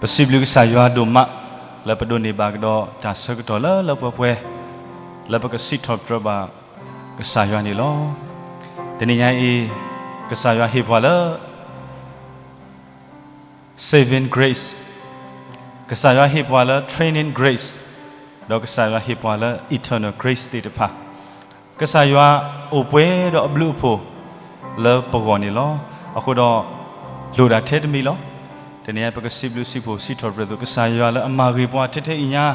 ပစံးဘျုးကစၢ်ယွၤဒိၣ်မး လၢပဒိးန့ၢ်ဘၣ်ကဒီးတၢ်ဆၢကတီၢ်လၢလၢပှဲၤပှဲၤ လၢပကစံးထီၣ်ပတြၢၤဘၣ်ကစၢ်ယွၤန့ၣ်လီၤ. တနံၤညါအံၤ ကစၢ်ယွၤဟ့ၣ်ပှၤလၢ saving grace, ကစၢ်ယွၤဟ့ၣ်ပှၤလၢ training grace, ဒီးကစၢ်ယွၤဟ့ၣ်ပှၤလၢ eternal grace သ့ၣ်တဖၣ် ကစၢ်ယွၤအိၣ်ပှဲၤဒီးအဘျုးအဖှိၣ်လၢပဂီၢ်န့ၣ်လီၤ. အဃိဒီး လိၣ်ဒၣ်ထဲတမံၤလီၤ. တနံၤညါပကစံးဘျုးစံးဖှိၣ်စံးထီၣ်ပတြၢၤသိးကစၢ်ယွၤလၢအမၤဂ့ၤပှၤထဲထဲအံၤညါ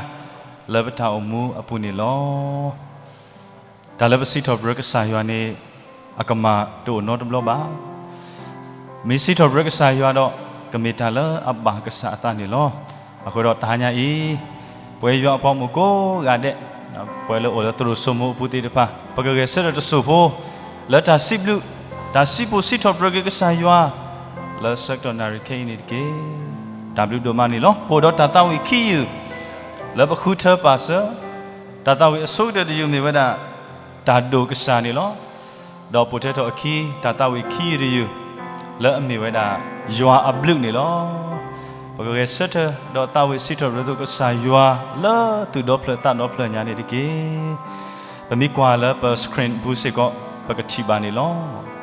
လၢပတၢ်အိၣ်မူအပူၤန့ၣ်လီၤ. တၢ်လၢပစံးထီၣ်ပတြၢၤကစၢ်ယွၤန့ၣ် အကမၣ်တအိၣ်နီတဘျီဘၣ်. မ့ၢ်စံးထီၣ်ပတြၢၤကစၢ်ယွၤဒီး ကမ့ၢ်တၢ်လၢအဘၣ်ကစၢ်အသးန့ၣ်လီၤ. အဃိဒီးတဟါညါအံၤ ပဝဲယွၤအပှၤဂီၢ်မုၢ်ကိးဂၤဒဲး ပဝဲလၢအိၣ်လၢသရိာ်စိမိၤအပူၤသ့ၣ်တဖၣ် ပကဂဲၤဆၢထၢၣ်တစိၢ်ဖိ လၢတၢ်စံးဘျုး တၢ်စံးဘျုးစံးထီၣ်ပတြၢၤက့ၤကစၢ်ယွၤ လၢဆၢကတီၢ်နၣ်ရံၣ်ခဲအံၤန့ၣ်တက့ၢ်. တၢ်ဘျုးဒိၣ်မးန့ၣ်လီၤ. ပအိၣ်ဒီးတၢ်သးဝံၣ်ခံယုၢ် လၢပဃုထၢပာ်စၢၤ တၢ်သးဝံၣ်အဆိကတၢၢ်တယုၢ်မ့ၢ်ဝဲဒၣ် တၢ်ဒိၣ်ကစၢ်န့ၣ်လီၤ. ဒီးပိာ်ထွဲထီၣ်အခံ တၢ်သးဝံၣ်ခံယုၢ်တယုၢ် လၢအမ့ၢ်ဝဲဒၣ် ယွၤအဘျုးန့ၣ်လီၤ. ပကဂဲၤဆၢထၢၣ်ဒီးသးဝံၣ်စံးထီၣ်ပတြၢၤသိးကစၢ်ယွၤ လၢသုးဒီဖျၢၣ်သးဒီဖျၢၣ်ညါန့ၣ်တက့ၢ်. ပမ့ၢ်ကွၢ်လၢပ screen ပူၤစ့ၢ်ကီး ပကထံၣ်ဘၣ်န့ၣ်လီၤ.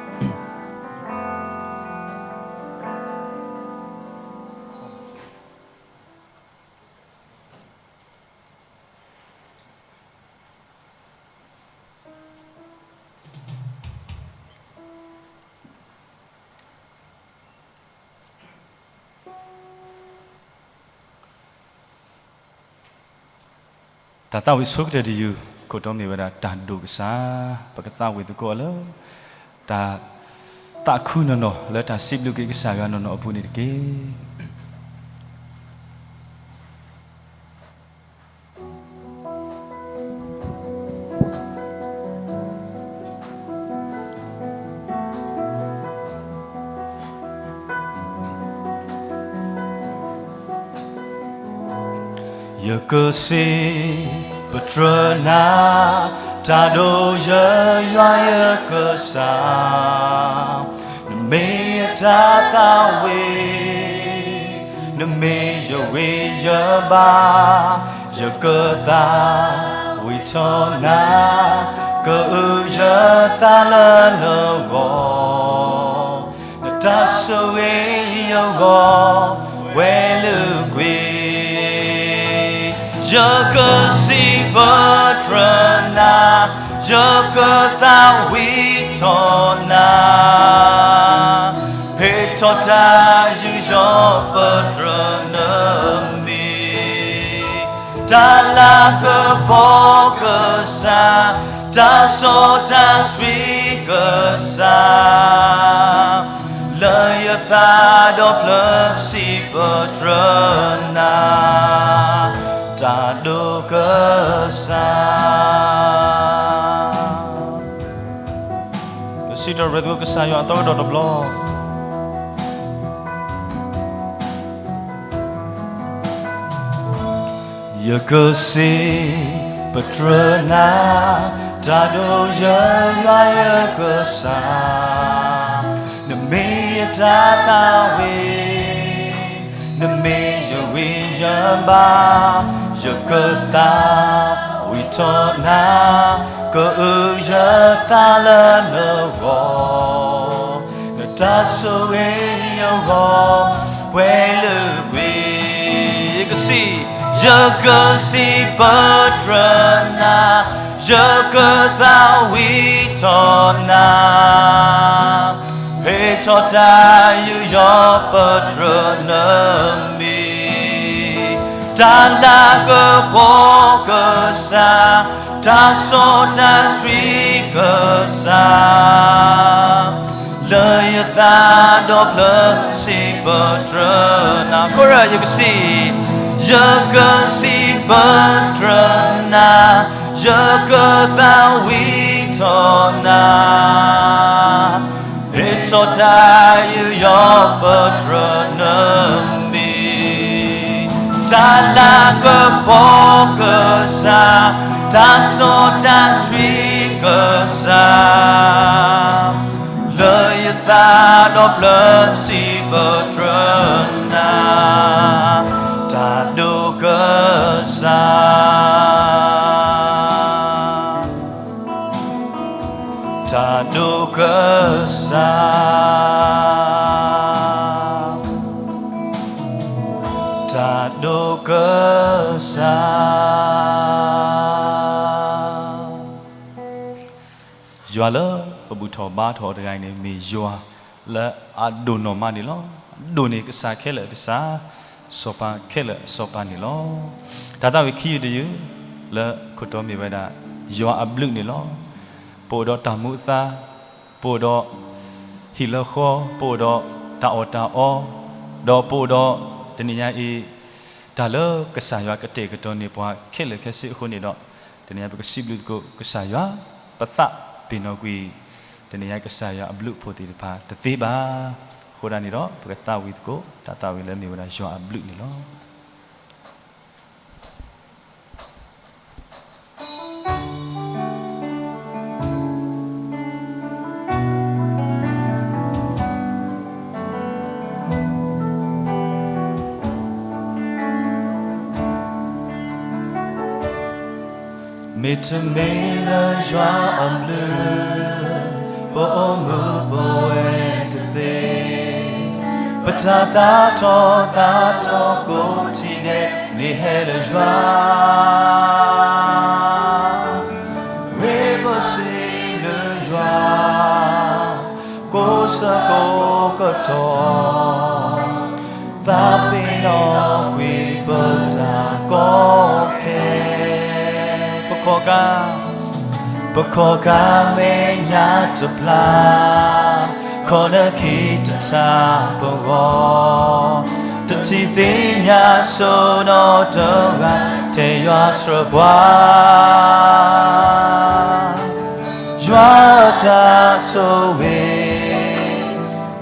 တၢ်သးဝံၣ်ဆိကတၢၢ်တယုၢ် ခိၣ်တီမ့ၢ်ဝဲဒၣ်တၢ်ဒိၣ်ကစၢ်, ပကသးဝံၣ်သကိးလၢ တၢ်သးခုနီၢ်နီၢ် လၢတၢ်စံးဘျုးက့ၤကစၢ်ယွၤနီၢ်နီၢ်အပူၤန့ၣ်တက့ၢ်. ယကစံးပတြၢၤနၤ, တၢ်ဒိၣ်ယွၤယွၤယကစၢ်, နမ့ၢ်ယတၢ်သးဝံၣ်, နမ့ၢ်ယဂံၢ်ယဘါ, ယကသးဝံၣ်ထီၣ်နၤ, ကအုၣ်ယသးလၢနဂီၢ်. နတၢ်ဆိၣ်ဂ့ၤယဂီၢ် ဝဲလၢကွံာ်, ယကစံးပတြၢၤနၤ, ယကသးဝံၣ်ထီၣ်နၤ, ဟ့ၣ်ထီၣ်တၢ်ယူးယီၣ်ပတြၢၤနမံၤ, တၢ်လၤကပီၤကစၢ်, တၢ်စီတၢ်ဆှံကစၢ်, လၢယသးဒီဖျၢၣ်စံးပတြၢၤနၤ, တၢ်ဒိၣ်ကစၢ်. ပစံးထီၣ်ပတြၢၤကစၢ်ယွၤအသီကဒီးတဘျီ. ယကစံးပတြၢၤနၤ, တၢ်ဒိၣ်ယွၤယွၤယကစၢ်, နမ့ၢ်ယတၢ်သးဝံၣ်, နမ့ၢ်ယဂံၢ်ယဘါ, ယကသးဝံၣ်ထီၣ်နၤ, ကအုၣ်ယသးလၢနဂီၢ်, နတၢ်ဆိၣ်ဂ့ၤယဂီၢ် ပှဲၤလၢကွံာ်, ယကစံး, ယကစံးပတြၢၤနၤ, ယကသးဝံၣ်ထီၣ်နၤ, ဟ့ၣ်ထီၣ်တၢ်ယူးယီၣ်ပတြၢၤနမံၤ, တၢ်လၤကပီၤကစၢ်, တၢ်စီတၢ်ဆှံကစၢ်, လၢယသးဒီဖျၢၣ်စံးပတြၢၤနၤ, ခိရၢ်ယကစံး, ယကစံးပတြၢၤနၤ, ယကသးဝံၣ်ထီၣ်နၤ, ဟ့ၣ်ထီၣ်တၢ်ယူးယီၣ်ပတြၢၤနမံၤ, တၢ်လၤကပီၤကစၢ်, တၢ်စီတၢ်ဆှံကစၢ်, လၢယသးဒီဖျၢၣ်စံးပတြၢၤနၤ. တၢ်ဒိၣ်ကစၢ်, တၢ်ဒိၣ်ကစၢ်. ယွၤလၢပဘူၣ်ထီၣ်ဘါထီၣ်အီၤတဂၤအံၤန့ၣ် မ့ၢ်ယွၤလၢအဒိၣ်နီၢ်မးန့ၣ်လီၤ. ဒိၣ်န့ၢ်ကစၢ်ခဲလၢာ်ကစၢ်, စီၤပၤခဲလၢာ်စီၤပၤန့ၣ်လီၤ. တၢ်သးဝံၣ်ခံယုၢ်တယုၢ် လၢခိၣ်တီမ့ၢ်ဝဲဒၣ် ယွၤအဘျုးန့ၣ်လီၤ. ပအိၣ်ဒီးတၢ်မူအသါ, ပအိၣ်ဒီးဟံၣ်လၢဃီ, ပအိၣ်ဒီးတၢ်အီၣ်တၢ်အီ, ဒီးပအိၣ်ဒီးတနံၤညါအံၤ တၢ်လၢကစၢ်ယွၤကတဲာ်ကတီၤန့ၢ်ပှၤခဲလၢာ်ခဲဆ့အဃိန့ၣ်ဒီး, တနံၤညါပကစံးဘျုးသကိးကစၢ်ယွၤ, ပသးပ့ၤနီၣ်ကွံာ် တနံၤညါကစၢ်ယွၤအဘျုးအဖှိၣ်သ့ၣ်တဖၣ်တသ့ဘၣ်. အဃိဒၣ်န့ၣ်ဒီး ပကသးဝံၣ်သကိး တၢ်သးဝံၣ်လၢမ့ၢ်ဝဲဒၣ်ယွၤအဘျုးန့ၣ်လီၤ. မ့တမ့ၢ်လၢယွၤအဘျုး, ပအိၣ်မူပဝဲတသ့, ပတၢ်သးထီၣ်သးထီၣ်ကိးထံၣ်န့ၣ် မ့ၢ်ဟဲလၢယွၤ ဝ့ၢ်ပစံးဘျုးယွၤ, ကိးဆၢကိးကတီၢ်, သးပ့ၤနီၣ်ကွံာ်ပတၢ်ကီခဲ, ပခီၣ်ကါ, ပခီၣ်ကါမဲာ်ညါတပျၢ်, ခီၣ်နၢခံတထါပဂီၢ်, တထံၣ်သ့ၣ်ညါစိနီတဂၤ, ထဲယွၤဆှၢပှၤ ယွၤအတၢ်ဆိၣ်ဂ့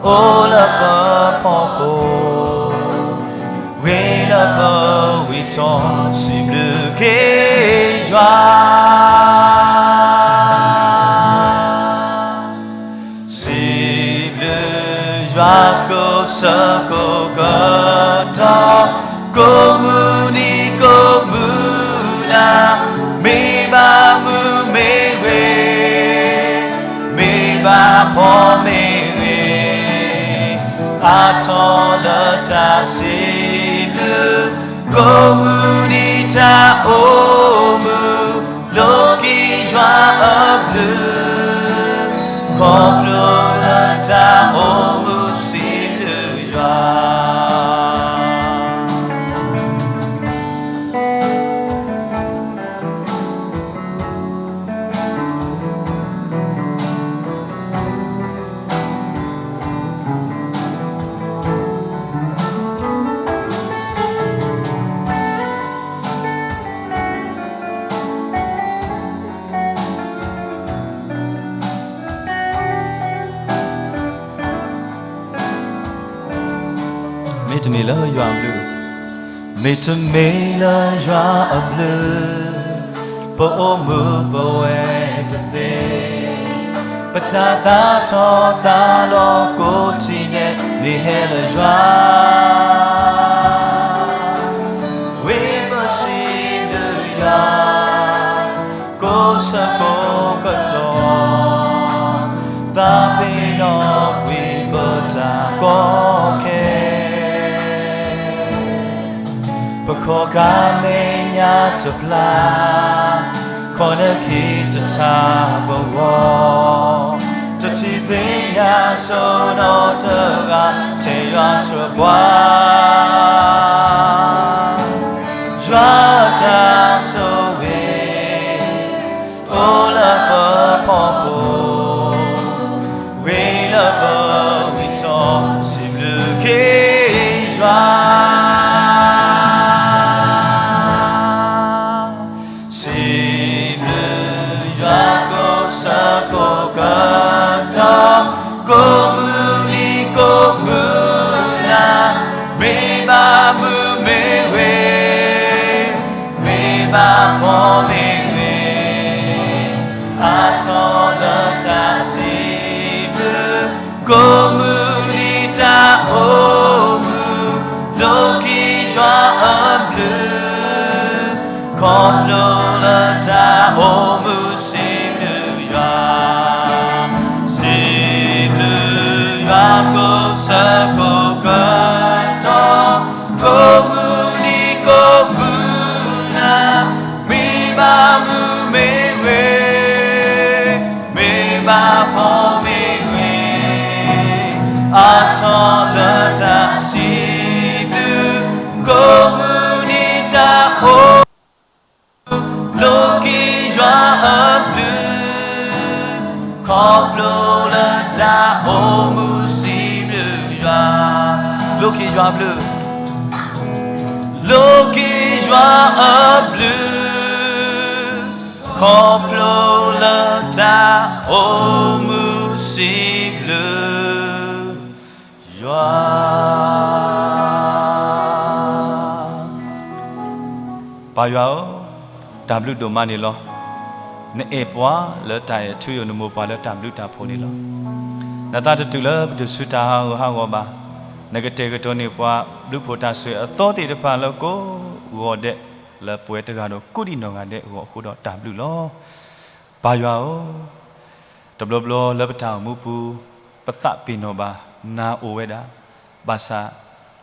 ၤ, အိၣ်လၢပဖီခိၣ်, ဂ့ၤလၢပဝံထီၣ်, စံးဘျုးက့ၤယွၤ စံးဘျုးယွၤကိးဆၢကိးကတီၢ်, ကိးမုၢ်နံၤကိးမုၢ်နၤ, မ့ၢ်ဘၣ်မုာ်မ့ၢ်ဂ့ၤ, မ့ၢ်ဘၣ်ဖှီၣ်မ့ၢ်ဂ့ၤ, အါထီၣ်လၢတၢ်စံးဘျုး, ကိးမုၢ်နံၤတၢ်အိၣ်မုာ်, လိးက့ၤယွၤအဘျုး, ခီဖျိလၢတၢ်အိၣ်မူစံးဘျုးယွၤ မ့တမ့ၢ်လၢယွၤအဘျုး, မ့တမ့ၢ်လၢယွၤအဘျုး, ပအိၣ်မူပဝဲတသ့, ပတၢ်သးထီၣ်သးလီၤကိးထံၣ်န့ၣ် မ့ၢ်ဟဲလၢယွၤ ဝ့ၢ်ပစံးဘျုးယွၤ ကိးဆၢကိးကတီၢ်, သးပ့ၤနီၣ်ကွံာ်ပတၢ်ကီခဲ, ပခီၣ်ကါမဲာ်ညါတပျၢ်, ခီၣ်နၢခံတထါပဂီၢ်, တထံၣ်သ့ၣ်ညါစိနီတဂၤ, ထဲယွၤဆှၢပှၤ ယွၤအတၢ်ဆိၣ်ဂ့ၤ, အိၣ်လၢပဖီခိၣ်, ဂ့ၤလၢပဝံထီၣ်, စံးဘျုးက့ၤယွၤ စံးဘျုးယွၤကိးဆၢကိးကတီၢ်, ကိးမုၢ်နံၤကိးမုၢ်နၤ, မ့ၢ်ဘၣ်မုာ်မ့ၢ်ဂ့ၤ, မ့ၢ်ဘၣ်ဖှီၣ်မ့ၢ်ဂ့ၤ, အါထီၣ်လၢတၢ်စံးဘျုး, ကိး ခီဖျိလၢတၢ်အိၣ်မူစံးဘျုးယွၤ, စံးဘျုးယွၤကိးဆၢကိးကတီၢ်, ကိးမုၢ်နံၤကိးမုၢ်နၤ, မ့ၢ်ဘၣ်မုာ်မ့ၢ်ဂ့ၤ, မ့ၢ်ဘၣ်ဖှီၣ်မ့ၢ်ဂ့ၤ, အါထီၣ်လၢတၢ်စံးဘျုး, ကိးမုၢ်နံၤတၢ်အိၣ် လိးက့ၤယွၤအဘျုး, ခီဖျိလၢတၢ်အိၣ်မူစံးဘျုးယွၤ, လိးက့ၤယွၤအဘျုး, လိးက့ၤယွၤအဘျုး, ခီဖျိလၢတၢ်အိၣ်မူစံးဘျုး ယွၤ. ပၢ်ယွၤဧၢ, တၢ်ဘျုးဒိၣ်မးန့ၣ်လီၤ. နအဲၣ်ပှၤလၢတၢ်အဲၣ်ထူယိာ် နမိၢ်ပှၢ်လၢတၢ်ဘျုးတၢ်ဖှိၣ်န့ၣ်လီၤ. နသးတတုၤလၢပတစူၢ်တၢ်ဟးဂူာ်ဟးဂီၤဘၣ်. နကတဲာ်ကတီၤန့ၢ်ပှၤ ဘျုးဖှိၣ်တၢ်ဆိၣ်ဂ့ၤအသီသ့ၣ်တဖၣ်လၢကိးဂီၤဒဲး, လၢပဝဲတဂၤဒီးကိးဒံးနီၢ်ဂၤဒဲးအဂီၢ်အဃိဒီးတၢ်ဘျုးလီၤ. ပၢ်ယွၤဧၢ, တဘျီဘျီလၢပတၢ်အိၣ်မူပူၤ, ပသးပ့ၤနီၣ်ဘၣ် နၤအိၣ်ဝဲဒၣ်, ဘၣ်ဆၣ်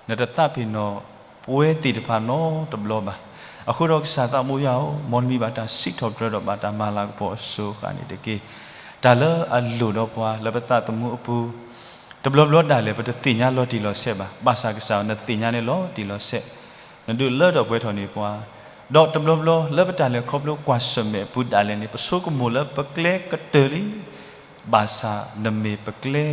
နတသးပ့ၤနီၣ်ပဝဲသ့ၣ်တဖၣ်နီတဘျီဘၣ်. အဃိဒီးကစၢ်သးဘိယွၤဧၢ, မ်နမံၤဘၣ်တၢ်စံးထီၣ်ပတြၢၤဒီးဘၣ်တၢ်မၤလၤကပီၤအစိၤအဃၣ်န့ၣ်တက့ၢ်. တၢ်လၢအလိၣ်ဒီးပှၤလၢပသးသမူအပူၤ, တဘျီဘျီဒၣ်လဲာ်ပတသ့ၣ်ညါလီၤတံၢ်လီၤဆဲးဘၣ်. ဘၣ်ဆၣ်ကစၢ်နသ့ၣ်ညါန့ၣ်လီၤတံၢ်လီၤဆဲး, နဒုးလၢထီၣ်ပှဲၤထီၣ်န့ၢ်ပှၤ, ဒီးတဘျီဘျီလၢပတၢ်လဲၤခီဖျိကွၢ်ဆၢၣ်မဲာ်အပူၤဒၣ်လဲာ်န့ၣ် ပဆိကမိၣ်လၢပကျဲကတၢၢ်လံ, ဘၣ်ဆၣ်နမ့ၢ်ပကျဲ,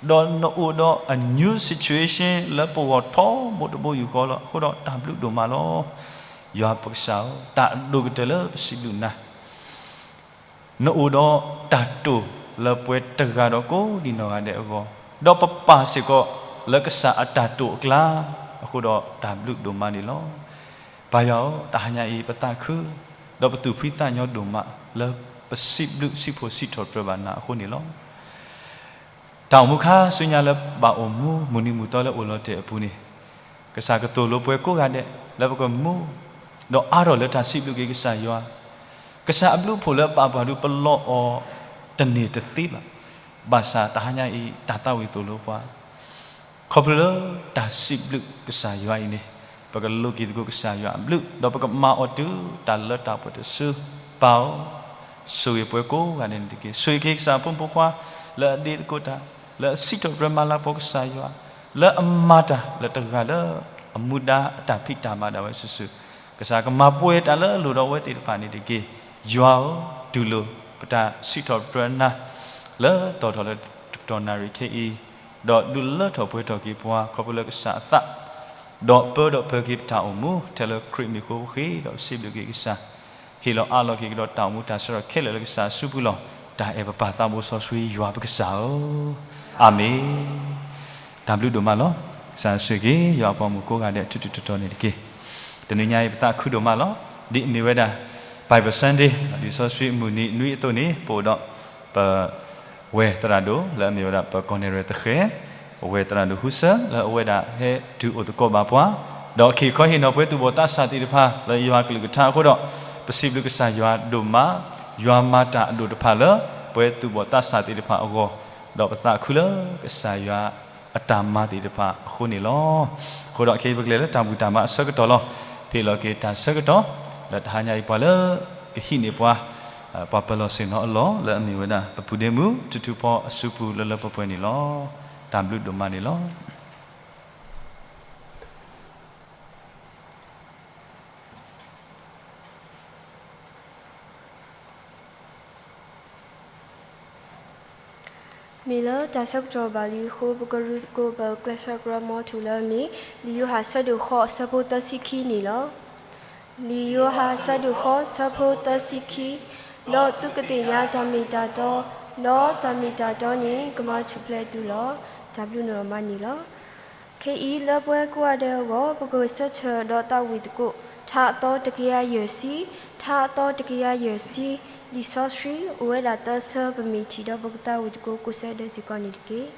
ဒီးနအိၣ်ဒီးအ new situation လၢပဂီၢ်ထီဘိတဘိယူၢ်ဃီလီၤ. အဃိဒီးတၢ်ဘျုးဒိၣ်မးလီၤ. ယွၤပကစၢ်ဧၢ, တၢ်အဒိၣ်ကတၢၢ်လၢပစံးဘျုးနၤ နအိၣ်ဒီးတၢ်တိာ်လၢပှၤတဂၤဒီးကိးဒံးနီၢ်ဂၤဒဲးအဂီၢ်, ဒီးပပၢ်စ့ၢ်ကီးလၢကစၢ်အတၢ်တိာ်အကျါ, အဃိဒီးတၢ်ဘျုးဒိၣ်မးန့ၣ်လီၤ. ပၢ်ယွၤဧၢ, တဟါညါအံၤပသးခု, ဒီးပသူၣ်ဖှံသးညီဒိၣ်မးလၢပစံးဘျုးစံးဖှိၣ်စံးထီၣ်ပတြၢၤဘၣ်နၤအဃိန့ၣ်လီၤ. တၢ်အိၣ်မူခါဆူညါလၢဘၣ်အိၣ်မူ မုၢ်နံၤမုၢ်သီလၢအိၣ်လီၤတဲာ်အပူၤန့ၣ်, ကစၢ်ကသိၣ်လိပှၤကိးဂၤဒဲးလၢပကမူ ဒီးအါထီၣ်လၢတၢ်စံးဘျုးက့ၤကစၢ်ယွၤ, ကစၢ်အဘျုးအဖှိၣ်လၢအဘၣ်ပှၤဒုးပလီၢ်အီၤတန့ၢ်တသ့ဘၣ်. ဘၣ်ဆၣ်တဟါညါအံၤ တၢ်သးဝံၣ်သိၣ်လိပှၤ, ခီဖျိလၢတၢ်စံးဘျုးကစၢ်ယွၤအံၤန့ၣ်, ပကလိးက့ၤသကိးကစၢ်ယွၤအဘျုး, ဒီးပကမၤအီၤတုၤတၢ်လၢတၢ်ပှဲၤတစု, ပၢ်ဧၢ, ဆိၣ်ဂ့ၤပှၤကိးဂၤဒဲးန့ၣ်တက့ၢ်. ဆိၣ်ဂ့ၤက့ၤကစၢ်အဖိမုၣ်ဖိခွါ လၢအဒ့သကိးတၢ်, လၢအစံးထီၣ်ပတြၢၤမၤလၤကပီၤကစၢ်ယွၤ, လၢအမၤတၢ်လၢတဂၤလၢအမူဒါအတၢ်ဖံးတၢ်မၤဒၣ်ဝဲစုာ်စုာ်, ကစၢ်ကမၤပှဲၤတၢ်လၢအလိၣ်ဒီးအဝဲသ့ၣ်တဖၣ်န့ၣ်တက့ၢ်. ယွၤဧၢ, တူၢ်လိာ်ပတၢ်စံးထီၣ်ပတြၢၤနၤ လၢတီၢ်ထီၣ်လၢတကတီၢ်နၣ်ရံၣ်ခဲအံၤ, ဒီးဒုးလၢထီၣ်ပှဲၤထီၣ်က့ၤပှၤ ခီဖျိလၢကစၢ်အသး, ဒီးပၢဒီးပၢၤက့ၤပတၢ်အိၣ်မူ ထဲလၢခရံာ်မံၤအဃိပဃ့ဒီးပစံးဘျုးက့ၤကစၢ်, ဟ့ၣ်လီၤအးလီၤက့ၤကဒီးတၢ်အိၣ်မူတၢ်ဆၢထၢၣ်ခဲလၢာ်လၢကစၢ်အစုပူၤလီၤ. တၢ်အဲၣ်ပပၢ်သးဘိစီဆှံယွၤပကစၢ်ဧၢ, အၤမ့ၣ်. တၢ်ဘျုးဒိၣ်မးလီၤ. ကစၢ်ဆိၣ်ဂ့ၤက့ၤယွၤအဖိမုၣ်ကိးဂၤဒဲး ထူးထူးတီၤတီၤန့ၣ်တက့ၢ်. တနံၤညါအံၤပသးခုဒိၣ်မးလီၤ. ဒ်အမ့ၢ်ဝဲဒၣ် Bible Sunday လံာ်စီဆှံအမုၢ်နံၤနွံအသိးန့ၣ် ပအိၣ်ဒီးပ ဝဲၢ်သရၣ်ဒိၣ်လၢအမ့ၢ်ဝဲဒၣ်ပကီၢ်နဲၣ်ရွဲၣ်သဃဲၤ, ဝဲၢ်သရၣ်ဒိၣ်ဟူစၢၣ်လၢအဝဲဒၣ်ဟဲတုၤအိၣ်သကိးဘၣ်ပှၤ, ဒီးအခ့အခီဟ့ၣ်နီၤပှဲၤသူၣ်ဘီၣ်သးစၢ်သ့ၣ်တဖၣ်လၢယွၤကလုၢ်ကထါအဃိဒီး, ပစံးဘျုးကစၢ်ယွၤဒိၣ်မး, ယွၤမၤတၢ်အဒိၣ်တဖၣ်လၢပှဲၤသူၣ်ဘီၣ်သးစၢ်သ့ၣ်တဖၣ်အဂီၢ်, ဒီးပသးခုလၢကစၢ်ယွၤအတၢ်မၤသ့ၣ်တဖၣ်အဃိန့ၣ်လီၤ. အဃိဒီးခဲအံၤပကလဲၤလၢတၢ်ဘူၣ်တၢ်ဘါအဆၢကတီၢ်လီၤ. ပဟ့ၣ်လီၤက့ၤတၢ်ဆၢကတီၢ် လၢတဟါညါအံၤပှၤလၢကဟံးန့ၢ်ပှၤ ပှၤပၢၤလီၢ်ဆ့ၣ်နီၤအလီၢ်လၢအမ့ၢ်ဝဲဒၣ် ပပုၢ်ဒ့မုၣ် ထူထူဖီအစုပူၤလၢလၢပှဲၤပှဲၤန့ၣ်လီၤ. တၢ်ဘျုးဒိၣ်မးန့ၣ်လီၤ. မ့ၢ်လၢတၢ်ဆၢကတီၢ်ဘၣ်လံအဃိ ပကရူၢ်သကိးပကျဲးစၢးကရၢမိၤထူၣ်လၢအမ့ၢ် လံာ်ယိၤဟၣ်အဆၢဒိၣ်ဃိးအဆၢဖိသၢဆံခံန့ၣ်လီၤ. လံာ်ယိၤဟၣ်အဆၢဒိၣ်ဃိးအဆၢဖိသၢဆံခံ, ဒီးသုကသ့ၣ်ညါတၢ်မ့ၢ်တၢ်တီ, ဒီးတၢ်မ့ၢ်တၢ်တီန့ၣ် ကမၤထူၣ်ဖျဲးသုလီၤ. တၢ်ဘျုးနမၤန့ၣ်လီၤ. ခဲအံၤလၢပှၤကိးဂၤဒဲးအဂီၢ် ပကဂဲၤဆၢထၢၣ်ဒီးသးဝံၣ်သကိး ထါအသီတကယၤယဲၢ်ဆံ, ထါအသီတကယၤယဲၢ်ဆံ, လံာ်စီဆှံအိၣ်ဝဲဒၣ်သၢဆၢ ပမ့ၢ်ထံၣ်ဒီးပကသးဝံၣ်သကိးကိးဆၢဒဲးစ့ၢ်ကီးန့ၣ်တက့ၢ်.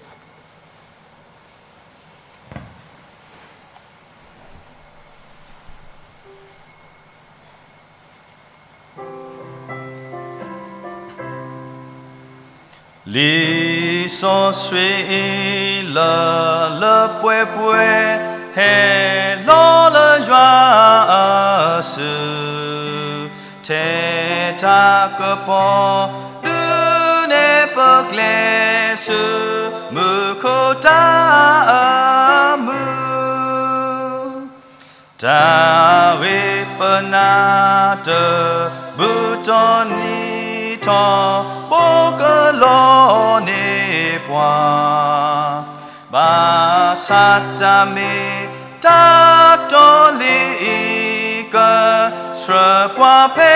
လံာ်စီဆှံအံၤလၢလၢပှဲၤပှဲၤ ဟဲလီၤလၢယွၤအစု ထဲတၢ်ကပီၤ ဒုးနဲၣ်ပကျဲဆူ မူခိၣ်တၢ်အမုာ် တၢ်ဂ့ၢ်ပနၢ်တၢၢ် ဘူးတီနံၤထီၣ် ဘိးကလီန့ၢ်ပှၤ, ဘၣ်ဆၣ်တၢ်မ့ၢ်တၢ်တီလံအံၤ ကဆှၢပှၤဖဲ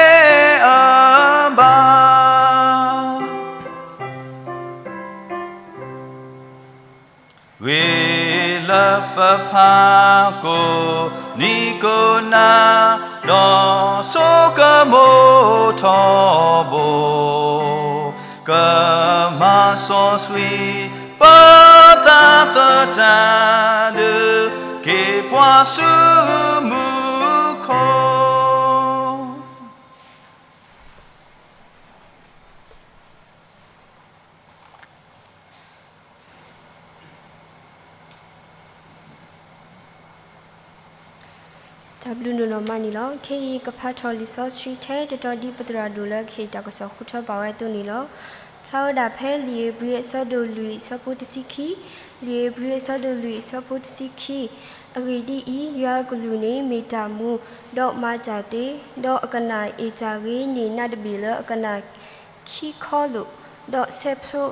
အဘၣ် ဂ့ၤလၢပဖးကိးနံၤကိးနၤ, ဒီးဆိကမိၣ်ထီဘိ, ကမၤစီဆှံပသးသတးဒီး, က့ၤပှၤဆူမူခိၣ် တၢ်ဘျုးနုာ်လီၤမးန့ၣ်လီၤ. ခဲအံၤကဖးထီၣ်လံာ်စီဆှံထဲတတီၤဒ်ပသရၣ်ဒိၣ်လၢကဟ့ၣ်တၢ်ကစီၣ်ဃုထၢဘၣ်ဝဲအသိးန့ၣ်လီၤ. ဖျါဝဲဒၣ်ဖဲလံာ်ဧ့ၤဘြံၤအဆၢဒိၣ်လွံၢ်အဆၢဖိတဆံခံ, လံာ်ဧ့ၤဘြံၤအဆၢဒိၣ်လွံၢ်အဆၢဖိတဆံခံ, အဂ့ၢ်ဒ်အံၤ, ယွၤအကလူးန့ၣ်မ့ၢ်တၢ်မူ, ဒီးမၤတၢ်သ့, ဒီးအကနၣ်အ့ၣ်တၢ်ဂ့ၤန့ၢ်နးတဘ့ၣ်လၢအကနၣ် ခံခီလိာ်, ဒီးဆဲးဖျိ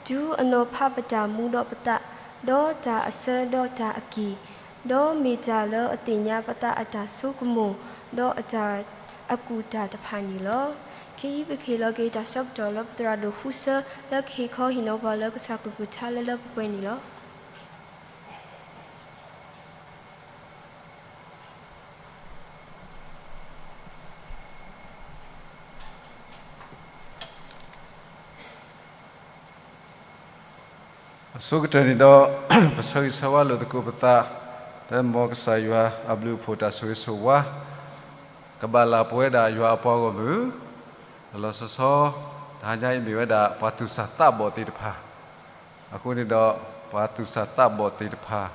တုၤအနီၤဖးပတၢ်မူဒီးပသး, ဒီးတၢ်အဆၢဒီးတၢ်အက့ၢ်, ဒီးမ့ၢ်တၢ်လၢအသ့ၣ်ညါပသးအတၢ်ဆိကမိၣ်, ဒီးအတၢ်အကူၣ်တၢ်တဖၣ်န့ၣ်လီၤ. ခဲအံၤပကဟ့ၣ်လီၤက့ၤတၢ်ဆၢကတီၢ်လၢပသရၣ်ဒိၣ်ဃုဆၢ လၢကဟ့ၣ်ခီဟ့ၣ်နီၤပှၤလၢကစၢ်ကလုၢ်ကထါလၢလၢပှဲၤပှဲၤန့ၣ်လီၤ. အဆိကတၢၢ်န့ၣ်ဒီး ပဆၢဂ့ၤဆၢဝါလိာ်သကိးပသး လၢမ်ကစၢ်ယွၤအဘျုးအဖှိၣ်တၢ်ဆိၣ်ဂ့ၤဆိၣ်ဝါ ကဘၣ်လၢပဝဲဒၣ်ယွၤအပှၤဂီၢ်မုၢ် လီၤဆီဆီ တဟါညါအံၤမ့ၢ်ဝဲဒၣ် ပှၤသူၣ်စၢ်သးဘီၣ်သ့ၣ်တဖၣ် အဃိန့ၣ်ဒီး ပှၤသူၣ်စၢ်သးဘီၣ်သ့ၣ်တဖၣ်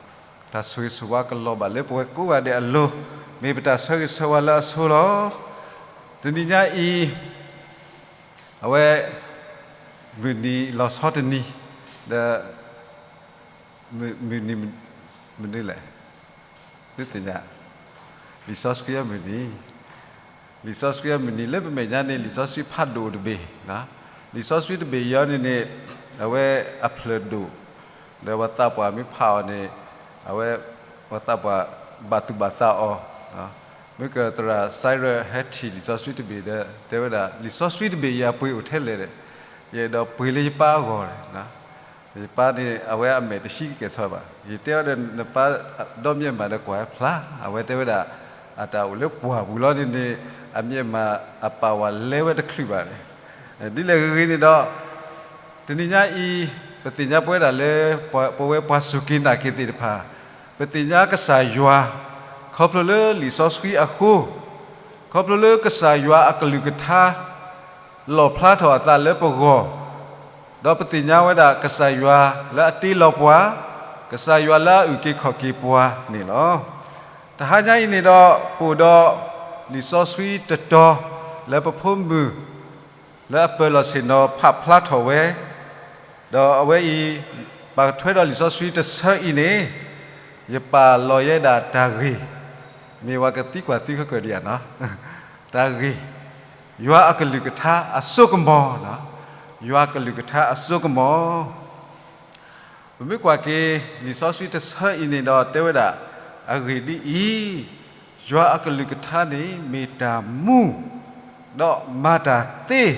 တၢ်ဆိၣ်ဂ့ၤဆိၣ်ဝါကလီၤဘၣ်လၢပဝဲကိးဂၤဒဲးအလိၤ မ့ၢ်ပတၢ်ဆၢဂ့ၤဆၢဝါလၢအဆိလီၤ. တနံၤညါအံၤ အဝဲ မုၢ်နံၤလီၤဆီတနံၤ ဒီး မုၢ်နံၤ မနုၤလဲၣ် သုသ့ၣ်ညါ လံာ်စီဆှံအမုၢ်နံၤ လံာ်စီဆှံအမုၢ်နံၤလၢပမဲာ်ညါန့ၣ် လံာ်စီဆှံဖးဒိၣ်တဘ့ၣ်, လံာ်စီဆှံတဘ့ၣ်အံၤန့ၣ်န့ၣ် အဝဲအဖျၢၣ်ဒိၣ် ဒီးပှၤသးပှၢ်မ့ၢ်ဖးအီၤန့ၣ် အဝဲ ပှၤသးပှၢ်ဘၣ်သူၣ်ဘၣ်သးအီၤ, မ့ၢ်ကသရၣ်စဲးရဲၣ်ဟဲထံၣ်လံာ်စီဆှံတဘ့ၣ်ဒီး တဲဝဲဒၣ် လံာ်စီဆှံတဘ့ၣ်အံၤအပှ့ၤအိၣ်ထဲလဲၣ်ဒီး ယအဲၣ်ဒိးပှ့ၤလၢယပၢ်အဂီၢ်န့ၣ် ယပၢ်န့ၣ် အဝဲအမဲာ်တဆှံကဲၣ်ထီၣ်ဘၣ်. ယတဲအီၤဒီး နပၢ်ဒီးမျက်မှန်ဒီးကွၢ်ဝဲဖျါ, အဝဲတဲဝဲဒၣ် အတၢ်အိၣ်လၢပှၢ်ပူၤလီၤန့ၣ်န့ၣ် အမျက်မှန်အပာ်ဝဲလဲဝဲတချုးဘၣ်န့ၣ်, ဒ်လဲၣ်ဂ့ၤဂ့ၤန့ၣ်ဒီး တနံၤညါအံၤ ပသ့ၣ်ညါပဝဲဒၣ်လၢ ပဝဲပှၤစူၢ်က့ၤနာ်က့ၤသ့ၣ်တဖၣ် ပသ့ၣ်ညါကစၢ်ယွၤ ခီဖျိလၢလံာ်စီဆှံအဃိ ခီဖျိလၢကစၢ်ယွၤအကလုၢ်ကထါ လီၣ်ဖျါထီၣ်အသးလၢပဂီၢ်, ဒီးပသ့ၣ်ညါဝဲဒၣ်ကစၢ်ယွၤလၢအတ့လီၤပှၤ, ကစၢ်ယွၤလၢအအုၣ်က့ၤခီၣ်က့ၤပှၤန့ၣ်လီၤ. တဟါညါအံၤန့ၣ်ဒီး ပအိၣ်ဒီးလံာ်စီဆှံတတီၤ လၢပဖိမုၣ် လၢအပၢၤလီၢ်ဆ့ၣ်နီၤဖးဖျါထီၣ်ဝဲ, ဒီးအဝဲအံၤ ပာ်ကထွဲဒီးလံာ်စီဆှံတဆၢအံၤန့ၣ် ယပာ်လီၤယဲဒၣ်တၢ်ဂ့ၢ်, မ့ၢ်ဝဲကသံကွၢ်သံခဲကၢၢ်ဒံးဧါနီၤ, တၢ်ဂ့ၢ်, ယွၤအကလုၢ်ကထါအစိကမီၤ, ယွၤကလုၢ်ကထါအစိကမီၤ ပမ့ၢ်ကွၢ်က့ၤ လံာ်စီဆှံတဆၢအံၤန့ၣ်ဒီးတဲဝဲဒၣ်, အဂ့ၢ်ဒ်အံၤ, ယွၤအကလုၢ်ကထါန့ၣ်မ့ၢ်တၢ်မူ, ဒီးမၤတၢ်သ့,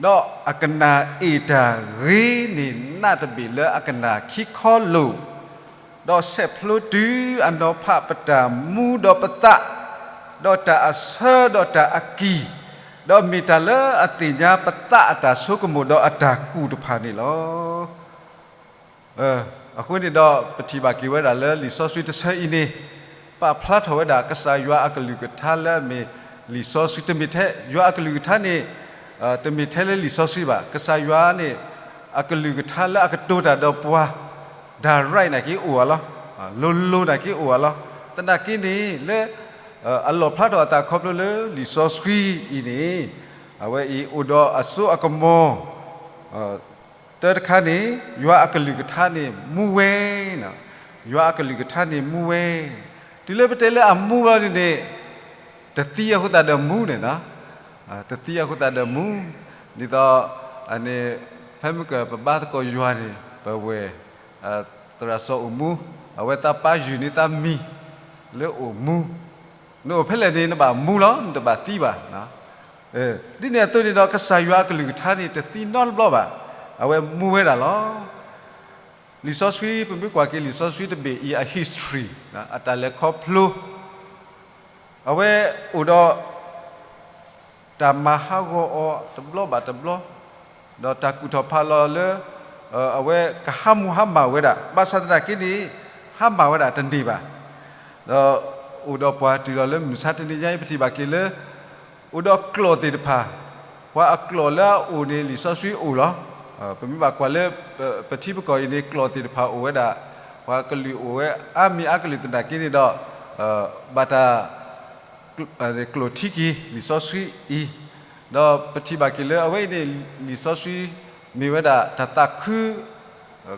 ဒီးအကနၣ်အ့ၣ်တၢ်ဂ့ၤန့ၢ်နးတဘ့ၣ်လၢအကနၣ်ခံခီလိာ်, ဒီးဆဲးဖျိတုၤအနီၤဖးပတၢ်မူဒီးပသး, ဒီးတၢ်အဆၢဒီးတၢ်အကံၢ်, ဒီးမ့ၢ်တၢ်လၢအသ့ၣ်ညါပသးအတၢ်ဆိကမိၣ်ဒီးအတၢ်ကူၣ်တဖၣ်န့ၣ်လီၤ. အဃိန့ၣ်ဒီး ပထံၣ်ဘၣ်က့ၤဝဲဒၣ်လၢလံာ်စီဆှံတဆၢအံၤန့ၣ် ပာ်ဖျါထီၣ်ဝဲဒၣ် ကစၢ်ယွၤအကလုၢ်ကထါလၢအမ့ၢ်လံာ်စီဆှံ တမ့ၢ်ထဲ ယွၤအကလုၢ်ကထါန့ၣ် တမ့ၢ်ထဲလၢလံာ်စီဆှံဘၣ်. ကစၢ်ယွၤန့ၣ် အကလုၢ်ကထါလၢအကတိၤတၢ်ဒီးပှၤ direct နာ်က့အိၣ်ဧါလီၤ, လိၤလိၤနာ်က့အိၣ်ဧါလီၤ. သနာ်က့န့ၣ် လၢ အလီၣ်ဖျါထီၣ်အသးခီဖျိလၢလံာ်စီဆှံအံၤန့ၣ် အဝဲအံၤအိၣ်ဒီးအစိအကမီၤ တၢတခါန့ၣ် ယွၤအကလုၢ်ကထါန့ၣ်မူဝဲ, ယွၤအကလုၢ်ကထါန့ၣ်မူဝဲ, တုၤလၢပတဲလၢအမူလီၤန့ၣ်န့ၣ် တသံအဃိသတးဒီးမူန့ၣ်, တသံအဃိသတးဒီးမူ, ဒ်သိး န့ၣ် ဖဲမုၢ်ကပဘါသကိးယွၤန့ၣ် ပဝဲၢ် သရၣ်စီၤအိၣ်မူ, အဝဲသးပာ်ယုၢ်န့ၢ်သးမံၤ လၢအိၣ်မူ, နအိၣ်ဖဲလဲၣ်န့ၣ် နဘၣ်မူလီၤ, နတဘၣ်သံဘၣ်. ဒ်န့ၣ်အသိးန့ၣ်ဒီး ကစၢ်ယွၤအကလုၢ်ကထါန့ၣ် တသံနီတဘျီဘၣ်, အဝဲမူဝဲဒၣ်လီၤ. လံာ်စီဆှံ ပမ့ၢ်ကွၢ်က့ၤလံာ်စီဆှံတဘ့ၣ်အံၤအ history အတၢ်လဲၤခီဖျိ အဝဲအိၣ်ဒီး တၢ်မၤဟးဂီၤအီၤတဘျီဘၣ်တဘျီ, ဒီးတၢ်ကူၣ်ထီၣ်ဖးလီၤလၢ အဝဲကဟးမူဟးမၢ်ဝဲဒၣ်, ဘၣ်ဆၣ်သနာ်က့န့ၣ် ဟးမၢ်ဝဲဒၣ်တန့ၢ်ဘၣ်. ဒီးအိၣ်ဒီးပှၤတုၤလီၤလၢမုၢ်ဆါတနံၤညါအံၤ ပထံၣ်ဘၣ်က့ၤလၢ အိၣ်ဒီးကျိာ်သ့ၣ်တဖၣ်, ပှၤအကျိာ်လၢအအိၣ်န့ၣ် လံာ်စီဆှံအိၣ်လီၤ. ပမ့ၢ်ဘၣ်ကွၢ်လၢ ပထံပကီၢ်အံၤန့ၣ် ကျိာ်သ့ၣ်တဖၣ်အိၣ်ဝဲဒၣ်, ပှၤကလုာ်အိၣ်ဝဲအါမံၤအါကလုာ်သနာ်က့န့ၣ်ဒီး ဘၣ်တၢ် ကျိာ်ထံက့ၤလံာ်စီဆှံအံၤ, ဒီးပထံၣ်ဘၣ်က့ၤလၢအဝဲအံၤန့ၣ် လံာ်စီဆှံ မ့ၢ်ဝဲဒၣ်တၢ်သးခု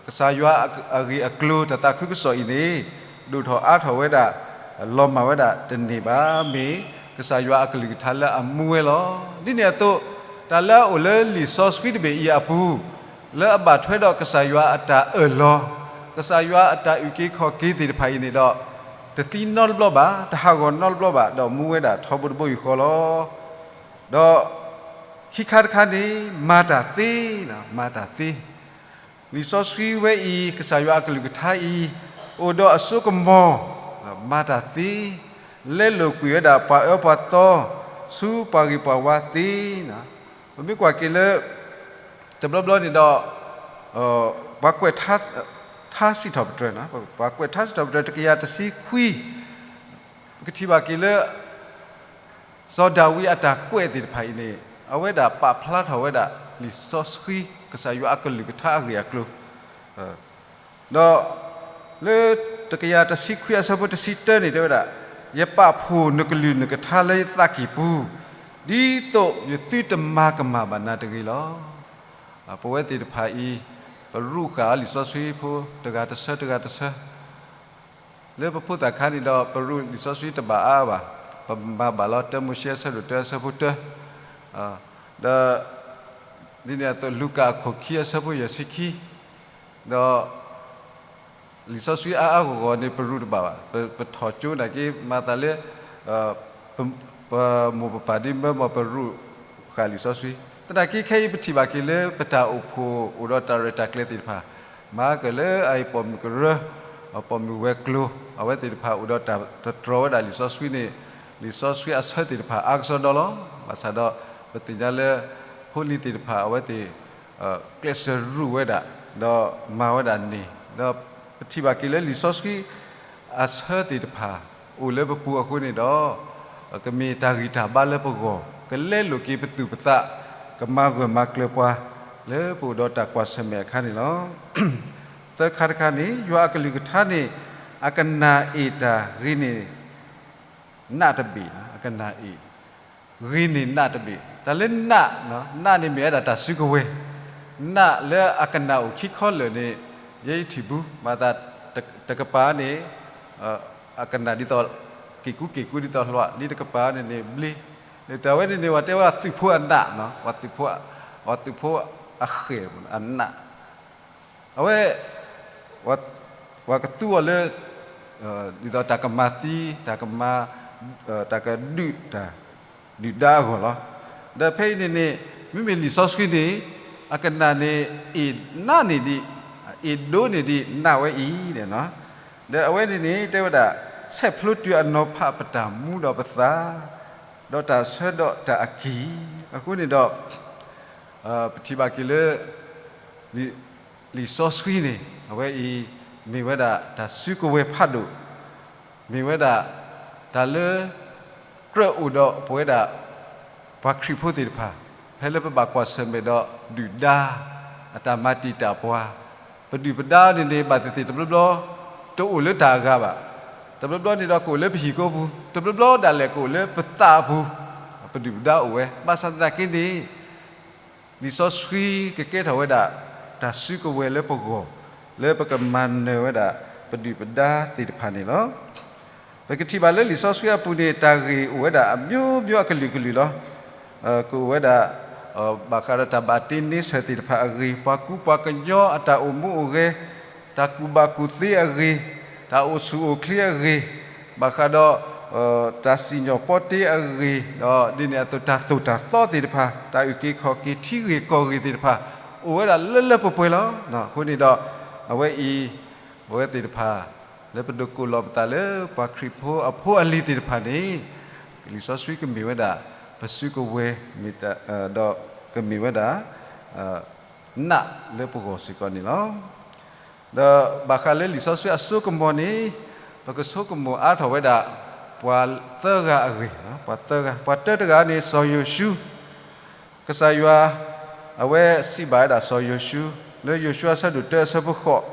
ကစၢ်ယွၤအဂ့ၢ်အကျိၤ တၢ်သးခုကစီၣ်အံၤန့ၣ် ဒိၣ်ထီၣ်အါထီၣ်ဝဲဒၣ် လီၤမၢ်ဝဲဒၣ်တန့ၢ်ဘၣ်, မ့ၢ်ကစၢ်ယွၤအကလုၢ်ကထါလၢအမူဝဲလီၤ. ဒ်န့ၣ်အသိး တၢ်လၢအအိၣ်လၢလံာ်စီဆှံတဘ့ၣ်အံၤအပူၤ လၢအဘၣ်ထွဲဒီးကစၢ်ယွၤအတၢ်အၢၣ်လီၤ, ကစၢ်ယွၤအတၢ်အုၣ်က့ၤခီၣ်က့ၤသ့ၣ်တဖၣ်အံၤန့ၣ်ဒီး တသံနီတဘျီဘၣ်, တဟးဂီၤနီတဘျီဘၣ်, ဒီးမူဝဲဒၣ်ထီဘိတဘိယူၢ်ဃီလီၤ. ဒီးခံခါတခါန့ၣ် မၤတၢ်သ့, မၤတၢ်သ့. လံာ်စီဆှံဝဲအံၤ ကစၢ်ယွၤအကလုၢ်ကထါအံၤ အိၣ်ဒီးအစိကမီၤ, မၤတၢ်သ့, လဲလိာ်ကွံာ်ဝဲဒၣ်ပှၤအၢပှၤသီ ဆူပှၤဂ့ၤပှၤဝါသ့. ပမ့ၢ်ကွၢ်က့ၤလၢ တဘျီဘျီန့ၣ်ဒီး ပှၤကွဲးထါစံးထီၣ်ပတြၢၤ, ပှၤကွဲးထါစံးထီၣ်ပတြၢၤတကယၤတဆံခွံ, ပကထံၣ်ဘၣ်က့ၤလၢ စီၤဒၤဝံးအတၢ်ကွဲးသ့ၣ်တဖၣ်အံၤန့ၣ် အဝဲဒၣ်ပာ်ဖျါထီၣ်ဝဲဒၣ် လံာ်စီဆှံ ကစၢ်ယွၤအကလုၢ်ကထါအဂ့ၢ်အကျိၤ ဒီး လၢတကယၤတဆံခွံအဆၢဖိတဆံတၢန့ၣ် တဲဝဲဒၣ်, ယပာ်ဖှိၣ်နကလုၢ်နကထါလၢယသးကံၢ်ပူၤ, ဒ်သိးယသုတမၤကမၣ်ဘၣ်နၤတဂ့ၤလီၤ. ပဝဲသ့ၣ်တဖၣ်အံၤ ပရူးဃာ်လံာ်စီဆှံဖိတဂၤတဆၢတဂၤတဆၢ လၢပဖိသၣ်ခါန့ၣ်ဒီး ပရူးလံာ်စီဆှံတဘၣ်အါဘၣ်, ပမၤဘၣ်လီၤ တၢမိၤၡ့အဆၢဒိၣ်တၢအဆၢဖိတၢ, ဒီး ဒ်န့ၣ်အသိး လူၤကၣ်အခိၣ်ခံအဆၢဖိယဲၢ်ဆံခံ, ဒီး လံာ်စီဆှံအါအါဂီၢ်ဂီၢ်န့ၣ် ပရူးတဘၣ်ဘၣ်, ပထီၣ်ကၠိနာ်က့ မၤသးလၢ ပမိၢ်ပပၢ်ဒ်မၢမီၢ်ပရူးဃာ်လံာ်စီဆှံ, သနာ်က့ခဲအံၤပထံၣ်ဘၣ်က့ၤလၢပတၢ်အိၣ်ဖှိၣ်အိၣ်ဒီးတၢ်ရဲၣ်တၢ်ကျဲၤသ့ၣ်တဖၣ်, မၤကလၢအအံၤပိာ်မုၣ်ကရၢ, ပိာ်မုၣ်ဝဲၤကျိၤ အဝဲသ့ၣ်တဖၣ်အိၣ်ဒီးတၢ်တတြီဝဲဒၣ်လံာ်စီဆှံန့ၣ်, လံာ်စီဆှံအဆၢသ့ၣ်တဖၣ်အါကစီဒီလီၤ. ဘၣ်ဆၣ်ဒီး ပသ့ၣ်ညါလၢ ဖိလံၤသ့ၣ်တဖၣ်အဝဲသ့ၣ် ကျဲးစၢးရူးဝဲဒၣ်, ဒီးမၤဝဲဒၣ်န့ၣ်, ဒီးပထံၣ်ဘၣ်က့ၤလၢလံာ်စီဆှံအဆၢသ့ၣ်တဖၣ် အိၣ်လၢပပူၤအဃိန့ၣ်ဒီး ကမ့ၢ်တၢ်ဂံၢ်တၢ်ဘါလၢပဂီၢ်, ကလဲလိာ်က့ၤပသူၣ်ပသး, ကမၤဂၢၢ်မၤကျၢၤပှၤ လၢပအိၣ်ဒီးတၢ်ကွၢ်ဆၢၣ်မဲာ်အခါန့ၣ်လီၤ. သၢခါတခါန့ၣ် ယွၤအကလုၢ်ကထါန့ၣ် အကနၣ်အ့ၣ်တၢ်ဂ့ၤန့ၢ် နးတဘ့ၣ်, အကနၣ်အ့ၣ် ဂ့ၤန့ၢ်နးတဘ့ၣ်. တၢ်လၢနး, နးန့ၣ်မ့ၢ်ဝဲဒၣ်တၢ်စုကဝဲၤ, နးလၢအကနၣ်အိၣ်ခံခီလၢာ်န့ၣ် ယဲယထံၣ်ဘူး, မၤသးတကပၤန့ၣ် အကနၣ်ဒ်သိး က့ၣ်ကူက့ၣ်ကူဒ်သိးလွး, လံတကပၤန့ၣ်န့ၣ်ဘျ့, တၢ်ဝဲန့ၣ်န့ၣ် ပှၤတဲဝဲသုးဖိအနး, ပှၤသုးဖိ, ပှၤသုးဖိအဃဲၢ်အနး အဝဲ ပှၤကသူအီၤလၢ ဒ်သိးတၢ်ကမၤသံ, တၢ်ကမၤ, တၢ်ကဒုးတၢ်, ဒုၣ်ဒါအဂီၢ်လီၤ. ဒီးဖဲအံၤန့ၣ်န့ၣ် မ့မ့ၢ်လံာ်စီဆှံန့ၣ် အကနၣ်န့ၣ် အ့ၣ်နးန့ၢ်ဒံး, အ့ၣ်ဒိးန့ၢ်ဒံးနးဝဲအံၤန့ၣ်လီၤ. ဒီးအဝဲန့ၣ်န့ၣ် တဲဝဲဒၣ် ဆဲးဖျိတုၤအနီၤဖးပတၢ်မူဒီးပသး, ဒီးတၢ်ဆၢဒီးတၢ်အကံၢ်, အဃိန့ၣ်ဒီး ပထံၣ်ဘၣ်က့ၤလၢ လံာ်စီဆှံန့ၣ် အဝဲအံၤ မ့ၢ်ဝဲဒၣ်တၢ်စုကဝဲၤဖးဒိၣ်, မ့ၢ်ဝဲဒၣ် တၢ်လၢ ကြၢးအိၣ်ဒီးပဝဲဒၣ် ပှၤခရံာ်ဖိသ့ၣ်တဖၣ် ဖဲလၢပဘၣ်ကွၢ်ဆၢၣ်မဲာ်ဒီးဒုၣ်ဒါ အတၢ်မၤတံာ်တာ်ပှၤ, ပဒုၣ်ပဒါန့ၣ်န့ၣ် ဘၣ်သ့ၣ်သ့ၣ်တဘျီဘျီ တအိၣ်လၢတၢ်အဂၤဘၣ်. တဘျီဘျီန့ၣ်ဒီးကအိၣ်လၢပဟံၣ်ကိပူၤ, တဘျီဘျီဒၣ်လဲာ်ကအိၣ်လၢပသးအပူၤ, ပဒုၣ်ပဒါအိၣ်ဝဲ. ဘၣ်ဆၣ်သနာ်က့န့ၣ် လံာ်စီဆှံကကဲထီၣ်ဝဲဒၣ် တၢ်စုကဝဲၤလၢပဂီၢ်, လၢပကမၤနၢၤဝဲဒၣ် ပဒုၣ်ပဒါသ့ၣ်တဖၣ်န့ၣ်လီၤ. ပကထံၣ်ဘၣ်လၢလံာ်စီဆှံအပူၤန့ၣ် တၢ်ဂ့ၢ်အိၣ်ဝဲဒၣ်အမျိုးမျိုးအကလုာ်ကလုာ်လီၤ. ကအိၣ်ဝဲဒၣ် ဘၣ်ဃးဒီးတၢ်ဘၣ်တ့န့ဆၢၣ်သ့ၣ်တဖၣ်အဂ့ၢ်, ပှၤကူပှၤကညီအတၢ်အိၣ်မူအိၣ်ဂဲၤ, တၢ်ကူၣ်ဘၣ်ကူၣ်သ့အဂ့ၢ်, တၢ်အိၣ်ဆူၣ်အိၣ်ချ့အဂ့ၢ်, ဘၣ်ဃးဒီး တၢ်စံၣ်ညီၣ်ပီတ့အဂ့ၢ်, ဒီးဒ်န့ၣ်အသိးတၢ်သိၣ်တၢ်သီသ့ၣ်တဖၣ်, တၢ်အုၣ်က့ၤခီၣ်က့ၤထံဂ့ၢ်ကီၢ်ဂ့ၢ်သ့ၣ်တဖၣ် အိၣ်ဝဲဒၣ်လၢလၢပှဲၤပှဲၤလီၤ. အဃိန့ၣ်ဒီး အဝဲအံၤ ပဝဲသ့ၣ်တဖၣ် လၢပဒိးကိးလီၤပသးလၢပှၤခရံာ်ဖိအဖိအလံၤသ့ၣ်တဖၣ်န့ၣ် လံာ်စီဆှံကမ့ၢ်ဝဲဒၣ် ပစုကဝဲၤ ဒီးကမ့ၢ်ဝဲဒၣ် နးလၢပဂီၢ်စ့ၢ်ကီးန့ၣ်လီၤ. ဒီးဘၣ်ဃးလၢလံာ်စီဆှံအစိကမီၤန့ၣ် ပကဆိကမိၣ်အါထီၣ်ဝဲဒၣ် ပှၤသၢဂၤအဂ့ၢ်, ပှၤသၢဂၤ, ပှၤတၢတဂၤန့ၣ် စီၤယိၤၡူ ကစၢ်ယွၤ အဝဲစံးဘၣ်ဝဲဒၣ်စီၤယိၤၡူ လၢယိၤၡူအဆၢဒိၣ်တၢအဆၢဖိဃိး,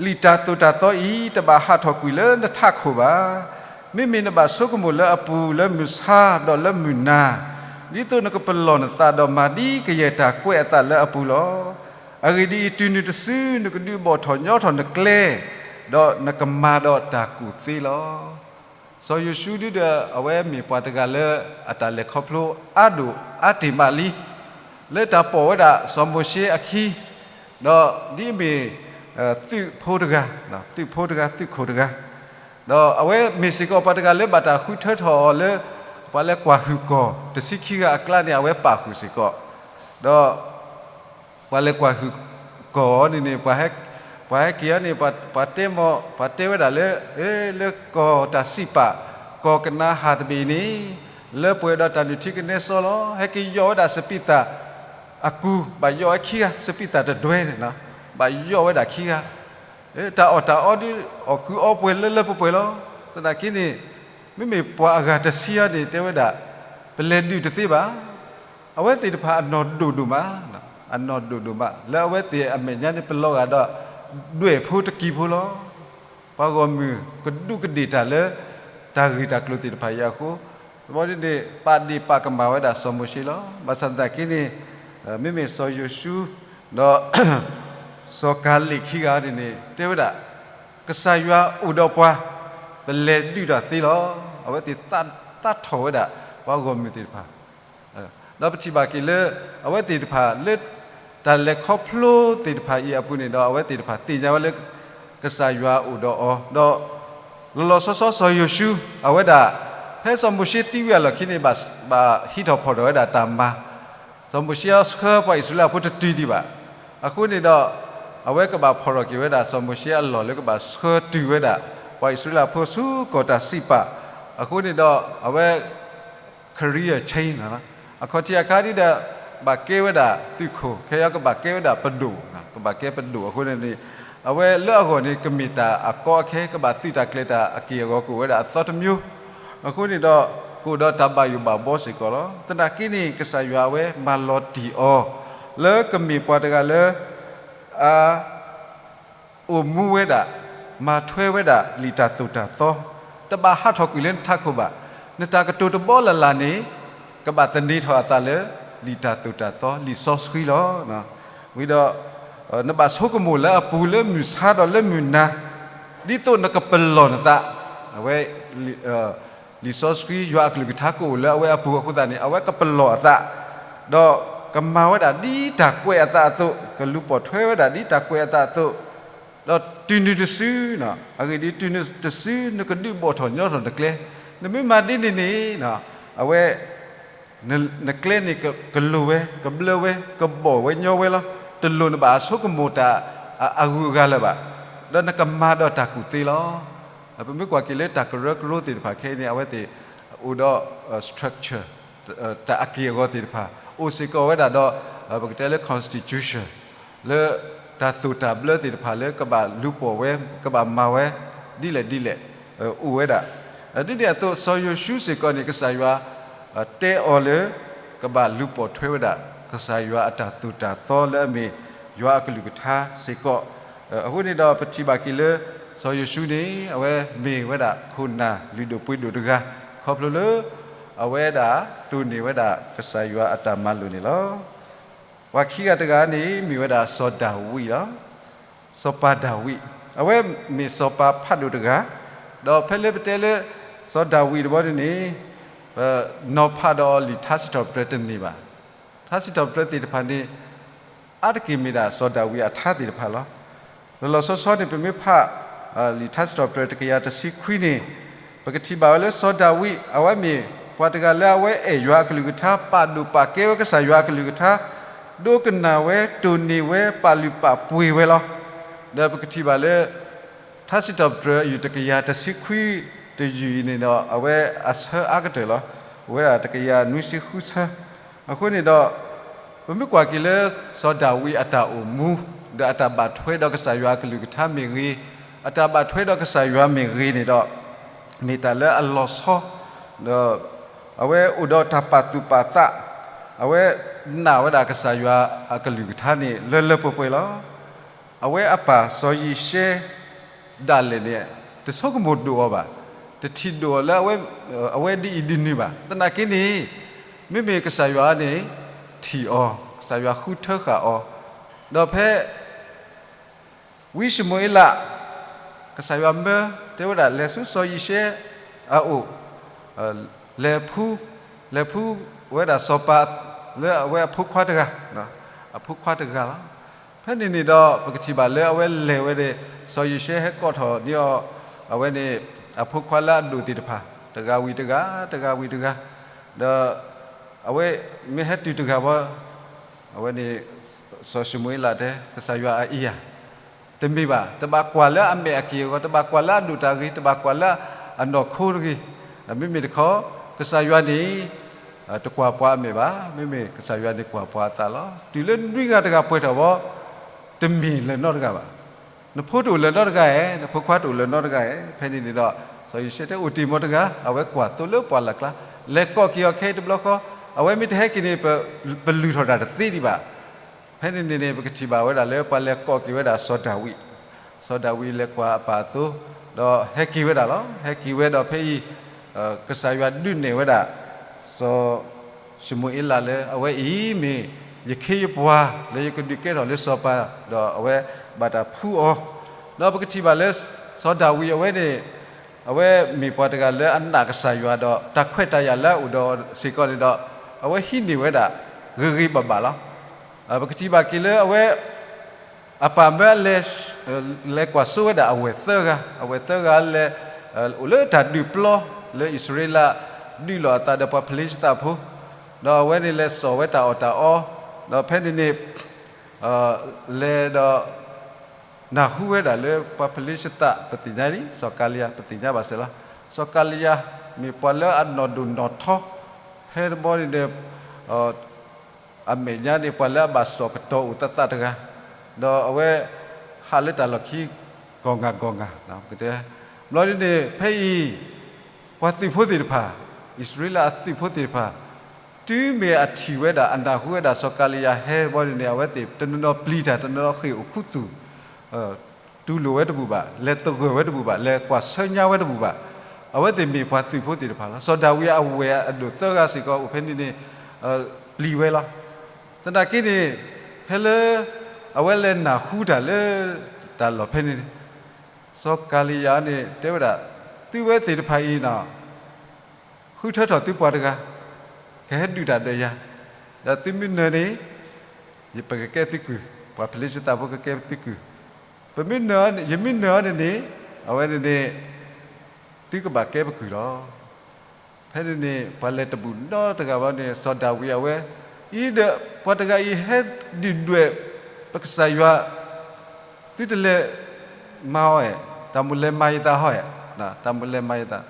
လံာ်တၢ်သိၣ်တၢ်သီအံၤ တဘၣ်ဟးထီၣ်ကွံာ်လၢနထးခိၣ်ဘၣ်. မ့မ့ၢ်နဘၣ်ဆိကမိၣ်လၢအပူၤလၢမုၢ်ဆါဒီးလၢမုၢ်နၤ, ဒ်သိးနကပလီၢ်နသးဒီးမၤဒ်ကယဲၢ်တၢ်ကွဲးအသးလၢအပူၤလီၤ. အဂ့ၢ်ဒ်အံၤ, တုၤနုၤတစု နကဒုးဘီၣ်ထီၣ်ညီထီၣ်နကျဲ, ဒီးနကမၤဒီးတၢ်ကူၣ်သ့လီၤ. စီၤယိၤၡူဒ်ဒီး အဝဲမ့ၢ်ပှၤတဂၤလၢအတၢ်လဲၤခီဖျိအါဒိၣ်အါတ့ၢ်မးလံ, လၢတၢ်ပိာ်ဝဲဒၣ်စီၤမိၤၡ့အခံ, ဒီးဒ်အမ့ၢ် သုးဖိတဂၤ, သုးဖိတဂၤ သုးခိၣ်တဂၤ, ဒီးအဝဲမ့ၢ်စ့ၢ်ကီးပှၤတဂၤလၢဘၣ်တၢ်ဃုထၢထီၣ်အီၤလၢ ပှၤလဲၤကွၢ်ဟုၣ်ကီၢ်တဆံခံဂၤအကျါန့ၣ် အဝဲပာ်ဃုာ်စ့ၢ်ကီး, ဒီး ပှၤလဲၤကွၢ်ဟုၣ်ကီၢ်အီၤန့ၣ်န့ၣ် ပှၤဟဲက့ၤအီၤန့ၣ် ပှၤတဲမီၤ ပှၤတဲဝဲဒၣ်လၢ လၢကီၢ်တၢ်စံးပာ် ကီၢ်ကနၤအၣ်တဘ့ၣ်အံၤန့ၣ် လၢပှဲၤဒီးတၢ်နုၢ်ထံကနဲစီလီၤ. ဟဲက့ၤယီၢ်ဝဲဒၣ်စပံးသၣ်အကူ ဘၣ်ယီၢ်ဝဲခံဂၤ, စပံးသၣ်တဒွဲန့ၣ် ဘၣ်ယီၢ်ဝဲဒၣ်ခံဂၤ, တၢ်အီၣ်တၢ်အီဒ် အီၣ်ကုအီပှဲၤလၢလၢပှဲၤပှဲၤလီၤ. သနာ်က့န့ၣ် မ့မ့ၢ်ပှၤအဂၤတဆံအံၤန့ၣ် တဲဝဲဒၣ် ပလဲၤဒုးတသ့ဘၣ်. အဝဲသ့ၣ်တဖၣ်အနီၢ်ဒိၣ်ဒိၣ်မး, အနီၢ်ဒိၣ်ဒိၣ်မး လၢအဝဲသ့ၣ်အမဲာ်ညါန့ၣ် ပလီၤဂာ်ဒီး ဒွဲၣ်ဖိတကံၢ်ဖိလီၤ. ပှၤဂီၢ်မုၢ်ကဒူးကဒ့ၣ်တၢ်လၢ တၢ်ဂ့ၢ်တၢ်ကျိၤသ့ၣ်တဖၣ်အံၤအဃိ, တဘျီဒ်န့ၣ် ပာ်ဒ့ၣ်ပာ်ကမၣ်ဝဲဒၣ်စီၤမိၤၡ့လီၤ. ဘၣ်ဆၣ်သနာ်က့န့ၣ် မ့မ့ၢ်စီၤယိၤၡူ ဒီး စီၤကၤလ့းခံဂၤန့ၣ်န့ၣ် တဲဝဲဒၣ် ကစၢ်ယွၤအိၣ်ဒီးပှၤ, ပလဲၤဒုးတၢ်သ့လီၤ. အဝဲသ့ၣ်သးထီၣ်ဝဲဒၣ် ပှၤဂီၢ်မုၢ်သ့ၣ်တဖၣ် ဒီးပထံၣ်ဘၣ်က့ၤလၢ အဝဲသ့ၣ်တဖၣ်လၢ တၢ်လဲၤခီဖျိသ့ၣ်တဖၣ်အံၤအပူၤန့ၣ်ဒီး အဝဲသ့ၣ်တဖၣ်သ့ၣ်ညါဝဲလၢ ကစၢ်ယွၤအိၣ်ဒီးအီၤ, ဒီး လီၤလီၤဆီဆီစီၤယိၤၡူ အဝဲဒၣ် ဖဲစီၤမိၤၡ့သံဝံၤအလီၢ်ခံန့ၣ် ဘၣ်ဟံးထီၣ်ဖီၣ်ထီၣ်ဝဲဒၣ်တၢ်မၤ, စီၤမိၤၡ့ဆှၢပှၤအံၣ်စရ့လးဖိတတုၤဒံးဘၣ်. အဃိန့ၣ်ဒီး အဝဲကဘၣ်ဖီၣ်ထီၣ်က့ၤဝဲဒၣ် စီၤမိၤၡ့အလီၢ်လၢကဘၣ်ဆှၢတုၤဝဲဒၣ် ပှၤအံၣ်စရ့လးဖိဆူကီၢ်တၢ်စံးပာ်, အဃိန့ၣ်ဒီး အဝဲ career change အခီၣ်ထံးအခါဒ်ဒီး ဘၣ်ကဲဝဲဒၣ်သုးခိၣ်, ခဲအံၤကဘၣ်ကဲဝဲဒၣ်ပဒိၣ်, ကဘၣ်ကဲပဒိၣ်အဃိန့ၣ်န့ၣ် အဝဲလၢအဂီၢ်န့ၣ် ကမ့ၢ်တၢ်အကီအခဲ ကဘၣ်သုးတၢ်ကျဲၤတၢ်အက့ၢ်အဂီၤကအိၣ်ဝဲဒၣ်အသီတမျိုး, အဃိန့ၣ်ဒီး ကအိၣ်ဒီးတၢ်ဘၣ်ယိၣ်ဘၣ်ဘီစ့ၢ်ကီးလီၤ. သနာ်က့န့ၣ် ကစၢ်ယွၤအဝဲမၤလီၤတံၢ်အီၤ လၢကမ့ၢ်ပှၤတဂၤလၢ အ အိၣ်မူဝဲဒၣ်, မၤထွဲဝဲဒၣ်လံာ်တၢ်သိၣ်တၢ်သီ, တဘၣ်ဟးထီၣ်ကွံာ်လၢနထးခိၣ်ဘၣ်. နတၢ်ကတိၤတဘီလၢ်လၢ်န့ၣ် ကဘၣ်သန့ၤထီၣ်အသးလၢ လံာ်တၢ်သိၣ်တၢ်သီ လံာ်စီဆှံလီၤ. ဝံၤဒီး နဘၣ်ဆိကမိၣ်လၢအပူၤလၢမုၢ်ဆါဒီးလၢမုၢ်နၤ, ဒ်သိးနကပလီၢ်နသး, အဝဲ လံာ်စီဆှံ ယွၤအကလုၢ်ကထါကအိၣ်လၢအဝဲအပူၤအဃိသတးန့ၣ် အဝဲကပလီၢ်အသး, ဒီးကမၤဝဲဒၣ်ဒ်တၢ်ကွဲးအသးအသိး, ကလူၤပိာ်ထွဲဝဲဒၣ်ဒ်တၢ်ကွဲးအသးအသိး, ဒီးတုၤနုၤတစု, အဂ့ၢ်ဒ်အံၤ, တုၤနုၤတစု နကဒုးဘီၣ်ထီၣ်ညီထီၣ်နကျဲ, နမ့ၢ်မၤဒ်န့ၣ်န့ၣ်, အဝဲ နကျဲန့ၣ်ကလိၤဝဲ, ကဘျၢဝဲ, ကဘီၣ်ဝဲညီဝဲလီၤ. တလိၣ်နဘၣ်ဆိကမိၣ်တၢ်အဂုၤအဂၤလၢၤဘၣ်, ဒီးနကမၤဒီးတၢ်ကူၣ်သ့လီၤ. ပမ့ၢ်ကွၢ်က့ၤလၢတၢ်ကရၢကရိသ့ၣ်တဖၣ်ခဲအံၤန့ၣ် အဝဲသ့ၣ်အိၣ်ဒီး structure တၢ်အက့ၢ်အဂီၤသ့ၣ်တဖၣ် အိၣ်စ့ၢ်ကီးဝဲဒၣ်ဒီး ပကတဲလၢ constitution လၢတၢ်သိၣ်တၢ်ဘျၢသ့ၣ်တဖၣ်လၢကဘၣ်လူၤပိာ်ဝဲ ကဘၣ်မၤဝဲ ဒ်လဲၣ်ဒ်လဲၣ် အိၣ်ဝဲဒၣ်. ဒ်န့ၣ်အသိး စီၤယိၤၡူစ့ၢ်ကီးန့ၣ် ကစၢ်ယွၤ တဲအီၤလၢ ကဘၣ်လူၤပိာ်ထွဲဝဲဒၣ် ကစၢ်ယွၤအတၢ်သိၣ်တၢ်သီလၢအမ့ၢ် ယွၤအကလုၢ်ကထါစ့ၢ်ကီး. အဃိန့ၣ်ဒီးပထံၣ်ဘၣ်က့ၤလၢ စီၤယိၤၡူန့ၣ် အဝဲမ့ၢ်ဝဲဒၣ်ခိၣ်နၢ်လုၢ်ဒိၣ်ပှ့ၤဒိၣ်တဂၤ ခီဖျိလၢ အဝဲဒၣ်တိၢ်န့ၢ်ဝဲဒၣ်ကစၢ်ယွၤအတၢ်မၤလိာ်န့ၣ်လီၤ. ပှၤခံဂၤတဂၤန့ၣ် မ့ၢ်ဝဲဒၣ်စီၤဒၤဝံးလီၤ. စီၤပၤဒၤဝံး အဝဲမ့ၢ်စီၤပၤဖးဒိၣ်တဂၤ, ဒီးဖဲလၢပတဲလၢ စီၤဒၤဝံးတဘျီန့ၣ်န့ၣ် ပနီၤဖးဒီးအီၤလံာ်ထါစံးထီၣ်ပတြၢၤတန့ၢ်ဘၣ်. ထါစံးထီၣ်ပတြၢၤသ့ၣ်တဖၣ်န့ၣ် အါတက့ၢ်မ့ၢ်ဒၣ်စီၤဒၤဝံးအထါသ့ၣ်တဖၣ်လီၤ. လီၤလီၤဆီဆီန့ၣ် ပမ့ၢ်ဖး လံာ်ထါစံးထီၣ်ပတြၢၤတကယၤတဆံခွံန့ၣ် ပကထံၣ်ဘၣ်ဝဲလၢစီၤဒၤဝံး အဝဲမ့ၢ်ပှၤတဂၤလၢအဝဲအဲၣ်ယွၤအကလုၢ်ကထါ ပာ်ဒိၣ်ပာ်ကဲဝဲကစၢ်ယွၤအကလုၢ်ကထါ ဒိကနၣ်ဝဲ တိၢ်န့ၢ်ဝဲ ပာ်လုၢ်ပာ်ပှ့ၤဝဲလီၤ. ဒီးပကထံၣ်ဘၣ်လၢ ထါစံးထီၣ်ပတြၢၤအယုၢ်တကယၤတဆံခွံတယုၢ်အံၤန့ၣ်ဒီး အဝဲအဆၢအါကတၢၢ်လီၤ. အိၣ်ဝဲဒၣ်တကယၤနွံဆံဃုဆၢ. အဃိန့ၣ်ဒီး ပမ့ၢ်ကွၢ်က့ၤလၢ စီၤဒၤဝံးအတၢ်အိၣ်မူ ဒီးအတၢ်ဘၣ်ထွဲဒီးကစၢ်ယွၤအကလုၢ်ကထါမ့ၢ်ဂ့ၤ, အတၢ်ဘၣ်ထွဲဒီးကစၢ်ယွၤမ့ၢ်ဂ့ၤန့ၣ်ဒီး မ့ၢ်တၢ်လၢအလီၤဆီ ဒီးအဝဲအိၣ်ဒီးတၢ်ပာ်သူၣ်ပာ်သး, အဝဲနာ်ဝဲဒၣ်ကစၢ်ယွၤအကလုၢ်ကထါန့ၣ် လၢလၢပှဲၤပှဲၤလီၤ. အဝဲအပၢ်စီၤယံၤၡဲ ဒၣ်လဲာ်န့ၣ် တဆိကမိၣ်ဒိၣ်အီၤဘၣ်, တထံၣ်ဒိၣ်အီၤလၢ အဝဲဒ်အံၤဒ်နုၤဘၣ်. သနာ်က့န့ၣ် မ့မ့ၢ်ကစၢ်ယွၤန့ၣ် ထံၣ်အီၤ, ကစၢ်ယွၤဃုထၢဃာ်အီၤ, ဒီးဖဲ ဝံၡမူၤအ့လး ကစၢ်ယွၤမၢတဲဝဲဒၣ် လဲၤဆူစီၤယံၤၡဲအအိၣ်, လဲၤဖှူ, လဲၤဖှူဝဲဒၣ်စီၤပၤ လၢအဝဲအဖိခွါတဂၤ, အဖိခွါတဂၤလီၤ. ဖဲန့ၣ်န့ၣ်ဒီး ပကထံၣ်ဘၣ်လၢအဝဲလဲၤဝဲန့ၣ် စီၤယံၤၡဲဟဲကိးထီၣ်န့ၢ်အီၤ, အဝဲန့ၣ် အဖိခွါလၢအဒိၣ်သ့ၣ်တဖၣ် တဂၤဝံၤတဂၤ, တဂၤဝံၤတဂၤ, ဒီး အဝဲမ့ၢ်ဟဲတုၤတဂၤဘၣ်, အဝဲန့ၣ် စီၤၡမူၤအ့လးတဲ ကစၢ်ယွၤအအံၤဧါ, တမ့ၢ်ဘၣ်, တဘၣ်ကွၢ်လၢအမဲာ်အက့ၢ်အဂီၤ, တဘၣ်ကွၢ်လၢအဒိၣ်တၢ်ဂ့ၤ, တဘၣ်ကွၢ်လၢအနီၢ်ခိတဂ့ၤ, မ့မ့ၢ်တခီ ကစၢ်ယွၤန့ၣ် တကွၢ်ပှၤအမဲာ်ဘၣ်, မ့မ့ၢ်ကစၢ်ယွၤန့ၣ်ကွၢ်ပှၤအသးလီၤ. တုၤလၢနွံဂၤတဂၤပှဲၤထီၣ်ဘၣ်, တမ့ၢ်လၢၤနီတဂၤဘၣ်. နဖိတအိၣ်လၢၤနီတဂၤဧါ, နဖိခွါတအိၣ်လၢၤနီတဂၤဧါ. ဖဲန့ၣ်န့ၣ်ဒီး စီၤယံၤၡဲတဲ အိၣ်တ့ၢ်မ့ၢ်တဂၤ, အဝဲကွၢ်သိလၢပှၢ်လၢ်ကျါ, လဲၤကိးက့ၤအီၤခဲအံၤတဘျီဃီ, အဝဲမ့ၢ်တဟဲက့ၤန့ၣ် ပလူၤထီၣ်တၢ်တသ့ဒံးဘၣ်. ဖဲန့ၣ်န့ၣ်န့ၣ် ပကထံၣ်ဘၣ်ဝဲဒၣ်လၢပှၤလဲၤကိးက့ၤဝဲဒၣ်စီၤဒၤဝံး, စီၤဒၤဝံးလဲၤကွၢ်အပၢ်အသိ, ဒီးဟဲက့ၤဝဲဒၣ်လီၤ. ဟဲက့ၤဝဲဒီးဖဲအံၤ ကစၢ်ယွၤဒုးနဲၣ်ဝဲဒၣ် စီၤၡမူၤအ့လးလၢ အဝဲအံၤမ့ၢ်ယခ့ယပှၤလၢယကဒုးကဲထီၣ်လၢစီၤပၤ, ဒီးအဝဲဘၣ်တၢ်ဖှူအီၤ, ဒီးပကထံၣ်ဘၣ်လၢ စီၤဒၤဝံးအဝဲန့ၣ် အဝဲမ့ၢ်ပှၤတဂၤလၢအနာ်ကစၢ်ယွၤဒီး တၢ်ခွဲးတၢ်ယာ်လၢအအိၣ်ဒီးစ့ၢ်ကီးန့ၣ်ဒီး အဝဲဟံးန့ၢ်ဝဲဒၣ် ဂ့ၤဂ့ၤဘၣ်ဘၣ်လီၤ. ပကထံၣ်ဘၣ်က့ၤလၢအဝဲ အပၢ်မၢလဲၤ လဲၤကွၢ်စိဝဲဒၣ်အဝဲၢ်သၢဂၤ, အဝဲၢ်သၢဂၤလဲၤ အိၣ်လၢတၢ်ဒုးပျီ လၢအံၣ်စရ့လး ဒုးလိာ်အသးဒီးပှၤဖလ့ၡသးဖိ, ဒီးအဝဲန့ၣ်လဲၤစိာ်ဝဲတၢ်အီၣ်တၢ်အီ, ဒီးဖဲန့ၣ်န့ၣ် လဲၤဒီး နၢ်ဟူဝဲဒၣ်လၢပှၤဖလ့ၡသး ပသ့ၣ်ညါလံ, စီၤကၤလံယၤ ပသ့ၣ်ညါဘၣ်စၢၤလီၤ. စီၤကၤလံယၤ မ့ၢ်ပှၤလၢအနီၢ်ဒိၣ်နီၢ်ထီ, ဖဲတဘျီန့ၣ်ဒီး အမဲာ်ညါန့ၣ် ပှၤလၢအဘၣ်စိာ်ကတီၤအိၣ်သးသးတဂၤ, ဒီးအဝဲ ဟးလၢတၢ်လီၢ်ခံ ဂီၤဂၤဂီၤဂၤ, ဘျီဒ်န့ၣ် ဖဲအံၤ ပှၤသုးဖိသ့ၣ်တဖၣ်, အံၣ်စရ့လးအသုးဖိသ့ၣ်တဖၣ် တုၤမ့ၢ်အထံၣ်ဝဲဒၣ် အနၢ်ဟူဝဲဒၣ်စီၤကၤလံယၤဟဲတဘျီန့ၣ်န့ၣ် အဝဲသ့ၣ်တနီၤနီၤပျံၤတၢ်, တနီၤနီၤဃ့ၢ်အိၣ်ခူသူၣ် တူၢ်လိာ်ဝဲတဘူၣ်ဘၣ်, လဲၤသဂၢၢ်ဝဲတဘူၣ်ဘၣ်, လဲၤကွၢ်ဆၢညါဝဲတဘူၣ်ဘၣ်. အဝဲသ့ၣ်မ့ၢ်ပှၤသုးဖိသ့ၣ်တဖၣ်လီၤ. စီၤဒၤဝံးအဝဲၢ်အဒိၣ်သၢဂၤစ့ၢ်ကီး အိၣ်ဖဲန့ၣ်န့ၣ် ပျံၤဝဲလီၤ. သနာ်က့န့ၣ် ဖဲလၢ အဝဲလဲၤနၢ်ဟူတၢ်လၢ တၢ်လီၢ်ဖဲန့ၣ်န့ၣ် စီၤကၤလံယၤန့ၣ် တဲဝဲဒၣ်, သုဝဲသ့ၣ်တဖၣ်အံၤန့ၣ် ဃုထၢထီၣ်သုပှၤတဂၤ ကဟဲဒုးတၢ်ဒီးယၤ, ဒီးသုမ့ၢ်နၢၤန့ၣ် ယပကကဲသုကုၢ်, ပှၤဖလ့ၡသးဖိကကဲသုကုၢ်, ပမ့ၢ်နၢၤ, ယမ့ၢ်နၢၤအီၤန့ၣ်န့ၣ် အဝဲန့ၣ်န့ၣ် သုကဘၣ်ကဲပကုၢ်လီၤ. ဖဲန့ၣ်န့ၣ် ပှၤလဲၤတဘူၣ်နီတဂၤဘၣ်န့ၣ် စီၤဒၤဝံးအဝဲ, အံၤဒီး ပှၤတဂၤအံၤဟဲဒုၣ်ဒွဲၣ် ပကစၢ်ယွၤ, သုတလဲၤမၤအီၤဧါ, တၢ်မိၣ်လဲၤမၤယသးဟီဧါ, တၢ်မိၣ်လဲၤမၤယသး.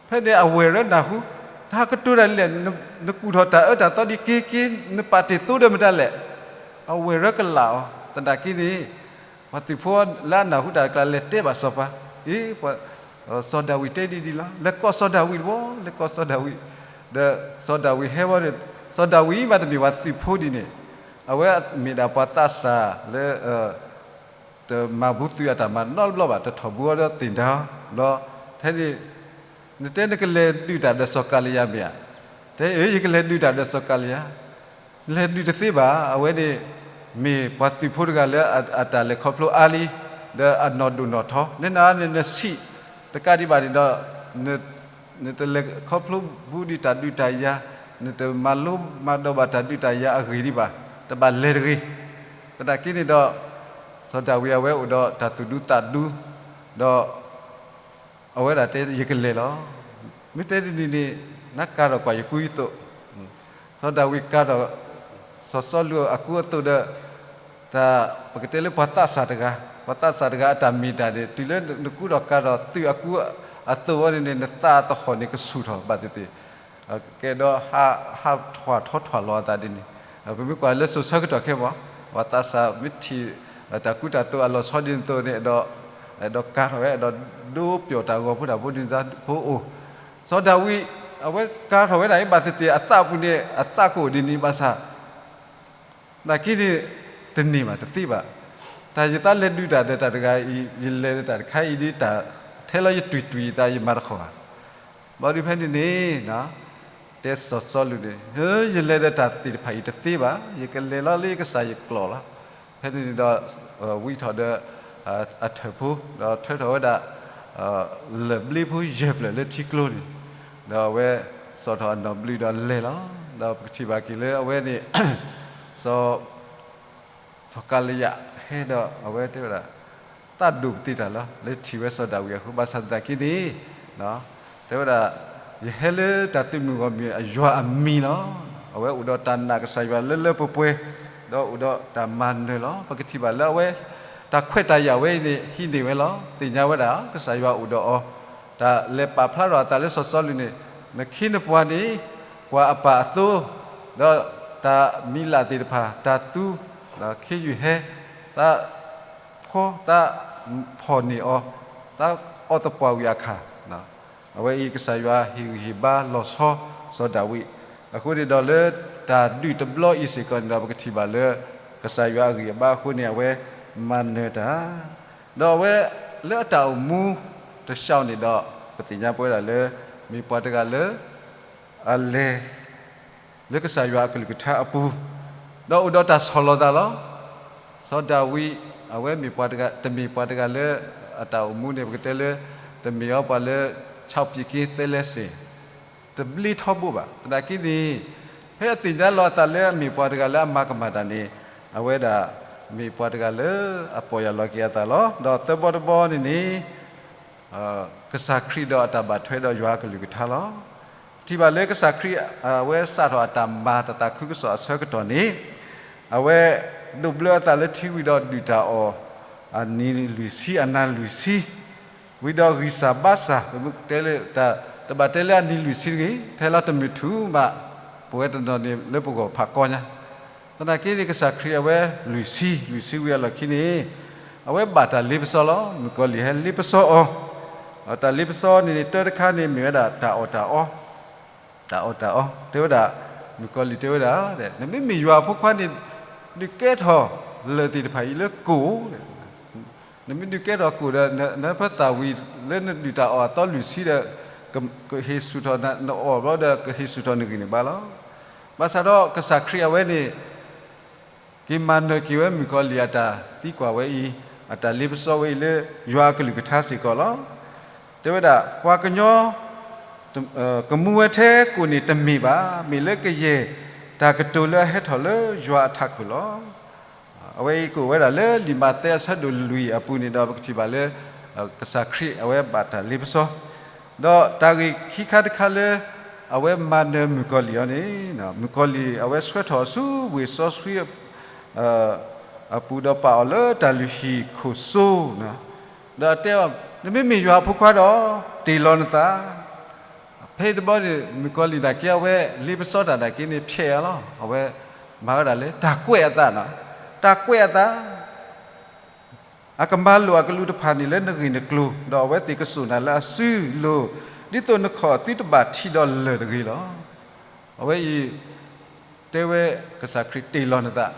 ဖဲန့ၣ်အဝဲၢ်ရၢနၢ်ဟူ, နဟးကတိၤတၢ်ဒ်လဲၣ်, နကူၣ်ထီၣ်တၢ်အၢတၢ်သီဒ်က့ၤက့ၤ နပာ်တ့ၢ်သိဒီးမတၤလဲၣ်. အဝဲၢ်ရၢကလာ်အီၤ, သနာ်က့န့ၣ် ပှၤသုးဖိလၢအနၢ်ဟူတၢ်တကျါလဲၤတဲဘၣ်စီၤပၤ, အ့ စီၤဒၤဝံးတဲဒ်ဒ်လီၤ, လဲၤကိးစီၤဒၤဝံးတဘျီ, လဲၤကိးစီၤဒၤဝံး, ဒီးစီၤဒၤဝံးဟဲဘၣ်ဒီး, စီၤဒၤဝံးမးတမ့ၢ်ပှၤသုးဖိဒ်န့ၣ်, အဝဲမ့ၢ်ဒၣ်ပှၤသးစၢ်လၢ တမၤဘူးသုးအတၢ်မၤနီတဘျီဘၣ်, တထီၣ်ဘူးအီၤဒီးသ့ၣ်ဒါအီၤဘျီ, ထဲန့ၣ် နတဲနကလဲၤဒုးတၢ်ဒီးစီၤကၤလံယၤမ့ၢ်ဧါ, တဲအၢ ယကလဲၤဒုးတၢ်ဒီးစီၤကၤလံယၤ, လဲၤဒုးတသ့ဘၣ်, အဝဲန့ၣ် မ့ၢ်ပှၤသုးဖိတဂၤလၢအတၢ်လဲၤခီဖျိအါလံ, ဒီးအနီၢ်ဒိၣ်နီၢ်ထီ, နနၤန့ၣ်နဆံးတကးဒံးဘၣ်န့ၣ်ဒီး နတလဲၤခီဖျိဘူးဒံးတၢ်ဒုးတၢ်ယၤ, နတမၤလိမၤဒိးဘၣ်တၢ်ဒုးတၢ်ယၤအဂ့ၢ်ဒံးဘၣ်, တဘၣ်လဲၤတဂ့ၤ. သနာ်က့န့ၣ်ဒီး စီၤဒၤဝံးအဝဲအိၣ်ဒီးတၢ်သူၣ်ဒူသးဒူ, ဒီး အဝဲဒၣ်တဲ ယကလဲၤလီၤ. မ့ၢ်တဲဒ်န့ၣ်န့ၣ် နကၤထီၣ်ကွၢ်ယကူယသိး, စီၤဒၤဝံးကၤထီၣ် စီၤစီလူးအကူအသိးဒီး တၢ်ပကတဲလၢပှၤသးစၢ်တဂၤ, ပှၤသးစၢ်တဂၤအတၢ်မ့ၢ်တၢ်န့ၣ် တုၤလၢနကူဒီးကၤထီၣ်သုးအကူအသိးဝဲန့ၣ်န့ၣ် နသးသဟီၣ်န့ၣ်ကဆူၣ်ထီၣ်ဘၣ်သ့ၣ်သ့ၣ်, ကဲဒီးဟးထီၣ်ထီၣ်လီၤအသးဒ်န့ၣ်, ပမ့ၢ်ကွၢ်လၢစိၤဆၢကတီၢ်ခဲအံၤ ပှၤသးစၢ်မ့ၢ်ထံၣ် တၢ်ကူတၢ်သိးအလီၤဆီဒ်န့ၣ်အသိးန့ၣ် အဲၣ်ဒိးကၤထီၣ်ဝဲ အဲၣ်ဒိးဒိပျီၣ်တၢ်ဂီၤဖိတၢ်ဖိဒ်န့ၣ်ဖိအိၣ်, စီၤဒၤဝံး အဝဲကၤထီၣ်ဝဲဒၣ်အံၤဘၣ်သ့ၣ်သ့ၣ် အသးပူၤန့ၣ် အသးကအိၣ်ဒ်န့ၣ်ဘၣ်ဆၣ် သနာ်က့န့ၣ် တန့ၢ်ဘၣ်တသ့ဘၣ်, တၢ်ယသးလဲၤဒုးတၢ်ဒီးတၢ်တဂၤအံၤ ယလဲၤဒီးတၢ်တခါအံၤဒ်တၢ်ထဲလီၤယတွံၢ်တွံၢ်ယသးယမၤတခီဘၣ်, ဘၣ်ဒီးဖဲန့ၣ်န့ၣ် တဲစီၤစီလူးန့ၣ် ယလဲၤဒီးတၢ်သ့ၣ်တဖၣ်အံၤတသ့ဘၣ်, ယကလဲၤလီၤလၢယကစၢ်ယကျိာ်လီၤ. ဖဲန့ၣ်န့ၣ်ဒီး ဝံထီၣ်ဒီး အထၢၣ်ဖိ ဒီးထၢထီၣ်ဝဲဒၣ် လၢၢ်ဘျ့ဖိယဲၢ်ဖျၢၣ်လၢထံကျိန့ၣ်, ဒီးအဝဲစိာ်ထီၣ်အနီၢ်ဘျုးဒီးလဲၤလီၤ. ဒီးပကထံၣ်ဘၣ်က့ၤလၢအဝဲန့ၣ် စီၤ စီၤကၤလံယၤဟဲဒီးအဝဲတဲဝဲဒၣ် သးဒိၣ်ပသ့ၣ်တၢ်လီၤ. လၢထံၣ်ဝဲစီၤဒၤဝံးအဃိ ဘၣ်ဆၣ်သနာ်က့န့ၣ် တဲဝဲဒၣ် ယဟဲလၢတၢ်သုးမုၢ်ဂီၢ်မုၢ်အယွၤအမံၤလီၤ. အဝဲအိၣ်ဒီးတၢ်နာ်ကစၢ်ယွၤလၢလၢပှဲၤပှဲၤ, ဒီးအိၣ်ဒီးတၢ်မၤနၢၤလီၤ. ပကထံၣ်ဘၣ်လၢအဝဲ တၢ်ခွဲးတၢ်ယာ်ဝဲအံၤန့ၣ် ဟံးန့ၢ်ဝဲလီၤ. သ့ၣ်ညါဝဲဒၣ် ကစၢ်ယွၤအိၣ်ဒီးအီၤ, တၢ်လဲၤပာ်ဖျါထီၣ်အသးလၢစီၤစီလူးန့ၣ် နခ့နပှၤန့ၣ် ပှၤအပၢ်အသိ, ဒီးတၢ်မံၤလၢ်သ့ၣ်တဖၣ် တၢ်သူ ခ့ယုၢ်ဟဲ, သးဖီ သးဖီၣ်န့ၢ်အီၤ, သးအီၣ်သပှၢ်ဝံၤအခါ, အဝဲအံၤကစၢ်ယွၤဟ့ၣ်ဂံၢ်ဟ့ၣ်ဘါလီၤဆီစီၤဒၤဝံး, အဃိန့ၣ်ဒီးလၢတၢ်ဒုးတဘျီအံၤစ့ၢ်ကီးန့ၣ်ဒီး ပကထံၣ်ဘၣ်လၢ ကစၢ်ယွၤအဂံၢ်အဘါအဃိန့ၣ် အဝဲမၤနၢၤတၢ်, ဒီးအဝဲလၢအတၢ်အိၣ်မူတဆှီန့ၣ်ဒီး ပသ့ၣ်ညါပဝဲဒၣ်လၢ မ့ၢ်ပှၤတဂၤလၢ အလဲၤ လၢကစၢ်ယွၤအကလုၢ်ကထါအပူၤ, ဒီးအိၣ်ဒီးတၢ်ဆီၣ်လီၤသးလီၤ. စီၤဒၤဝံး အဝဲမ့ၢ်ပှၤတဂၤ တမ့ၢ်ပှၤတဂၤလၢ အတၢ်အိၣ်မူန့ၣ် ပကတဲလၢ တမ့ၢ်အီၤပှၤလၢ ဆီၣ်ပံၣ်က့သဲလဲစ့ၣ် တဘျ့ထီဘိဘၣ်. သနာ်က့န့ၣ် ဖဲအသ့ၣ်ညါလီၤအသးလၢအမ့ၢ်ပှၤတဂၤလၢအမၤကမၣ်တၢ်န့ၣ် အဝဲဒၣ်မ့ၢ်ပှၤတဂၤလၢအပီၢ်ယၢ်လီၤက့ၤအသးလီၤ. ဒီးသၢဘီတဘီန့ၣ်န့ၣ် ကစၢ်ခရံာ်ဒီးအတၢ်ဘၣ်ထွဲဒီးယွၤအကလုၢ်ကထါလီၤ. ထံၣ်ဘၣ်လၢကစၢ်ခရံာ် အဝဲစးထီၣ်အတၢ်မၤတၢ်သးခုကစီၣ်အဆၢကတီၢ်န့ၣ် အဝဲဒိးဘျၢအသးလၢထံဝံၤဒီးဒုၣ်တၢ်အီၣ် အနံၤလွံၢ်ဆံ အနၤလွံၢ်ဆံ ဝံၤဒီးဂံၢ်စၢ်ဘါစၢ် ပမ့ၢ်တဲလၢ တဘၣ်တဲလၢအနံၤလွံၢ်ဆံတဂ့ၤ ထဲလီၤတမုၢ်ထူၣ်ဘၣ် ပဝဲတနီၤန့ၣ်လၢပဂီၢ်ဖးကီညါ သနာ်က့န့ၣ် ကစၢ်ခရံာ်အဝဲလွံၢ်ဆံ လွံၢ်ဆံဝံၤအလီၢ်ခံန့ၣ် အဝဲဘၣ်တၢ်လ့ပစီလီၤ. မုၣ်ကီၤလံၢ်ဟဲလ့ပစီအီၤ, တၢ်လ့ပစီန့ၣ်န့ၣ် တၢတခါန့ၣ်မ့ၢ်ဝဲဒၣ်တၢ်အီၣ်တၢ်အီ, တၢ်အီၣ်တၢ်အီ တဲဝဲဒၣ်, မုၣ်ကီၤလံၢ်တဲဝဲဒၣ်, နမ့မ့ၢ်ယွၤအဖိခွါန့ၣ် ဒုးကဲထီၣ်လၢၢ်သ့ၣ်တဖၣ်အံၤလၢကိၣ် နမ့ၢ်ဒုးကဲထီၣ်ကိၣ်ဒီး နဟၢဖၢသၣ်ဝံၤလၢနဒုၣ်တၢ်အီၣ်အသီလွံၢ်ဆံဒီး ကဟ့ၣ်ဆူၣ်ထီၣ်နအီၣ်ဘျီဒီး ကဟ့ၣ်ဆူၣ်ထီၣ်နဂံၢ်နဘါလီၤ. ဘၣ်ဆၣ်ဒီးကစၢ်ခရံာ်အဝဲန့ၣ် က့ၤမၤနၢၤက့ၤဝဲမုၣ်ကီၤလံၢ်အတၢ်သံကွၢ်ဝဲအံၤ, အတၢ်လ့ပစီဝဲအံၤလၢယွၤအကလုၢ်ကထါစ့ၢ်ကီးလီၤ. တဲဝဲဒၣ် ပှၤကညီ ကမူဝဲထဲကိၣ်န့ၣ်တမ့ၢ်ဘၣ်, မ့ၢ်လၢကယဲၢ်တၢ်ကတိၤလၢအဟဲထီၣ်လၢယွၤအထးခိၣ်လီၤ. အဝဲအံၤကအိၣ်ဝဲဒၣ်လၢလံာ်မးသဲအဆၢဒိၣ်လွံၢ်အပူၤန့ၣ်ဒီး ပကထံၣ်ဘၣ်လၢ ကစၢ်ခရံာ်အဝဲဘၣ်တၢ်လ့ပစီ, ဒီးတၢ်ဂ့ၢ်ခံခါတခါလၢ အဝဲမၤနၢၤမုၣ်ကီၤလံၢ်အီၤန့ၣ် မုၣ်ကီၤလံၢ်အဝဲဆှၢထီၣ်အစုဝ့ၢ်စီဆှံ အပူၤဒီးပာ်အီၤလၢတၢ်လုၢ်ဟံၣ်ခိၣ်စိ, ဒီးတဲအီၤ နမ့မ့ၢ်ယွၤအဖိခွါဒီး တ့ၢ်လီၤနသး ဖဲတဘျီန့ၣ် မုၣ်ကီၤလံၢ်နာ်က့ အဝဲလ့ပစီတၢ်နာ်က့န့ၣ် ဖျဲးအီၤလီၤ. အဝဲမၤဝဲဒၣ်လၢ တၢ်ကွဲးအသး, တၢ်ကွဲးအသး, အကမၤလိာ်အကလူးတဖၣ်န့ၣ်လၢနဂ့ၢ်နကျိၤ, ဒီးအဝဲသ့ၣ်ကစိာ်နၤလၢအစုလိၤ, ဒ်သိးနခီၣ်သုတဘၣ်ထံးဒီးလၢၢ်တဂ့ၤလီၤ. အဝဲအံၤ တဲဝဲကစၢ်ခရံာ်တ့ၢ်လီၤနသး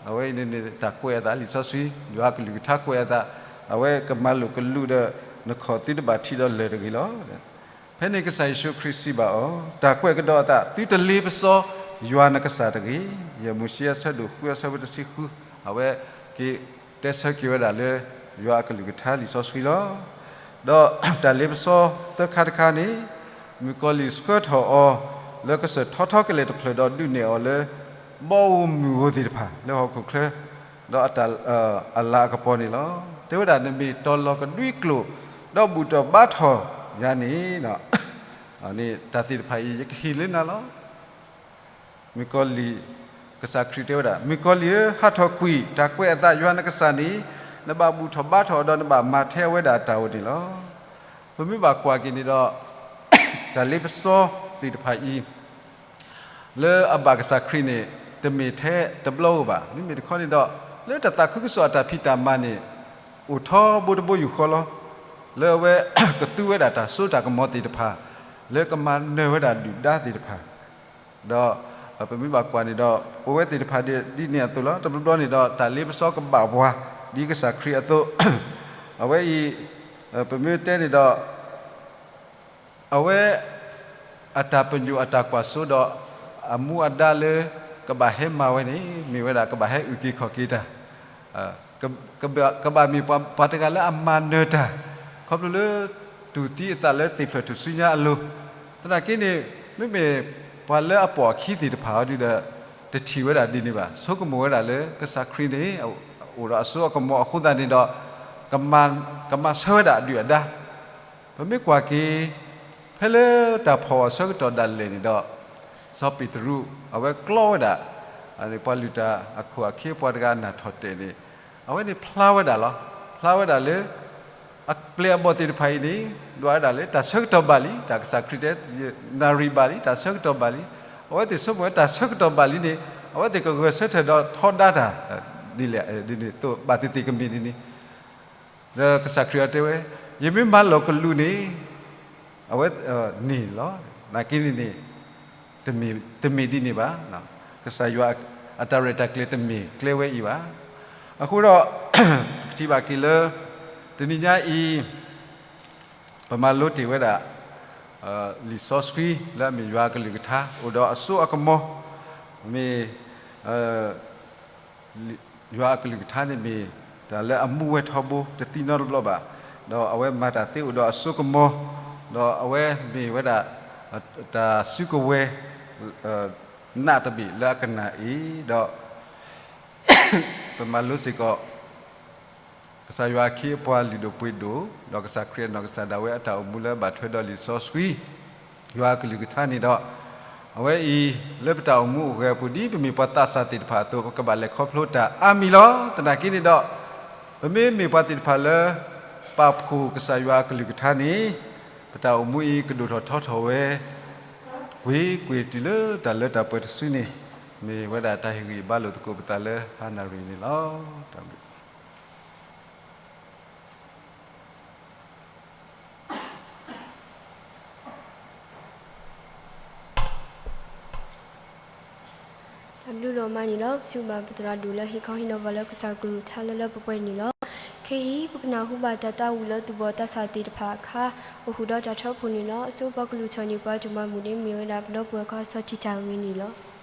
အဝဲအံၤန့ၣ်န့ၣ် တၢ်ကွဲးအသးလံာ်စီဆှံ, ယွၤအကလုၢ်ကထါကွဲးအသး, အဝဲကမၤလိာ်ကလူးဒီး နခီၣ်သုတဘၣ်ထံးဒီးလၢၢ်တဂ့ၤလီၤ. ဖဲန့ၣ်ကစၢ်ယ့ၣ်ၡူးခရံာ်စံးဘၣ်အီၤ, တၢ်ကွဲးကဒီးအသး, သုတလ့ပစီယွၤနကစၢ်တဂ့ၤ. ယဲၢ်မိၤၡ့အဆၢဒိၣ်ဃုအဆၢဖိတဆံဃု, အဝဲက့ၤတဲဆၢက့ၤဝဲဒၣ်လၢ ယွၤအကလုၢ်ကထါလံာ်စီဆှံလီၤ. ဒီးတၢ်လ့ပစီသၢခါတခါန့ၣ်, မုၣ်ကီၤလံၢ်ဆှၢထီၣ်အီၤ လၢကစၢၢ်ထီထီကလဲာ်တဖျၢၣ်ဒီးဒုးနဲၣ်အီၤလၢ ဘီဧိၤမုၢ်ဧိၤသ့ၣ်တဖၣ် လၢဟီၣ်ခိၣ်ချၢ ဒီးအတၢ် အလၤအကပီၤန့ၣ်လီၤ. တဲဝဲဒၣ် နမ့ၢ်တီၤလီၤကဒွံကျိာ် ဒီးဘူၣ်ထီၣ်ဘါထီၣ်ယၤန့ၣ် တၢ်သ့ၣ်တဖၣ်အံၤ ယကဟ့ၣ်လၢနၤလီၤ. မုၣ်ကီၤလံၢ်, ကစၢ်ခရံာ်တဲဝဲဒၣ်, မုၣ်ကီၤလံၢ်ဧၢ, ဟးထီၣ်ကွံာ်, တၢ်ကွဲးအသးယွၤနကစၢ်န့ၣ် နဘၣ်ဘူၣ်ထီၣ်ဘါထီၣ်အီၤဒီး နဘၣ်မၤထဲအဝဲဒၣ်အတၢ်အိၣ်န့ၣ်လီၤ. ပမ့ၢ်ဘၣ်ကွၢ်က့ၤန့ၣ်ဒီး တၢ်လ့ပစီသ့ၣ်တဖၣ်အံၤ လၢအဘၣ်ကစၢ်ခရံာ်န့ၣ် တမ့ၢ်ထဲတဘျီဧိၤဘၣ်. မ့မ့ၢ်တခီန့ၣ်ဒီး လၢတၢ်သးခုကစီၣ်အတၢ်ဖံးတၢ်မၤန့ၣ် အိၣ်ထီဘိတဘိယူၢ်ဃီလီၤ. လၢအဝဲကသူဝဲဒၣ်တၢ်စိတၢ်ကမီၤသ့ၣ်တဖၣ် လၢကမၤနၢၤဝဲဒၣ်ဒုၣ်ဒါသ့ၣ်တဖၣ် ဒီးပမ့ၢ်ဘၣ်ကွၢ်န့ၣ်ဒီး ပဝဲသ့ၣ်တဖၣ်ဒ်န့ၣ်အသိးလီၤ. တဘျီဘျီန့ၣ်ဒီး တၢ်လ့ပစီကဘၣ်ပှၤ ဒ်ကစၢ်ခရံာ်အသိး, အဝဲအံၤ ပမ့ၢ်တဲန့ၣ်ဒီး အဝဲ အတၢ်ပညိၣ်အတၢ်ကွၢ်စိဒီး အမူအဒါလၢ ကဘၣ်ဟဲမၤဝဲန့ၣ် မ့ၢ်ဝဲဒၣ်ကဘၣ်ဟဲအုၣ်က့ၤခီၣ်က့ၤတၢ် ကဘၣ်မ့ၢ်ပှၤတဂၤလၢအမၤနၢၤတၢ် ခီဖျိလၢ တူၢ်သံအသးလၢသ့ၣ်ဖျၢၣ်ထူၣ်စုညါအလိၤ, သနာ်က့န့ၣ် မ့မ့ၢ်ပှၤလၢအပိာ်အခံသ့ၣ်တဖၣ်အီၤဒုဒီး တထံၣ်ဝဲဒၣ်ဒ်န့ၣ်ဘၣ်. ဆိကမိၣ်ဝဲဒၣ်လၢကစၢ်ခရံာ်န့ၣ် အိၣ်ဒီးအစိအကမီၤအဃိသတးန့ၣ်ဒီး ကမၤဆၢဝဲဒၣ်အဒုၣ်အဒါ ပမ့ၢ်ကွၢ်က့ၤ ဖဲလၢတၢ်ဖီၣ်အဆၢကတီၢ်ဒၣ်လဲာ်န့ၣ်ဒီး စီၤပ့းတရူး အဝဲကျီဝဲဒၣ် ပှၤလုၢ်တၢ်အခိၣ်အခ့အပှၤတဂၤအနၢ်ထီၣ်တဲာ်န့ၣ် အဝဲန့ၣ်ဖျါဝဲဒၣ်လီၤ. ဖျါဝဲဒၣ်လၢ အပျဲၢ်အဘီၣ်သ့ၣ်တဖၣ်အံၤန့ၣ် ဒွးဝဲဒၣ်လၢတၢ်ဆၢကတီၢ်ဘၣ်လံ, တၢ်ကစၢ်ခရံာ်တဲ နၣ်ရံၣ်ဘၣ်လံ, တၢ်ဆၢကတီၢ်ဘၣ်လံ. အဝဲသ့ၣ်ဆိကမိၣ်ဝဲတၢ်ဆၢကတီၢ်ဘၣ်လံန့ၣ် အဝဲသ့ၣ်ကဂဲၤဆၢထၢၣ်ဒီးထီဒါတၢ် ဒ်လဲၣ်ဒ်န့ၣ်သိးဘၣ်သ့ၣ်သ့ၣ်ကမ့ၢ်ဒ်န့ၣ် ဒီးကစၢ်ခရံာ်အီၤတဲဝဲ, ယမ့ၢ်မၤလီၢ်ကလူးန့ၣ် အဝဲန့ၣ်လီၤ. နာ်က့န့ၣ်န့ၣ် တမ့ၢ်ဒ်န့ၣ်ဘၣ်. ကစၢ်ယွၤအတၢ်ရဲၣ်တၢ်ကျဲၤတမ့ၢ်ကျဲဝဲအံၤဘၣ်. အဃိဒီး ပထံၣ်ဘၣ်က့ၤလၢ တနံၤညါအံၤ ပမၤလိတ့ၢ်ဝဲဒၣ် လံာ်စီဆှံလၢအမ့ၢ်ယွၤအကလုၢ်ကထါ အိၣ်ဒီးအစိအကမီၤ, မ့ၢ် ယွၤအကလုၢ်ကထါန့ၣ်မ့ၢ် တၢ်လၢအမူဝဲထီဘိတသံနီတဘျီဘၣ်, ဒီးအဝဲမၤတၢ်သ့အိၣ်ဒီးအစိကမီၤ, ဒီးအဝဲမ့ၢ်ဝဲဒၣ် တၢ်စုကဝဲၤ နးတဘ့ၣ်လၢအကနၣ်အံၤ, ဒီး ပမၤလိစ့ၢ်ကီး ကစၢ်ယွၤအခ့အပှၤလုၢ်ဒိၣ်ပှ့ၤဒိၣ် ဒီးကစၢ်ခရံာ်အနီၢ်ကစၢ်ဒၣ်ဝဲအတၢ်အိၣ်မူလၢဘၣ်ထွဲဒီးလံာ်စီဆှံ ယွၤအကလုၢ်ကထါန့ၣ်ဒီး အဝဲအံၤ လၢပတၢ်အိၣ်မူအိၣ်ဂဲၤအပူၤ ဒ်ပမ့ၢ်ပှၤသးစၢ်သ့ၣ်တဖၣ်အသိး ပကဘၣ်လဲၤခီဖျိတၢ်အါမံၤလီၤ. သနာ်က့န့ၣ်ဒီး ပမ့မ့ၢ်ပှၤသ့ၣ်တဖၣ်လၢ ပာ်ဖှိၣ်ကစၢ်ယွၤအကလုၢ်ကထါန့ၣ် ပတၢ်အိၣ်မူအံၤကဒိၣ်ထီၣ်ထီထီၣ်ဝဲ ကွ့ၢ်ကွ့ၢ်တုၤလၢတၢ်လၢတၢ်ပှဲၤတစုန့ၣ် မ့ၢ်ဝဲဒၣ်တၢ်ဟ့ၣ်ဂံၢ်ဟ့ၣ်ဘါလိာ်သကိးပသးလၢဟါနၣ်ရံၣ်န့ၣ်လီၤ. တၢ်ဘျုး တၢ်ဘျုးဒိၣ်မးန့ၣ်လီၤ. ပစံးဘျုးဘၣ်ပသရၣ်ဒိၣ်လၢဟ့ၣ်ခီဟ့ၣ်နီၤပှၤလၢကစၢ်ကလုၢ်ကထါလၢလၢပှဲၤပှဲၤန့ၣ်လီၤ. ခဲအံၤ ပကနၢ်ဟူဘၣ်တၢ်သးဝံၣ်လၢသူၣ်ဘီၣ်သးစၢ်သ့ၣ်တဖၣ်အခါ အိၣ်ဃုာ်ဒီးတၢ်ထၢဖှိၣ်န့ၣ်လီၤ. အဆိပှၤကလုၢ်ထီၣ်န့ၢ်ပှၤတၢ်မၤမုာ်န့ၣ် မ့ၢ်ဝဲဒၣ်ပဒီပုၢ်ဝဲၢ်ခွါစီၤထံၣ်တၢ်ဂ့ၤန့ၣ်လီၤ.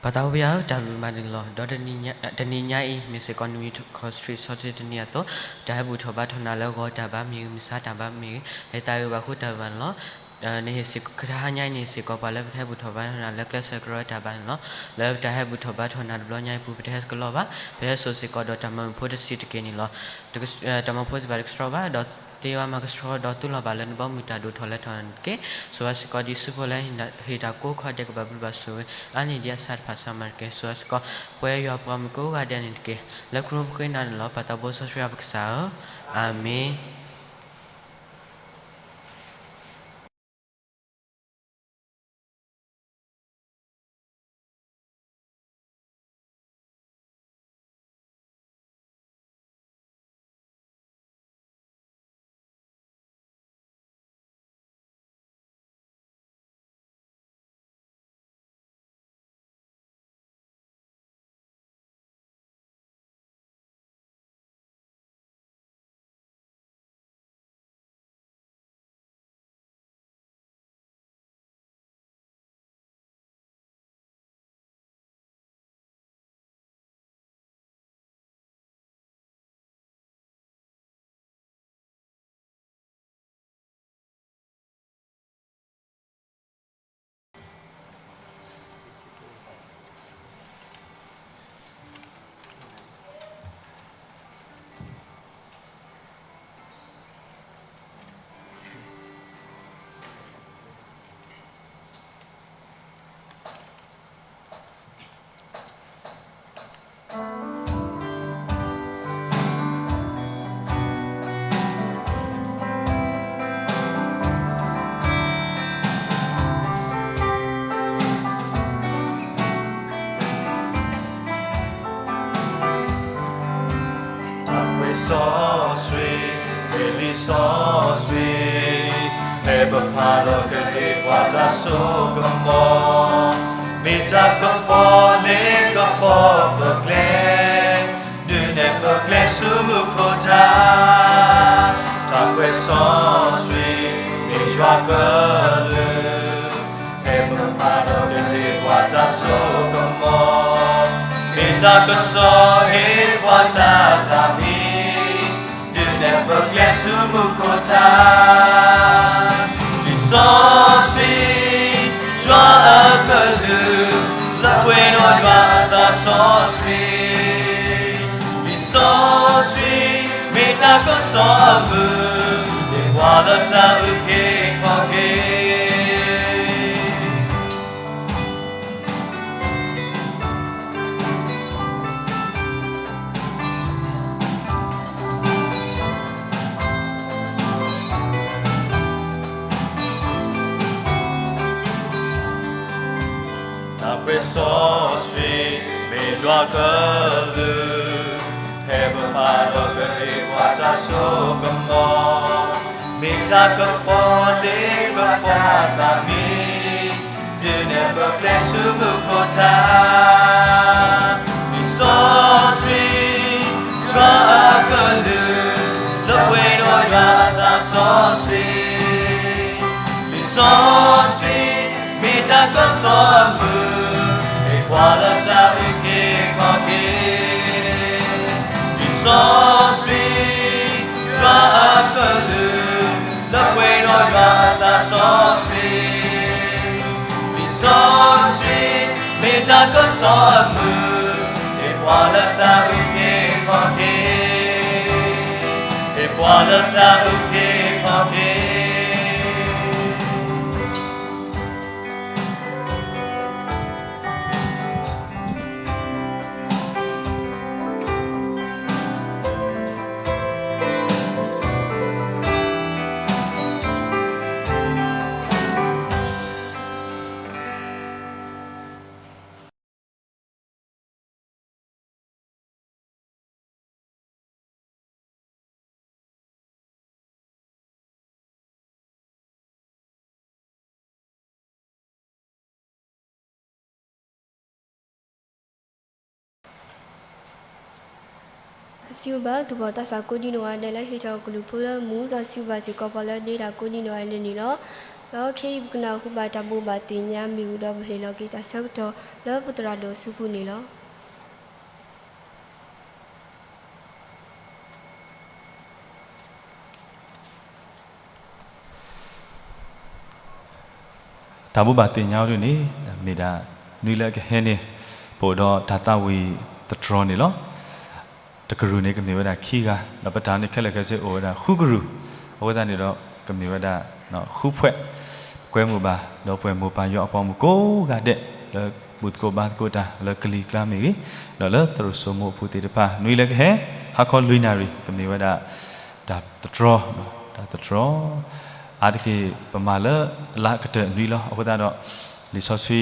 ပၢ်သးအိၣ်ဖျါဧၢ, တၢ်ဘျုးမးန့ၣ်လီၤ. ဒီးတနံၤညါအံၤ မ့ၢ်စ့ၢ်ကီးနွံခီစတံၣ် ဆီတနံၤအသိး တၢ်ဟဲဘူၣ်ထီၣ်ဘါထီၣ်နၤလၢဂီၤတၢ်ဘါမ့ၢ်ဂ့ၤ, မုၢ်ဆါတၢ်ဘါမ့ၢ်ဂ့ၤ, ဟဲသးဂ့ၤဘၣ်ဃိတၢ်ဘၣ်န့ၣ်လီၤ. နဟ့ၣ်စ့ၢ်ကီး ကဟါညါအံၤန့ၣ် ဟ့ၣ်စ့ၢ်ကီးပှၤလၢပကဟဲဘူၣ်ထီၣ်ဘါထီၣ်နၤလၢကျဲးစၢးကရၢတၢ်ဘါန့ၣ်လီၤ. လၢပတၢ်ဟဲဘူၣ်ထီၣ်ဘါထီၣ်နၤတဘျီညါအံၤပူၤ ပတဟဲကလီဘၣ်, ပဟဲစိာ်စ့ၢ်ကီးဒီးတၢ်မၤမုာ်ဖိတဆံးတက့ၢ်န့ၣ်လီၤ. တၢ်မၤဖိသ့ၣ်တဖၣ်တကဆှီဘၣ်, ဒီးသ့ဝဲမၤကဆှီဒီးသူၣ်လီၤဘၣ်လၢနဘီမုၢ်တၢ်ဒိၣ်ထီၣ်လဲၤထီၣ်န့ၣ်တက့ၢ်. ဆိၣ်ဂ့ၤစ့ၢ်ကီးဒ်ဆူဖိလၢဟ့ၣ်တၢ်ကိးခီဒဲး ကဘၣ်ဘျုးဘၣ်ဆိၣ်ဂ့ၤ အါန့ၢ်ဒံးအဆၣ်တဖၣ်ဆၣ်မၤတက့ၢ်. ဆိၣ်ဂ့ၤစ့ၢ်ကီး ပဝဲယွၤပှၤမုၣ်ကိးဂၤဒဲးန့ၣ်တက့ၢ်. လၢပကရူၢ်ပဃ့နၤန့ၣ်လီၤ. ပၢ်သးဘိစီဆှံယွၤပကစၢ်ဧၢ, အၤမ့ၣ်. စီဆှံ, ဖဲပဖးဒီးကဟ့ၣ်ပှၤတၢ်စိကမီၤ, မ့ၢ်တၢ်ကပီၤလၢကပီၤပကျဲ, ဒုးနဲၣ်ပကျဲဆူမူခိၣ်ထါ, တၢ်ကွဲးစီဆှံ, မ့ၢ်ယွၤကလုၢ်, ဖဲပဖးဒီးကဟ့ၣ်ပှၤတၢ်စိကမီၤ, မ့ၢ်တၢ်ကစီၣ်ဟ့ၣ်ပှၤတၢ်သးမံ, ဒုးနဲၣ်ပကျဲဆူမူခိၣ်ထါ, လံာ်စီဆှံ, ယွၤအကလုၢ်, လၢပှဲၤဒီးယွၤအသးစီဆှံ, လံာ်စီဆှံ, မ့ၢ်တၢ်ကစီၣ်အမုၢ်, ဟ့ၣ်ပှၤလၢတၢ်အုၣ်က့ၤခီၣ်က့ၤ တၢ်ကွဲးစီဆှံ, မ့ၢ်ယွၤက, ဖဲပဖးဒီးကဟ့ၣ်ပှၤတၢ်စိကမီၤ, မ့ၢ်တၢ်ကပီၤလၢကပီၤပသးမံ, ဒုးနဲၣ်ပကျဲဆူမူခိၣ်ထါ, လံာ်စီဆှံ, ယွၤအကလုၢ်, လၢပှဲၤဒီးယွၤအသးစီဆှံ လံာ်စီဆှံ, မ့ၢ်တၢ်ကစီၣ်အမုၢ်, ဟ့ၣ်ပှၤလၢတၢ်အုၣ်က့ၤခီၣ်က့ၤ, လံာ်စီဆှံ, ယွၤအကလုၢ်, လၢပှဲၤဒီးယွၤအသးစီဆှံ လံာ်စီဆှံ, မ့ၢ်တၢ်ကစီၣ်အမုၢ်, ဟ့ၣ်ပှၤလၢတၢ်အုၣ်က့ၤခီၣ်က့ၤ, ဟ့ၣ်ပှၤလၢတၢ်အုၣ်က့ၤခီၣ်က့ၤ စံးဘျုးဘၣ် သူၣ်ဘီၣ်သးစၢ်ကိးဒံနီၢ်ဂၤဒဲးလၢဟ့ၣ်ထီၣ်ကလုၢ်ဖိလၢမူ, ဒီးစံးဘျုးဘၣ်စ့ၢ်ကီးပှၤလၢဒ့တၢ်ကိးဒံနီၢ်ဂၤဒဲးန့ၣ်လီၤ. ဒီးခဲအံၤ ပကနၢ်ဟူဘၣ်တၢ်ဘိးဘၣ်သ့ၣ်ညါမ့ၢ်ဝံၤဒီး ပဟ့ၣ်လီၤက့ၤတၢ်ဆၢကတီၢ်လၢပသရၣ်ဒိၣ်အစုပူၤန့ၣ်လီၤ. တၢ်ဘိးဘၣ်သ့ၣ်ညါအီၤဒ်န့ၣ် မ့ၢ်ဒၣ် နွံလၢအကဟဲန့ၣ် ပအိၣ်ဒီးတၢ်သးဝံၣ်သတြီၤန့ၣ်လီၤ. တကရူၢ်န့ၣ် ကမ့ၢ်ဝဲဒၣ်ခံဂၤ, ဒီးပတၢ်န့ၣ်ခဲလၢာ်ခဲဆ့အိၣ်ဝဲဒၣ်ဃုကရူၢ်, အဝဲသတးန့ၣ်ဒီး ကမ့ၢ်ဝဲဒၣ် ဃုဖှဲး, ပကွဲမုာ်ဘၣ် ဒီပုၢ်ဝဲၢ်မိၢ်ပၢ်ယွၤအပှၤမုၣ်ကိးဂၤဒဲး လၢဘူၣ်သကိးဘါသကိးတၢ် လၢကလံၤကျါမ့ၢ်ဂ့ၤ, ဒီးလၢသရိာ်စိမိအပူၤသ့ၣ်တဖၣ် နွံလၢကဟဲ ဟါခီလွံၢ်နၣ်ရံၣ် ကမ့ၢ်ဝဲဒၣ် တၢ်သတြီၤ, တၢ်သတြီၤ, အါတက့ၢ်ပမၤလၢအလါကတၢၢ်နွံလီၤ. အဃိသတးဒီး လံာ်စီ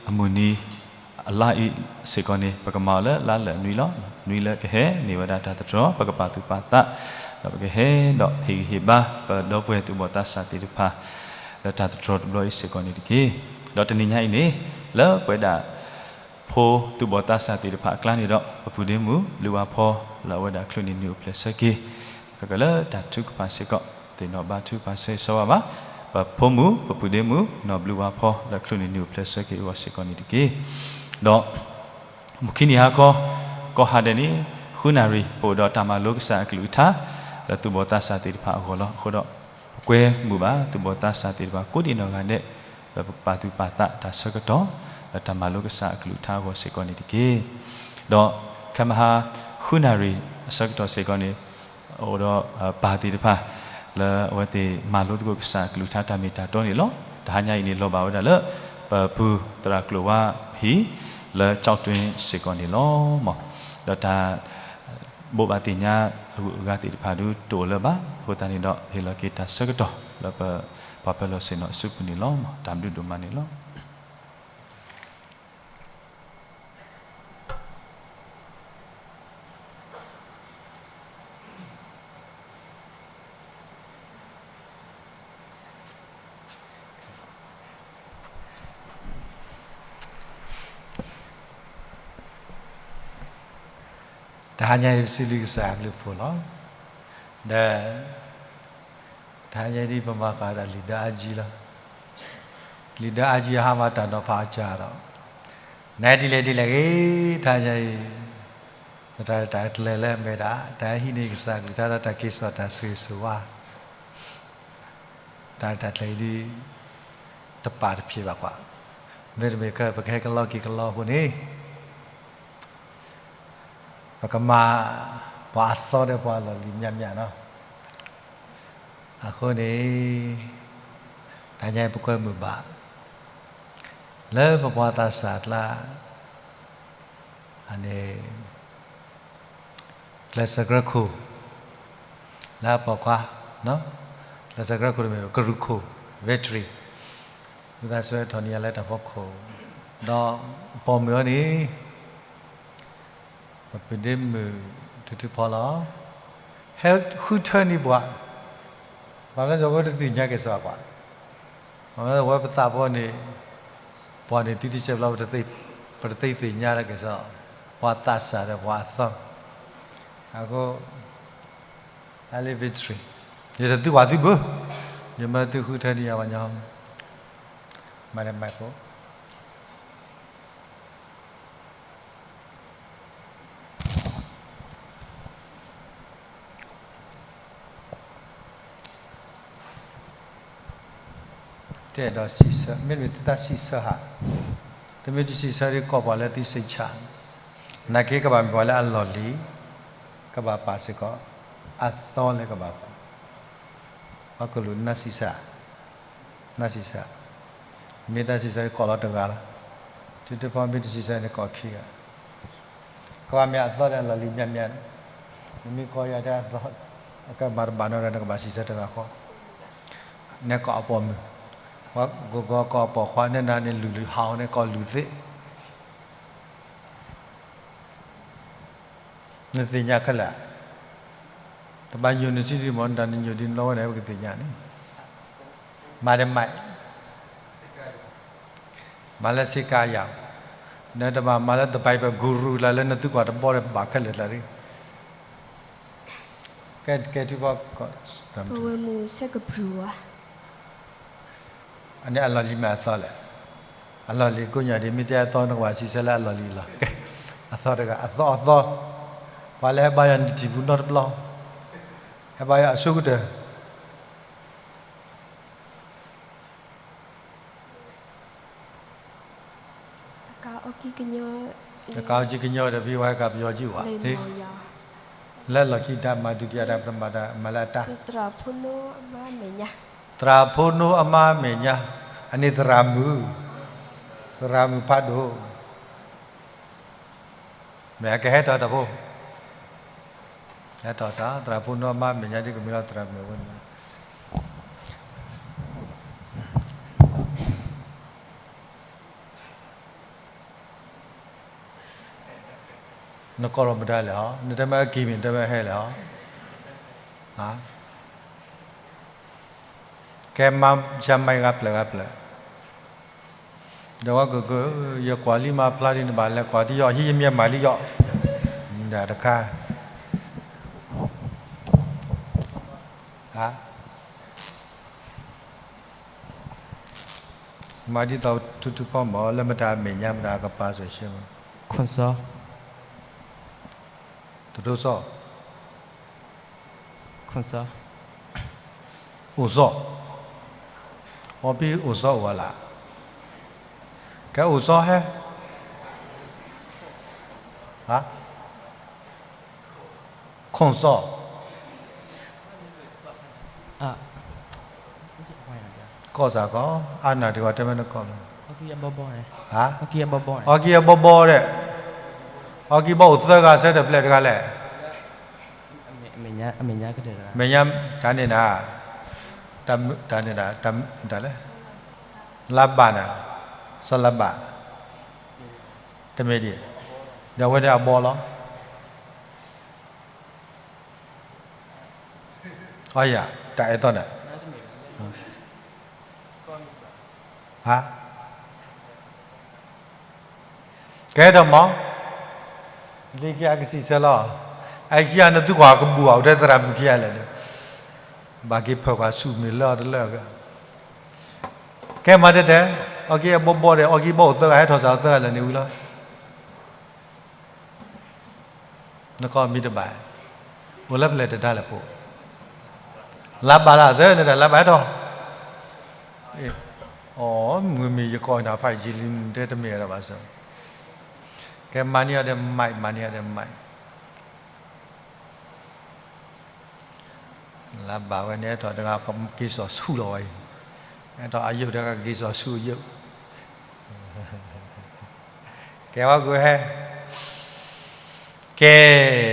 ဆှံအမုၢ်နံၤ အလါအံၤစ့ၢ်ကီးန့ၣ် ပကမၤအီၤလၢလါလၢာ်နွံလီၤ. နွံလၢကဟဲ မ့ၢ်ဝဲဒၣ်တၢ်သတြီၤ, ပကပာ်သူၣ်ပာ်သး, ဒီးပကဟဲဒီးဟ့ၣ်ဂံၢ်ဟ့ၣ်ဘါ ပဒီပုၢ်ဝဲၢ်သူၣ်ဘီၣ်သးစၢ်သ့ၣ်တဖၣ် လၢတၢ်သတြီၤတဘျီအံၤစ့ၢ်ကီးန့ၣ်တက့ၢ်. ဒီးတနံၤညါအံၤန့ၣ် လၢပဝဲဒၣ် ဖိသူၣ်ဘီၣ်သးစၢ်သ့ၣ်တဖၣ်အကျါန့ၣ်ဒီး ပပုၢ်ဒ့မုၣ် ဘျုးဝါဖီ လၢအဝဲဒၣ်ချုးန့ၢ်နံၤအိၣ်ဖျဲၣ်ဆၢက့ၤ ကကလၢတၢ်ထုကဖၣ်စ့ၢ်ကီး သ့ၣ်နီၣ်ဘါထုကဖၣ်ဆၢဂ့ၤဆၢဝါဘၣ် ပဖိမုၣ် ပပုၢ်ဒ့မုၣ် နီၢ်ဘျုးဝါဖီ လၢချုးန့ၢ်နံၤအိၣ်ဖျဲၣ်ဆၢက့ၤအဂီၢ်စ့ၢ်ကီးန့ၣ်တက့ၢ်. ဒီး မုၢ်ခံနံၤဟါခီ ကီၢ်ဟါဒဲးန့ၣ် ဃုနၣ်ရံၣ် ပအိၣ်ဒီးတၢ်မၤလိကစၢ်အကလုၢ်ကထါ လၢသူၣ်ဘီၣ်သးစၢ်သ့ၣ်တဖၣ်အဂီၢ်လီၤ. အဃိဒီး ပကွဲမုာ်ဘၣ် သူၣ်ဘီၣ်သးစၢ်သ့ၣ်တဖၣ် ကိးဒံနီၢ်ဂၤဒဲး လၢပကပာ်သူၣ်ပာ်သးတၢ်ဆၢကတီၢ် လၢတၢ်မၤလိကစၢ်အကလုၢ်ကထါအဂီၢ်စ့ၢ်ကီးန့ၣ်တက့ၢ်. ဒီးခဲမဟါ ဃုနၣ်ရံၣ်အဆၢကတီၢ်စ့ၢ်ကီးန့ၣ် အိၣ်ဒီးပၢ်သ့ၣ်တဖၣ် လၢအဝဲသ့ၣ်မၤလိသကိးကစၢ်အကလုၢ်ကထါတၢ်မ့ၢ်တၢ်တီန့ၣ်လီၤ. တဟါညါအံၤန့ၣ် လီၤဘၣ်ဝဲဒၣ်လၢ ပပုၢ်သရၣ်ကျိာ်ဝါဟံၣ် လၢကၠီၣ်တွ့စ့ၢ်ကီးန့ၣ်လီၤ. ဒီးတၢ် ဘိးဘၣ်သ့ၣ်ညါအဂုၤအဂၤသ့ၣ်တဖၣ်ဒုးတအိၣ်လၢၤဘၣ်. အဃိသတးန့ၣ်ဒီး ဟ့ၣ်လီၤက့ၤတၢ်ဆၢကတီၢ် လၢပပှၤပၢၤလီၢ်ဆ့ၣ်နီၤအစုပူၤန့ၣ်လီၤ. တၢ်ဘျုးဒိၣ်မးန့ၣ်လီၤ. တဟါညါအံၤ ပစံးဘျုးကစၢ်အဘျုးအဖှိၣ်လီၤ. ဒီး တဟါညါအံၤဒ်ပမၤဃာ်ဒီးလံာ်ဒၢအါကံလီၤ. လံာ်ဒၢအါကံအဟါမးတၢ်နီၤဖးအကၢ်ဒီး နဒ်လဲၣ်ဒ်လဲၣ်ဂ့ၤ တဟါညါအံၤ ပတၢ်တၢ်ကျဲၤလၢအမဲာ်ဒၣ် တၢ်ဟံးန့ၢ်ကစၢ်အကလုၢ်ကထါဒီးတၢ်က့ၤစိာ်တၢ်ဆိၣ်ဂ့ၤဆိၣ်ဝါ တၢ်တၢ်ကျဲၤအံၤဒ် တပာ်တဖျ့ဘၣ်ကွၢ်, မ့တမ့ၢ်ခဲ ပကဟဲကလီက့ၤကလီအဃိန့ၣ် ပကမၤ ပှၤအသီဒီးပှၤအလီၢ်လံၤမျၢ်မျၢ်နီၤ. အဃိန့ၣ် တဟါညါအံၤပကွဲမုာ်ဘၣ် လၢပပှၤသးစၢ်အကျါ အန့ၣ် ကျဲးစၢးကြၢးခိၣ် လၢအပိာ်ခွါ, ကျဲးစၢးကြၢးခိၣ်တမ့ၢ် ကရူၢ်ခိၣ် victory, ဝံသးစူၤထီၣ်န့ၢ်ယၤလၢတၢ်ဖီခိၣ်, ဒီးအပိာ်မုၣ်အီၤန့ၣ် ပပဒ့မုၣ်ထုထုဖီလီၤ. ဟဲဃုထၢန့ၢ်ပှၤ, ဘၣ်မနုၤအဃိတသ့ၣ်ညါက့ၤစီၤပှၤ, ဘၣ်မနုၤအဃိပသးပှၢ်န့ၣ် ပှၤန့ၣ်သုတစဲးဘျီ ပတသ့သ့ၣ်ညါလၢက့ၤစီၤ, ပှၤသးစၢ်ဒီးပှၤအသီ, အဃိ အလ့ victory, ယတသုကွၢ်သုဘၣ်, ယမ့ၢ်သုဃုထၢန့ၢ်ယၤပှၤညီ, မၤတမၤဖိ တဲဒီးစံးဆၢ, မ့တမ့ၢ်သုတၢ်စံးဆၢဧါ, တမ့ၢ်တစံးဆၢဒ်ကိးပှၤလၢသုစိတ်ချ, နာ်က့ကဘၣ်မ့ၢ်ပှၤလၢအလီၢ်လံၤ, ကဘၣ်ပာ်စ့ၢ်ကီး, အသီလၢကဘၣ်ပာ်, ပှၤကလူးနၢ်စံးဆၢ နၢ်စံးဆၢ, မ့ၢ်တၢ်စံးဆၢကိးလီၤတဂၤလီၤ, ထုထုဖီမ့ၢ်တစံးဆၢန့ၣ်ကိးခံဂၤ, ကဘၣ်မ့ၢ်အသီဒီးအလီၢ်လံၤမျၢ်မျၢ်, နမ့ၢ်ကိးယၤတၢ်အသီ, အကဘၣ်တဘၣ်နီၢ်ဒီး နကဘၣ်စံးဆၢတဂၤဃီ, နဲကိးအပိာ်မုၣ်, ပှၤကိးဂီၤကိးအပိာ်ခွါ နဲနၤန့ၣ်လုၢ်လုၢ်ဟးအီၤ နဲကိးလုၢ်သ့ နသ့ၣ်ညါခဲလၢာ်, တဘၣ်ညိၣ်နစုဒံးမ့ၢ် နတၢ်နညိၣ်ဒံးနလီဝဲန့ၣ် ပကသ့ၣ်ညါန့ၣ်, မၤတမၤ, မၤလၢစ့ကၤယၤ, နတဘၣ်မၤလၢတဘၣ်ပဂုၤရူၢ်လၢ်လၢနသုကွၢ်တဘီဒီး ဘၣ်ခဲလၢာ်လၢာ်, ကဲကဲထံဘီ, ပဝဲမုၢ်ဆဲကပြုၢ်ဝါ အန့ၣ်အလီၢ်လံၤမ့ၢ်အသီလဲၣ်, အလီၢ်လံၤကိးညါဒ် မ့ၢ်တဲအသီ နကဘၣ်စံးဆၢလၢအလီၢ်လံၤလီၤ, အသီတဂၤ အသီအသီ, ပှၤလၢဟဲဘါယွၤနတထံၣ်ပူၤနီတဘျီ, ဟဲဘါယွၤအဆိကတၢၢ် အကါအီကံကညီဒီး ဖံဝဲကပယီၤကံဝါ, လၢလီၢ်ခံတၢ်မၤဒုးကယၤတၢ်ပတမၤတၢ်မၤလၢအတၢ်, သရၣ်ဖိနိအမါအမဲာ်ညါ, သရၣ်ဖိနိအမါအမဲာ်ညါ, အန့ၣ်သရၣ်မုၣ်, သရၣ်မုၣ်ဖးဒိၣ်, မ့ၢ်အကဟဲထီၣ်တၢ်ဖိ, ဟဲထီၣ်စ့ၢ် သရၣ်ဖိနိအမါအမဲာ်ညါဒ်ကမ့ၢ်လီၤသရၣ်မုၣ်အဝဲန့ၣ် နကိးထီၣ်မတၤလဲၣ်ဟီ, နတဲမ့ၢ်အကံၢ်မ့ၢ် နတဲမ့ၢ်အဟဲလဲၣ်ဟီ, ကဲမၤ ယမၤဂၤပျၢၤဂၤပျၢၤ, ဒီးဝဲကက ယကွၢ်လံမၤဖျါဒ်န့ၣ်ဘၣ်လဲၤကွၢ်တယီၣ် ဟံးယမ့ၢ်မၤလံယီၣ်, မတၤတခါ မၤဒ်သိးထူထူဖီမီၤ လၢမတၤအမဲာ်ညါ မတၤအကပၤစိၤရှဲမီၤ, ခွန်စော, တဒိစီ, ခွန်စော, အိၣ်စီ, အီပံအိၣ်စီအိၣ်ဝဲလၢ, ကဲအိၣ်စီဟဲ ခွန်စော, ကီၢ်စ့ၢ်ကီး အါနၢ်ဒံးဝဲတဲမ့ၢ်နကီၢ်လီၤ, အီကံအဘီဘီဒီး, အီကံအဘီဘီဒီး, အီကံဘီအိၣ်သၢဂၤဆၢထၢၣ်ဖျဲၣ်တဂၤလဲၣ်, မဲာ်ညါ မဲာ်ညါ တၢ်န့ၣ်နၤ, တၢ်န့ၣ်နၤ, တၢ်န့ၣ်ဒၣ်လဲၣ်, လါဘၣ်နၤ, စီၤလါဘၣ်, တမ့ၢ်ဒ်, ဒီးအဝဲန့ၣ်အဘီလီၤ. အယၤ တၢ်အဲၣ်သီနၤ, ကဲထီၣ်မး, လၢခံအကစံးဆၢလီၤ. အခံဂၤနသုကွၢ်ကဘူၣ်အီၤ အိၣ်ထဲသရၣ်မုၣ်ခံဂၤလဲၣ်န့ၣ်, ဘၣ်က့ၤဖၢၣ်ကွၢ်ဆူၣ်မ့ၢ်လၢအီၤတလၢအဂၤ, ကဲမၤတၢ်တဲ, အီၣ်က့အဘီဘီဒီး အီၣ်က့ဘီအိၣ်သၢဂၤ ဟဲထီၣ်စးအီၤသၢဂၤလဲၣ်န့ၣ်ဝံၤလီၤ. နကီၢ်မံတဘၣ်, အိၣ်လၢပလဲၤတဒါလဲၣ်ဖိ, လါဘၣ်လၢအသၢလၢတၢ် လါဘၣ်ဟဲထီၣ်, အီ, မ့မ့ၢ်ယကီၢ်နၤဖးယံာ်လံ တဲတမ့ၢ်ဝဲဒၣ်ဘၣ်စၢၤ, ကဲမၤန့ၢ်အီၤဒီးမး မၤန့ၢ်အီၤဒီးမး လါဘၣ်ဝဲန့ၣ် ဟဲထီၣ်တဂၤက့ၤစိာ်ဆူၣ်လီၤဝဲအံၤ, ဟဲထီၣ်အယုၢ်တဂၤက့ၤစိာ်ဆူၣ်အယုၢ်, ကဲဝဲကွၢ်ဟဲ, ကဲ,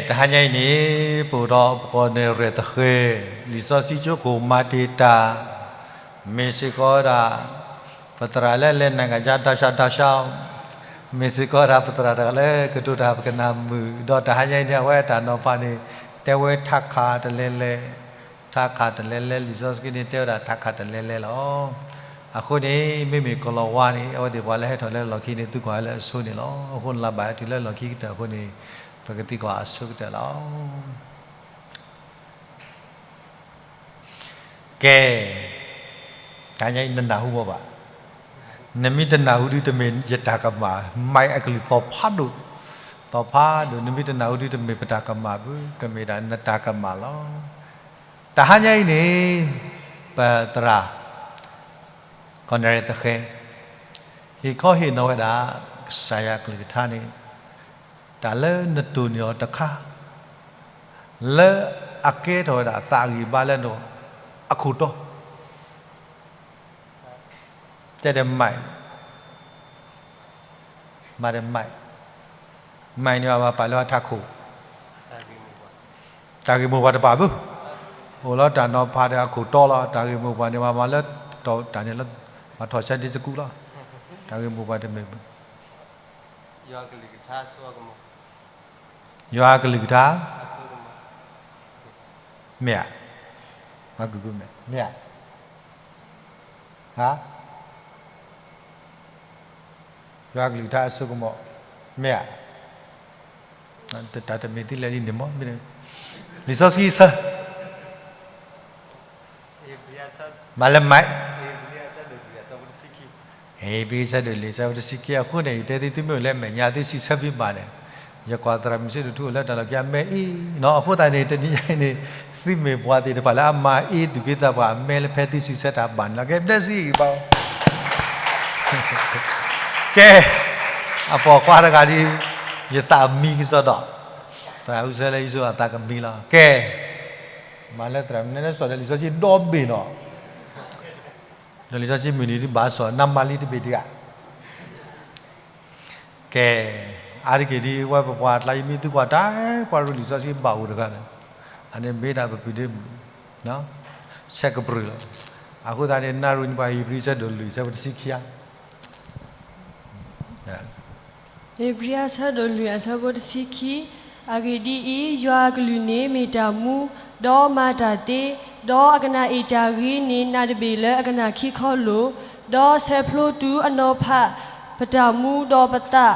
တဟါညါအံၤန့ၣ် ပအိၣ်ဒီးပကီၢ်နဲၣ်ရဲၣ်သဃဲၤ, လံာ်စီဆှံကၠိခိၣ်မၤတ့ၢ်တၢ်, မ့ၢ်စ့ၢ်ကီးဝဲဒၣ် ပသရၣ်လၢလဲၤနၤကစၢ် ဒီးဆၢဒီးဆၢ မ့ၢ်စ့ၢ်ကီးဒၣ်ပသရၣ်တဂၤလၢကတိၤတၢ်ပကနၢ်မုာ်, ဒီးတဟါညါအံၤန့ၣ် အဝဲအတၢ်နီၤဖးန့ၣ် တဲဝဲထးခးတလဲလဲ, ထးခးတလဲလဲ လံာ်စီဆှံန့ၣ် တဲဝဲဒၣ်ထးခးတလဲလဲလီၤ. အဃိန့ၣ် မ့မ့ၢ်ကီၤလၤဝါန့ၣ် အဝဲသ့ၣ်ပှၤလၢဟဲထီၣ်လၢလီၢ်ခံန့ၣ် သုကွၢ်လၢအဆိန့ၣ်လီၤ. အဃိန့ၣ် လါဘၣ်ဟဲတုၤလၢလီၢ်ခံကတၢၢ်အဃိန့ၣ် ပကသံကွၢ်အဆိကတၢၢ်လီၤ. ကဲ, တဟါညါအံၤနနၢ်ဟူဘၣ်, နမ့ၢ်တနၢ်ဟူဒုးတမ့ၢ်ယတၢ်ကမၣ်, မၤအကလုၢ်သီၣ်ဖးဒိၣ်, သီၣ်ဖးဒိၣ်, နမ့ၢ်တနၢ်ဟူဒုးတမ့ၢ်ပတၢ်ကမၣ်ဘၣ်, ကမ့ၢ်ဒၣ်နတၢ်ကမၣ်လီၤ. တဟါညါအံၤန့ၣ် ပသရၣ် ကီၢ်နဲၣ်ရဲၣ်သဃဲၤ ဟ့ၣ်ခီဟ့ၣ်နီၤဝဲဒၣ် ကစၢ်ယွၤကလုၢ်ကထါန့ၣ် တၢ်လၢနတိၢ်န့ၢ်အီၤတခါ လၢအကဲထီၣ်ဝဲဒၣ်အသးအဂံၢ်အဘါလၢနအခိၣ်တီ, တဲဒီးမး, မၤဒီးမး, မးန့ၣ်ဘၣ်ပာ်လၢအထးခိၣ်, တၢ်ဂ့ၢ်မိၢ်ပှၢ်တဘၣ်ဘၣ်, အိၣ်လီၤတၢ်နီၤဖးဒီးအခိၣ်တီလီၤ. တၢ်ဂ့ၢ်မိၢ်ပှၢ်န့ၣ် မၤမၤလၢတၢ်န့ၣ်လၢ မၤထီၣ်ဆၢဒ့စကူလီၤ. တၢ်ဂ့ၢ်မိၢ်ပှၢ်တမ့ၢ် ယွၤကလုၢ်ကထါ, မ့ၢ်ဧါ, မ့ၢ်ဧါ, ယွၤကလုၢ်ကထါအစိကမီၤ, မ့ၢ်ဧါ, တၢ်တမ့ၢ်သ့လၢာ်ဒ်န့ၣ်မ့ၢ်, လံာ်စီဆှံအဆၢ မၤလၢမး, ဧ့ၤဘြံၤ အဆၢဒိၣ်လွံၢ်အဆၢဖိတဆံခံအဃိန့ၣ် ယတဲသု သုမ့ၢ်အိၣ်လၢမဲာ်ညါသုစံးဆၢဖံးမၤန့ၣ်, ယကွၢ်သရၣ်မုၣ်ဆံးဒိၣ်ထူအိၣ်လၢတၢ်လီၢ်ခံအမဲအ့နီၤ, အဃိသတးန့ၣ် တနံၤညါအံၤန့ၣ် သုမ့ၢ်ပှၤသ့ၣ်တဖၣ်လၢအမၤအ့ၣ်သူၣ်က့သးပှၢ်အမဲလၢဖဲသုစံးဆၢတၢ်ဘၣ်န့ၣ်လီၤ. ကဲဘျၢစံဘၣ်, ကဲ, အပိာ်ခွါတဂၤဒီး ယသးမံကစီဒီး, သရၣ်အူဆၢလၢယဆိအသးကမံလီၤ. ကဲ, မၤလၢသရၣ်မုၣ်န့ၣ် စီၤဒီးလံာ်စီဆှံဒီဘ့ၣ်နီၤ ဒီးလံာ်စီဆှံမုၢ်နံၤဒ်ဘၣ်စီၤ နမၤလံတဘ့ၣ်ဒံးဧါ. ကဲ, အါတက့ၢ်ဒ်ဝဲပပှၤအကျါ ယမ့ၢ်သုကွၢ်တၢ် ပှၤရူလံာ်စီဆှံဘၣ်အိၣ်တဂၤန့ၣ်, အန့ၣ်မ့ၢ်ဒၣ်ပပုၢ်ဒ့မုၣ်, ဆဲးကပြုၢ်လီၤ. အဃိသတးန့ၣ် နၢ်ရူန့ၣ် ပှၤဧ့ၤဘြံၤအဆၢဒိၣ်လွံၢ်အဆၢဖိတဆံခံဧါ. ဧ့ၤဘြံၤအဆၢဒိၣ်လွံၢ်အဆၢဖိတဆံခံ, အဂ့ၢ်ဒ်အံၤ, ယွၤအကလုၢ်န့ၣ်မ့ၢ်တၢ်မူ, ဒီးမၤတၢ်သ့, ဒီးအကနၣ်အ့ၣ်တၢ်ဂ့ၤန့ၣ် နးတဘ့ၣ်လၢအကနၣ်ခံခီလိာ်, ဒီးဆဲးဖျိတုၤအနီၤဖး ပတၢ်မူဒီးပသး,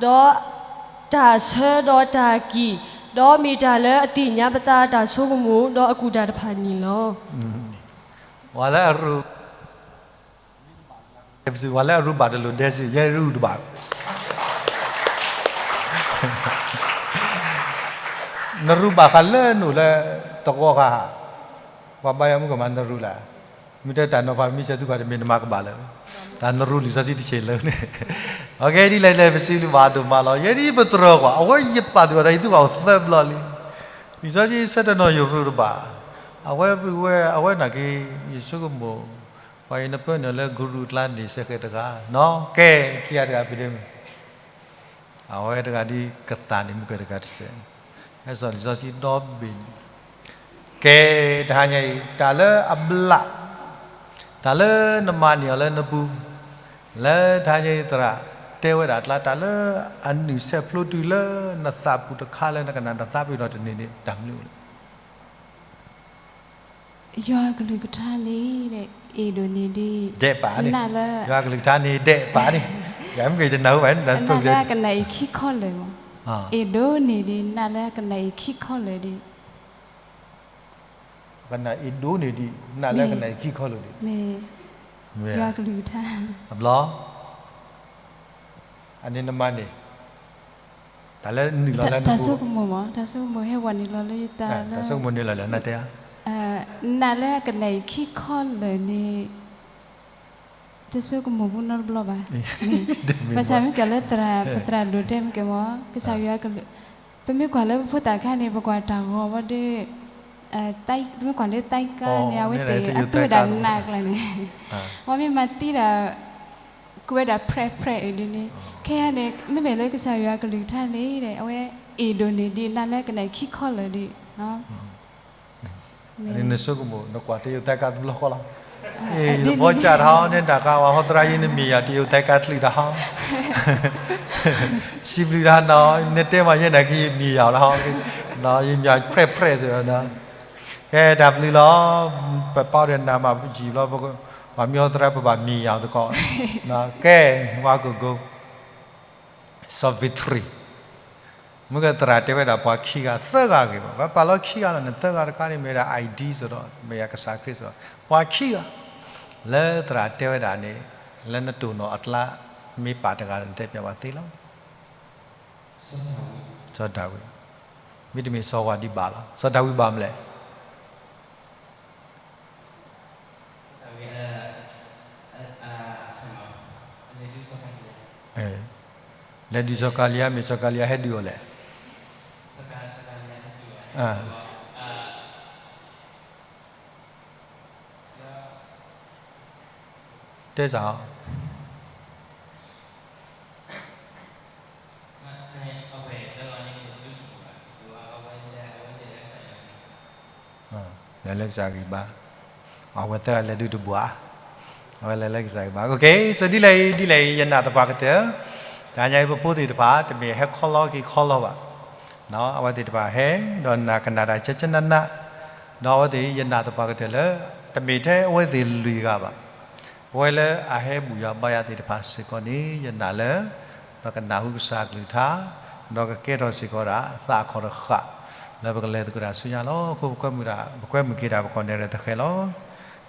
ဒီးတၢ်ဆၢဒီးတၢ်ကံၣ်, ဒီးမ့ၢ်တၢ်လၢအသ့ၣ်ညါပသးတၢ်ဆိကမိၣ် ဒီးအကူၣ်တၢ်တဖၣ်န့ၣ်လီၤ. ပှၤလၢအရူ ပှၤလၢအရူဘၣ်တလိၣ်ဒဲးစ့ၢ် ယဲရူတဘၣ်. နရူဘၣ်ဃးလၢနအိၣ်လၢတဂီၤဃီဧါ, ပှၤဘါယွၤမုၣ်ကမၤနရူလၢ်, မ့ၢ်တဲတၢ်နီၤဖးမ့ၢ်ဆဲးသုခီတမ့ၢ်နမၤကဘၣ်လၢၤ, တၢ်နရူလံာ်စီဆှံတဆံးလၢၤန့ၣ်. အကဲဒ်လဲၣ်လဲၣ် ပစံးလံာ်ဘၣ်ဒိၣ်မးလီၤ. ယဲဒ်ပတြၢၤကွၢ် အဝဲယပာ်သူၣ်အသး ယသုကွၢ်အိၣ်သၢဘျီလံ. လံာ်စီဆှံဆၢတနီၤယရူတဘၣ်, အဝဲရူဝဲ အဝဲနာ်က့ ယဆိကမိၣ် ပှၤအံၤနပၢနုာ်လၢကရူၢ်အကျါန့ၣ် စဲဃဲးတဂၤနီၤ. ကဲ, ခံဂၤတဂၤဖံးဒ့မုၣ်, အဝဲတဂၤဒ်ကသးန့ၣ် မုၢ်ကတဂၤတစဲး, ဟဲစိာ်လံာ်စီဆှံဒီဘ့ၣ်န့ၣ်. ကဲ, တဟါညါအံၤ တၢ်လၢအဘျး, တၢ်လၢနမၤန့ၢ်အီၤလၢနပူၤ, လၢတဟါညါအံၤ သရၣ်တဲဝဲဒၣ်အကျါ တၢ်လၢအနုာ်ဆဲးဖျိတုၤလၢနသးပူၤတခါလၢနကနၣ်တၢ်သးပ့ၤနီၣ်တန့ၢ်န့ၣ် တၢ်မနုၤအိၣ်လဲၣ်. ယွၤအကလုၢ်ကထါန့ၣ် အ့ၣ်ဒိးန့ၢ်ဒ်, ဒဲးပာ်န့ၣ်, ယွၤအကလုၢ်ကထါန့ၣ် ဒဲးပာ်န့ၣ်, ယမ့ၢ်ကနၢ်ဟူဘၣ်န့ၣ် လၢကနၣ်အံၤခံခီလၢာ်မး. အ့ၣ်ဒိးန့ၢ်ဒံး နာ်လၢကနၣ်အံၤခံခီလၢာ်ဒံး, ကနၣ်အ့ၣ်ဒိးန့ၢ်ဒံး နာ်လၢကနၣ်အံၤခံခီလၢာ်ဒံး, မ့ၢ်ယွၤကလုၢ်ကထါ, အဘျီ အန့ၣ်နမၤန့ၢ် တၢ်လၢနုာ်လီၤလၢနပူၤ, တၢ်ဆိကမိၣ်မ့ၢ် တၢ်ဆိကမိၣ်ဟဲဝဲနုာ်လီၤလၢယတၢ်လၢ တၢ်ဆိကမိၣ်န့ၣ်လီၤလၢ နတဲဧါ, နာ်လၢကနၣ်အံၤခံခီလၢာ်န့ၣ် တဆိကမိၣ်ပူၤနီတဘျီဘၣ်. ဘၣ်ဆၣ်မ့ၢ်ကဲလၢသရၣ် ပသရၣ်ဒိၣ်တဲမ့ၢ်ကဲမ့ၢ် ကစၢ်ယွၤကလုၢ်, ပမ့ၢ်ကွၢ်လၢပဖိသၣ်ခါန့ၣ် ပကွၢ်တၢ်ဂီၤဝဲဒီး ပမ့ၢ်ကွၢ်လၢတၢ်ကါန့ၣ် အဝဲသ့ၣ်အသူဝဲဒၣ်နးကျါန့ၣ်, ပှၤမ့ၢ်မၤသံဒၣ် ကွဲးဝဲဒၣ်ဖြဲးဖြဲးအံၤဒ်န့ၣ်, ခဲအံၤန့ၣ် မ့မ့ၢ်လၢကစၢ်ယွၤကလုၢ်ကထါန့ၣ် အဝဲအ့ၣ်ဒိးန့ၢ်ဒံး နာ်လၢကနၣ်အံၤခံခီလၢာ်ဒံး နဆိကမိၣ် နကွၢ်တယိာ်သဲကါတဘျီဃီလီၤ. ယသဘီစၢ်တဟီ နဒၣ်ကးဝဲဟီသရၣ်ယံၤ နမ့ၢ်ယၤတယိာ်သဲကါတချုးတဟီ, စံးဘျုးတဟီနီၤ နတဲမ့ၢ်ယဲနာ်က့ ယမ့ၢ်ယၤလီၤ, ယမ့ၢ်ဖြဲးဖြဲးစ့ၢ်ကီး, ကဲတၢ်ဘျုးလီၤ, ပပာ်ဒီးနၤမၤပူၤစံးဘျီ ပှၤမ့ၢ်ဟီသရၣ် ပဘၣ်မ့ၢ်ယၤသကိး, ကဲ ဝါကိၢ်ကိၢ် စီၤ victory မ့ၢ်ကသရၣ်တဲဝဲဒၣ်ပှၤခံဂၤသၢဂၤဂ့ၤဘၣ်, ပပာ်လီၤခံဂၤလီၤန့ၣ် သၢဂၤတခါန့ၣ် မ့ၢ်ဝဲဒၣ် ID စ့ၢ်ကီး မ့ၢ်ယၤကစၢ်ခရံာ်စ့ၢ်ကီး, ပှၤခံဂၤ လၢသရၣ်တဲဝဲဒၣ်န့ၣ် လၢနတိၢ်နီၣ်အကျါ မ့ၢ်ပာ်တဂၤဒီး နတဲပျးဝဲသ့လီၤ. စီၤဒၤဝံး, မ့တမ့ၢ်စီၤဝၤဒံးဘၣ်လီၤ, စီၤဒၤဝံးဘၣ်မနုၤလဲၣ်. လဲၤဒုးစီၤကၤလံယါ မ့ၢ်စီၤကၤလံယါဟဲဒုးအီၤလဲၣ်. တဲစ့ၢ် လဲၤလၢကစၢ်ဂံၢ်ဘါ, အဝဲသၢဂၤလဲၤဒုးတဘၣ်, အဝဲလဲၤလၢကစၢ်ဂံၢ်ဘါ, ကဲ so ဒ်လဲၣ်အံၤ ဒ်လဲၣ်အံၤ ယနာ်သပှၢ်ကတၢၢ်, တဟါညါအံၤ ပဖိသ့ၣ်တဖၣ် တမ့ၢ်ဟဲခီလီၤက့ၤခီလီၤဘၣ်, အဝဲသ့ၣ်တဖၣ်ဟဲ ဒီးနာ်ကနၣ်တၢ်ကၠၢကၠၢနးနး, ဒီးအဝဲသ့ၣ် ယနာ်သပှၢ်ကတၢၢ်လၢ တမ့ၢ်ထဲအဝဲသ့ၣ်လွံၢ်ဂၤဘၣ်, ပဝဲလၢအဟဲဘူၣ်ယွၤဘါယွၤသ့ၣ်တဖၣ်စ့ၢ်ကီးန့ၣ် ယနာ်လၢ ပကနၢ်ဟူကစၢ်ကလုၢ်ကထါ, ဒီးကကဲထီၣ်စ့ၢ်ကီးဒၣ် သးခီၣ်တဃာ် လၢပကလဲၤသကိးတၢ်ဆူညါလီၤ. အဃိပကွဲမုာ်တၢ် ပကွဲမုာ်က့ၤတၢ် ပကီၢ်နဲၣ်ရဲၣ်သဃဲၤလီၤ.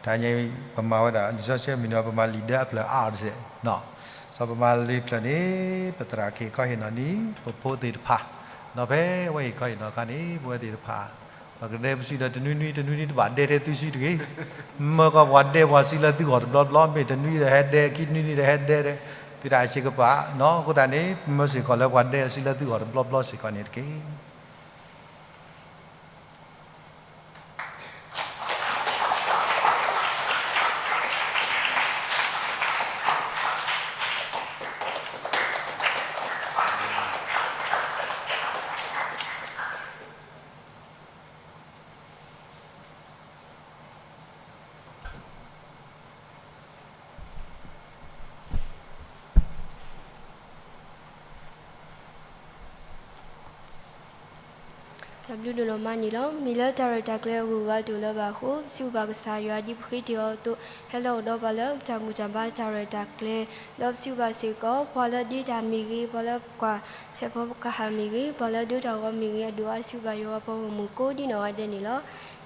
တဟါညါအံၤ ပမၤဝဲဒၣ် လံာ်စီဆှံမုၢ်နံၤ ပမၤလံာ်ဒၢ အဖျၢၣ်အါအီၤတစဲး, စီၤပမၤလံာ်ဖျၢၣ်န့ၣ် ပသရၣ်ကဟ့ၣ်ခီဟ့ၣ်နီၤန့ၢ် ပဖိသ့ၣ်တဖၣ်, ဒီးဖဲအဝဲဟ့ၣ်ခီဟ့ၣ်နီၤအခါန့ၣ် ပဝဲသ့ၣ်တဖၣ် ပကဒဲပစုဒီးတနွံနွံတနွံနွံတဘၣ်ဒဲထဲသုစုတဂ့ၤ. မ့ၢ်ကီးပှၤဒဲပှၤစုလၢသုဂီၢ်တဘျီဘျီ မ့ၢ်တနွံဒီးဟဲဒဲ ခံနွံနွံဒီးဟဲဒဲ သုတၢ်အစ့ကပၤ, အဃိသတးန့ၣ် မ့ၢ်စ့ၢ်ကီးလၢပှၤဒဲအစုလၢသုဂီၢ်တဘျီဘျီစ့ၢ်ကီးန့ၣ်တက့ၢ်. တၢ်ဘျုးဒိၣ်လီၤမးန့ၣ်လီၤ. မ့ၢ်လၢတၢ်ရဲၣ်တၢ်ကျဲၤအဂုၤအဂၤတအိၣ်လၢၤဘၣ်အဃိ ပစံးဘျုးဘၣ်ကစၢ်ယွၤ ဒ်ပဃ့တ့ၢ်အီၤအသိး ဟဲလီၤအိၣ်ဒီးပှၤလၢတၢ်မုၢ်တၢ်ဘါတၢ်ရဲၣ်တၢ်ကျဲၤ, ဒီးပစံးဘျုးဘၣ်စ့ၢ်ကီး ပှၤလၢဒ့တၢ်မ့ၢ်ဂ့ၤ, ပှၤလၢကွၢ်ဆဲးဖီကဟၣ်မ့ၢ်ဂ့ၤ, ပှၤလၢဒိတၢ်ဂီၤမ့ၢ်ဂ့ၤ, အဒိၣ်အါ စံးဘျုးဘၣ်ယွၤပှၤဂီၢ်မုၢ်ကိးဒ်နီၢ်ဂၤဒဲးန့ၣ်လီၤ.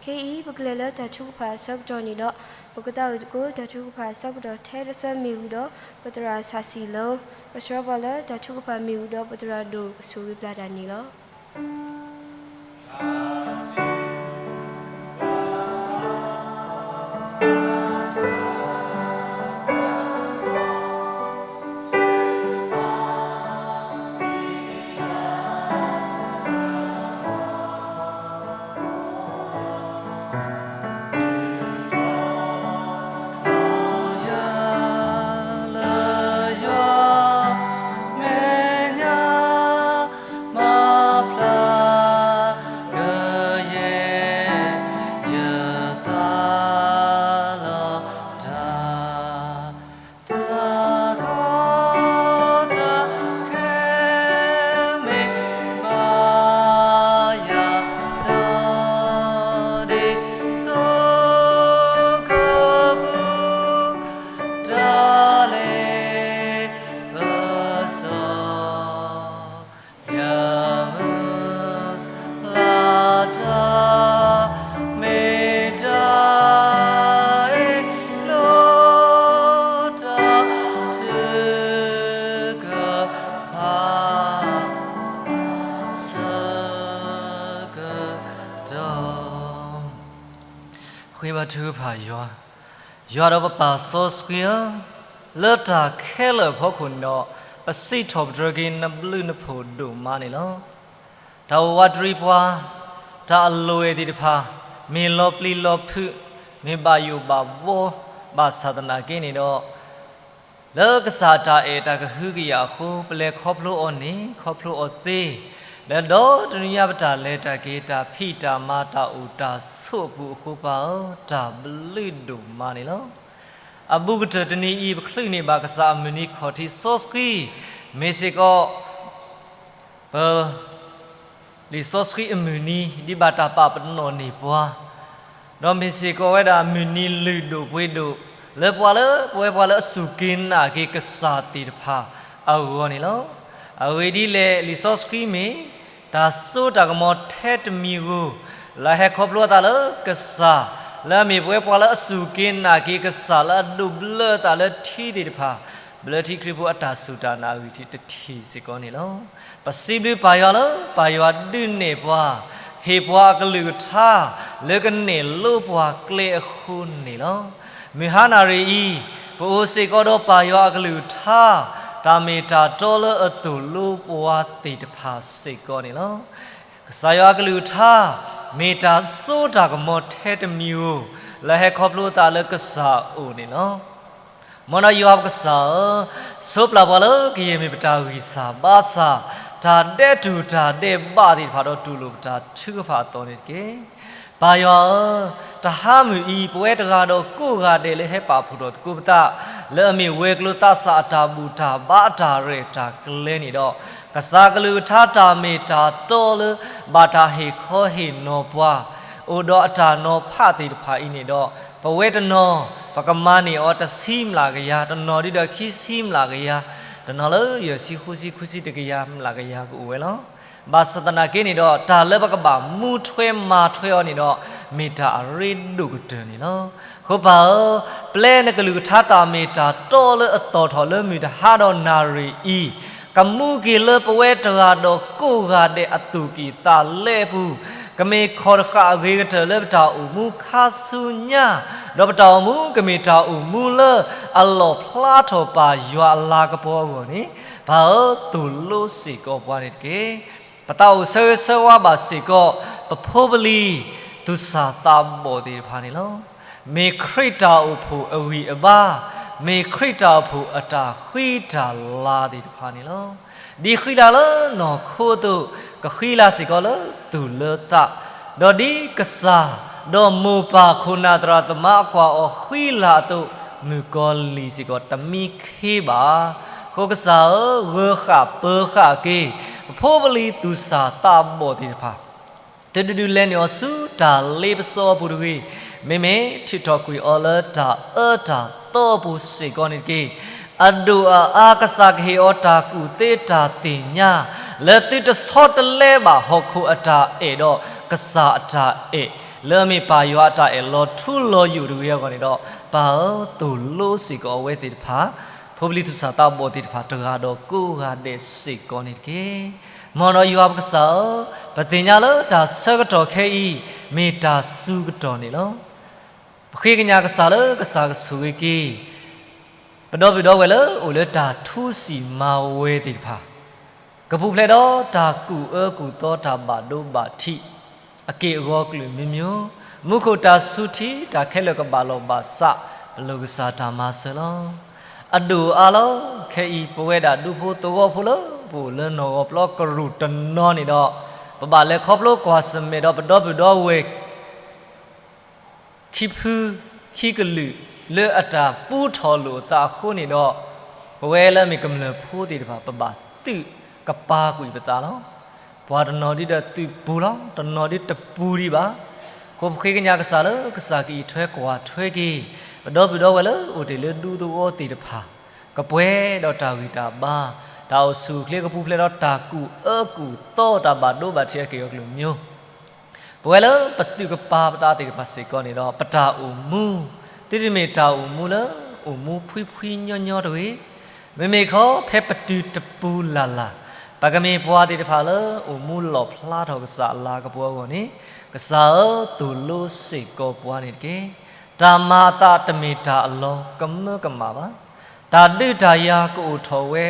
ခဲအံၤ ပကလဲၤလၢတၢ်ထုကဖၣ်အဆၢကတီၢ်န့ၣ်ဒီး ပကသးအိၣ်သကိးတၢ်ထုကဖၣ်အဆၢကတီၢ်ထဲတဆၢမ့ၢ်ဝံၤဒီး ပသရၣ်စးစံလၢ ကဆှၢပှၤလၢတၢ်ထုကဖၣ်မ့ၢ်ဝံၤဒီး ပသရၣ်ဒိၣ်ကဆိၣ်ဂ့ၤပျၢ်တၢ်န့ၣ်လီၤ. ထုကဖၣ်ယွၤ, ယွၤဒီးပပၢ်စီဆှံဧၢ, လၢတၢ်ခဲလၢာ်အဖီခိၣ်န့ၣ်ဒီး, ပစံးထီၣ်ပတြၢၤက့ၤနဘျုးနဖှိၣ်ဒိၣ်မးန့ၣ်လီၤ. တၢ်အိၣ်ဝးတရံးပှၤ, တၢ်အလိၣ်အဲၣ်သ့ၣ်တဖၣ်, မ့ၢ်လီၤပျံၤလီၤဖုး, မ့ၢ်ဘၣ်ယိၣ်ဘၣ်ဘှီ, ဘၣ်ဆၣ်သနာ်က့န့ၣ်ဒီး လၢကစၢ်တၢ်အဲၣ်တၢ်ကဟုကယာ်အဃိ, ပလဲၤခီဖျိအီၤန့ၣ် ခီဖျိအီၤသ့, လၢဒီတနံၤညါပတၢ်လဲၤတၢ်က့ၤ တၢ်ဖံးတၢ်မၤတၢ်အိၣ်တၢ်ဆိးအပူၤအဃိ ပၢ်ဧၢ, တၢ်ဘျုးဒိၣ်မးန့ၣ်လီၤ. အဘူးကတၢၢ်တနံၤအံၤ ပချုးန့ၢ်ဘၣ်ကစၢ်အမုၢ်နံၤခီၣ်ထံးစီဆှံ, မ့ၢ်စ့ၢ်ကီး ပ လံာ်စီဆှံအမုၢ်နံၤ ဒ်ဘၣ်တၢ်ပာ်ပနီၣ်န့ၢ်ပှၤ, ဒီးမ့ၢ်စ့ၢ်ကီးဝဲဒၣ်မုၢ်နံၤလုၢ်ဒိၣ်ပှ့ၤဒိၣ်, လၢပှၤလၢ ပဝဲပှၤလၢအစူၢ်က့ၤနာ်က့ၤကစၢ်သ့ၣ်တဖၣ်အဂီၢ်န့ၣ်လီၤ. အဂ့ၢ်ဒ်လဲၣ်, လံာ်စီဆှံမ့ၢ် တၢ်စိတၢ်ကမီၤထဲတမံၤဧိၤ, လၢဟဲခီဖျိအသးလၢကစၢ်, လၢအမ့ၢ်ပဝဲပှၤလၢအစူၢ်က့ၤနာ်က့ၤကစၢ် လၢအဒိးဘျၢအသးလၢထံသ့ၣ်တဖၣ်, ဘျၢထံခရံာ်ဖိအတၢ်စူၢ်တၢ်နာ်အဂံၢ်ထံးတထံၣ်စ့ၢ်ကီးန့ၣ်လီၤ. ပစံးဘျုးပၢ်ယွၤလၢ ပၢ်ယွၤဒုးနဲၣ်ပှၤ, ဟ့ၣ်ပှၤအကလုၢ်ကထါ လၢကနဲၣ်လိပှၤကျဲအဃိန့ၣ်လီၤ. မုၢ်ဟါနၤရံၣ်အံၤ, ပအိၣ်စ့ၢ်ကီးဒီးပၢ်ယွၤအကလုၢ်ကထါ, တၢ်မ့ၢ်တၢ်တီလၢအသိၣ်လိပှၤသ့ၣ်တဖၣ်စ့ၢ်ကီးန့ၣ်လီၤ. ကစၢ်ယွၤအကလုၢ်ကထါ, မ့ၢ်တၢ်စိတၢ်ကမီၤထဲတမံၤဧိၤ, လၢဟဲခီဖျိအသးလၢကစၢ်အအိၣ်န့ၣ်လီၤ. မ်ဒီးယွၤပကစၢ်ဧၢ, ဆိပျၢ်ပှၤလၢကယဲၢ်မ့ၢ်ပတၢ်ဂံၢ်စၢ်ဘါစၢ်, တၢ်ဒဲးတူၢ်တၢ်ဒဲးဘးသ့ၣ်တဖၣ်ဒီးတူၢ်လိာ်ပတၢ်ထုကဖၣ်အသီန့ၣ်တက့ၢ်. ပၢ်ယွၤဧၢ, တဟါမုၢ်အံၤ ပဝဲတဂၤဒီးကိးဂၤဒဲးလၢဟဲပာ်ဖှိၣ်ထီၣ်သကိးပသး, လၢအမ့ၢ်ဝဲၤကျိၤသးစၢ်အတၢ်ဘူၣ်တၢ်ဘါအတၢ်ရဲၣ်တၢ်ကျဲၤန့ၣ်ဒီး, ကစၢ်ကလုၢ်ကထါတၢ်မ့ၢ်တၢ်တီလၢ ဘၣ်တၢ်ဟ့ၣ်ခီဟ့ၣ်နီၤပှၤ, အိၣ်ဒီးအတၢ်နီၤဖးသ့ၣ်တဖၣ်အံၤန့ၣ်ဒီး, ပဝဲတနီၤ ပကမၤန့ၢ်အီၤတဆံမျးကယၤ, တနီၤဒ်ဒီးခံဆံမျးကယၤ, တနီၤလၢယဲၢ်ဆံဃုဆံ ခွံဆံတကယၤမျးကယၤကအိၣ်ဝဲလီၤ. ဘၣ်ဆၣ်သနာ်က့န့ၣ်ဒီး တၢ်လၢပကဘၣ်မူထွဲမၤထွဲအီၤန့ၣ်ဒီး မ့ၢ်တၢ်အရ့ဒိၣ်ကတၢၢ်န့ၣ်လီၤ. အဃိပၢ်ဧၢ, ပျဲနကလုၢ်ကထါတၢ်မ့ၢ်တၢ်တီလၢအသီၣ်ထီၣ်လၢမုၢ်တဟါဒီးနၣ်ရံၣ်အံၤ, ကမူက့ၤလၢပဝဲတဂၤဒီးကိးဂၤဒဲးအသူၣ်ကံၢ်သးလဲအပူၤ, ကမ့ၢ်ခီၣ်တဃာ်အဂ့ၤကတၢၢ်လၢပတၢ်အိၣ်မူခါဆူညါ, ဒီးပတၢ်အိၣ်မူကမ့ၢ်တၢ်အိၣ်မူလၢအလီၣ်ဖျါထီၣ်ပၢ်ယွၤအလၤကပီၤအဂီၢ်န့ၣ်, ပၢ်ဧၢ, သိၣ်လိစ့ၢ်ကီးပှၤန့ၣ်တက့ၢ်. ပသးအိၣ်ဆၢဂ့ၤဆၢဝါဘၣ်စ့ၢ်ကီး ပဖိပလံၤ သူၣ်စၢ်သးဘီၣ်သ့ၣ်တဖၣ်န့ၣ်လီၤ. မ့ၢ်ခရံာ်တၢ်အိၣ်ဖှိၣ်အဂံၢ်အဘါ, မ့ၢ်ခရံာ်တၢ်အိၣ်ဖှိၣ်အတၢ်ဃံတၢ်လၤသ့ၣ်တဖၣ်န့ၣ်လီၤ. ဒ်ဃံလၤလၢနီၢ်ခိအသိး, ကဃံလၤစ့ၢ်ကီးလၢသူၣ်လၢသး, ဒီးဒ်ကစၢ်, ဒီးမိၢ်ပၢ်ခိၣ်နၢ်သရၣ်သမါအကွၢ်အီၤဃံလၤအသိး, မုၣ်ကီၤလံၢ်စ့ၢ်ကီးတမံခ့ဘၣ်. အဃိကစၢ်ဧၢ, ဂၢၤဃာ်ပၢၤဃာ်က့ၤ ပဖိပလံၤသူၣ်စၢ်သးဘီၣ်သ့ၣ်တဖၣ်, သုတဒုးလဲၤနုာ်အီၤဆူတၢ်လ့ပစီအပူၤတဂ့ၤ, မ့မ့ၢ်ထုးထီၣ်ကွံာ်အီၤလၢတၢ်အၢတၢ်သီအပူၤစ့ၢ်ကီးန့ၣ်တက့ၢ်. အဒိၣ်အအါကစၢ်ကဟ့ၣ်အီၤတၢ်ကူၣ်သ့တၢ်သ့ၣ်ညါ, လၢသုတဆီတလဲဘၣ်ဟီၣ်ခိၣ်အတၢ်အဲၣ်ဒီးကစၢ်အတၢ်အဲၣ်, လၢအမ့ၢ်ပၢ်ယွၤအတၢ်အဲၣ်လီၤထူလီၤယိာ်တဂ့ၤအဂီၢ်န့ၣ်ဒီး, ပၢ်ဧၢ, သိၣ်လိစ့ၢ်ကီးအဝဲသ့ၣ်တဖၣ် ဖိပလံၤသူၣ်စၢ်သးဘီၣ်သ့ၣ်တဖၣ်တဂၤဒီးကိးဂၤဒဲးစ့ၢ်ကီးန့ၣ်တက့ၢ်. မ်ဒီးယွၤပကစၢ်ဧၢ, ပသ့ၣ်ညါလၢတၢ်ဆၢကတီၢ်ခဲအံၤ မ့ၢ်တၢ်စူၤကတီၢ်န့ၣ်လီၤ. ပဃ့ကညးကစၢ်လၢကစၢ်ကဆိၣ်ဂ့ၤက့ၤ ပဒီပုၢ်ဒီဝဲၢ်လၢအိၣ်လၢတၢ်ထူစံၣ်မၤဝဲသ့ၣ်တဖၣ်, ကပူၤဖျဲးဒီးတၢ်ကူၣ်အၢကူၣ်သီတၢ်ဘၣ်ဒိဘၣ်ထံး အက့ၢ်အဂီၤကလုာ်မံၤမံၤ, မူခိၣ်တၢ်ဆူထံတၢ်ခဲလၢာ်ကဘၣ်လီၢ်ဘၣ်စး ပလိၣ်ကစၢ်တၢ်မၤစၢၤလီၤ. အဒိၣ်အါလီၤ. ခဲအံၤပဝဲဒၣ်ဒူဖိသဝီဖိလၢပအိၣ်လၢနီၢ်ဂီၤပျီကရူၢ်တနီၤန့ၣ်ဒီး, ပဘၣ်လဲၤခီဖျိကွၢ်ဆၢၣ်မဲာ်ဒီးပဒီပုၢ်ဒီဝဲၢ် ခံဖု ခံကလုာ်လၢအတၢ်ပူထီၣ်လိာ်အသးအဃိန့ၣ်ဒီး, ပဝဲလၢအမ့ၢ်ကမျၢၢ်ဖိသ့ၣ်တဖၣ် ပဘၣ်သုးကပၤကွံာ်ပသးလီၤ. ပှၤတနီၤဒ်ဒီးသုးပူၤလီၤ, တနီၤဒ်တပူၤဒံးဘၣ်. အဃိပဃ့ကညးကစၢ်လၢကစၢ်ကအံးထွဲကွၢ်ထွဲက့ၤ ပဒီပုၢ်ဒီဝဲၢ်လၢအိၣ်တ့ၢ်လၢဒူသဝီသ့ၣ်တဖၣ်, ကပှဲၤဒီးတၢ်ဂံၢ်တၢ်ဘါ, တၢ်အိၣ်ဆူၣ်အိၣ်ချ့ကပူၤဖျဲးဒီးတၢ်ကူၣ်အၢကူၣ်သီ တၢ်ဘၣ်ဒိဘၣ်ထံးအက့ၢ်အဂီၤကလုာ်မံၤ ပဝဲလၢပသုးကပၤပသးသ့ၣ်တဖၣ်စ့ၢ်ကီးန့ၣ်ဒီး ပတၢ်အိၣ်မူ သုတမ့ၢ်တၢ်အိၣ်မူလၢအိၣ်မူဖှံဖှံညီညီတဂ့ၤ. မ့မ့ၢ်ခီ ဖဲပတုၤတပူၤလၢ်လၢ် ပကမ့ၢ်ပှၤသ့ၣ်တဖၣ်လၢအိၣ်မူလီၣ်ဖျါထီၣ်ကစၢ်အလၤကပီၤအဂီၢ်န့ၣ်, ကစၢ်ဧၢ, သိၣ်လိစ့ၢ်ကီးပှၤန့ၣ်တက့ၢ်. တၢ်မၤအသးတမ့ၢ်တၢ်အလီၤကမၢကမၣ်ဘၣ်. တၢ်ဒုးတၢ်ယၤကအိၣ်ထီၣ်ဝဲ,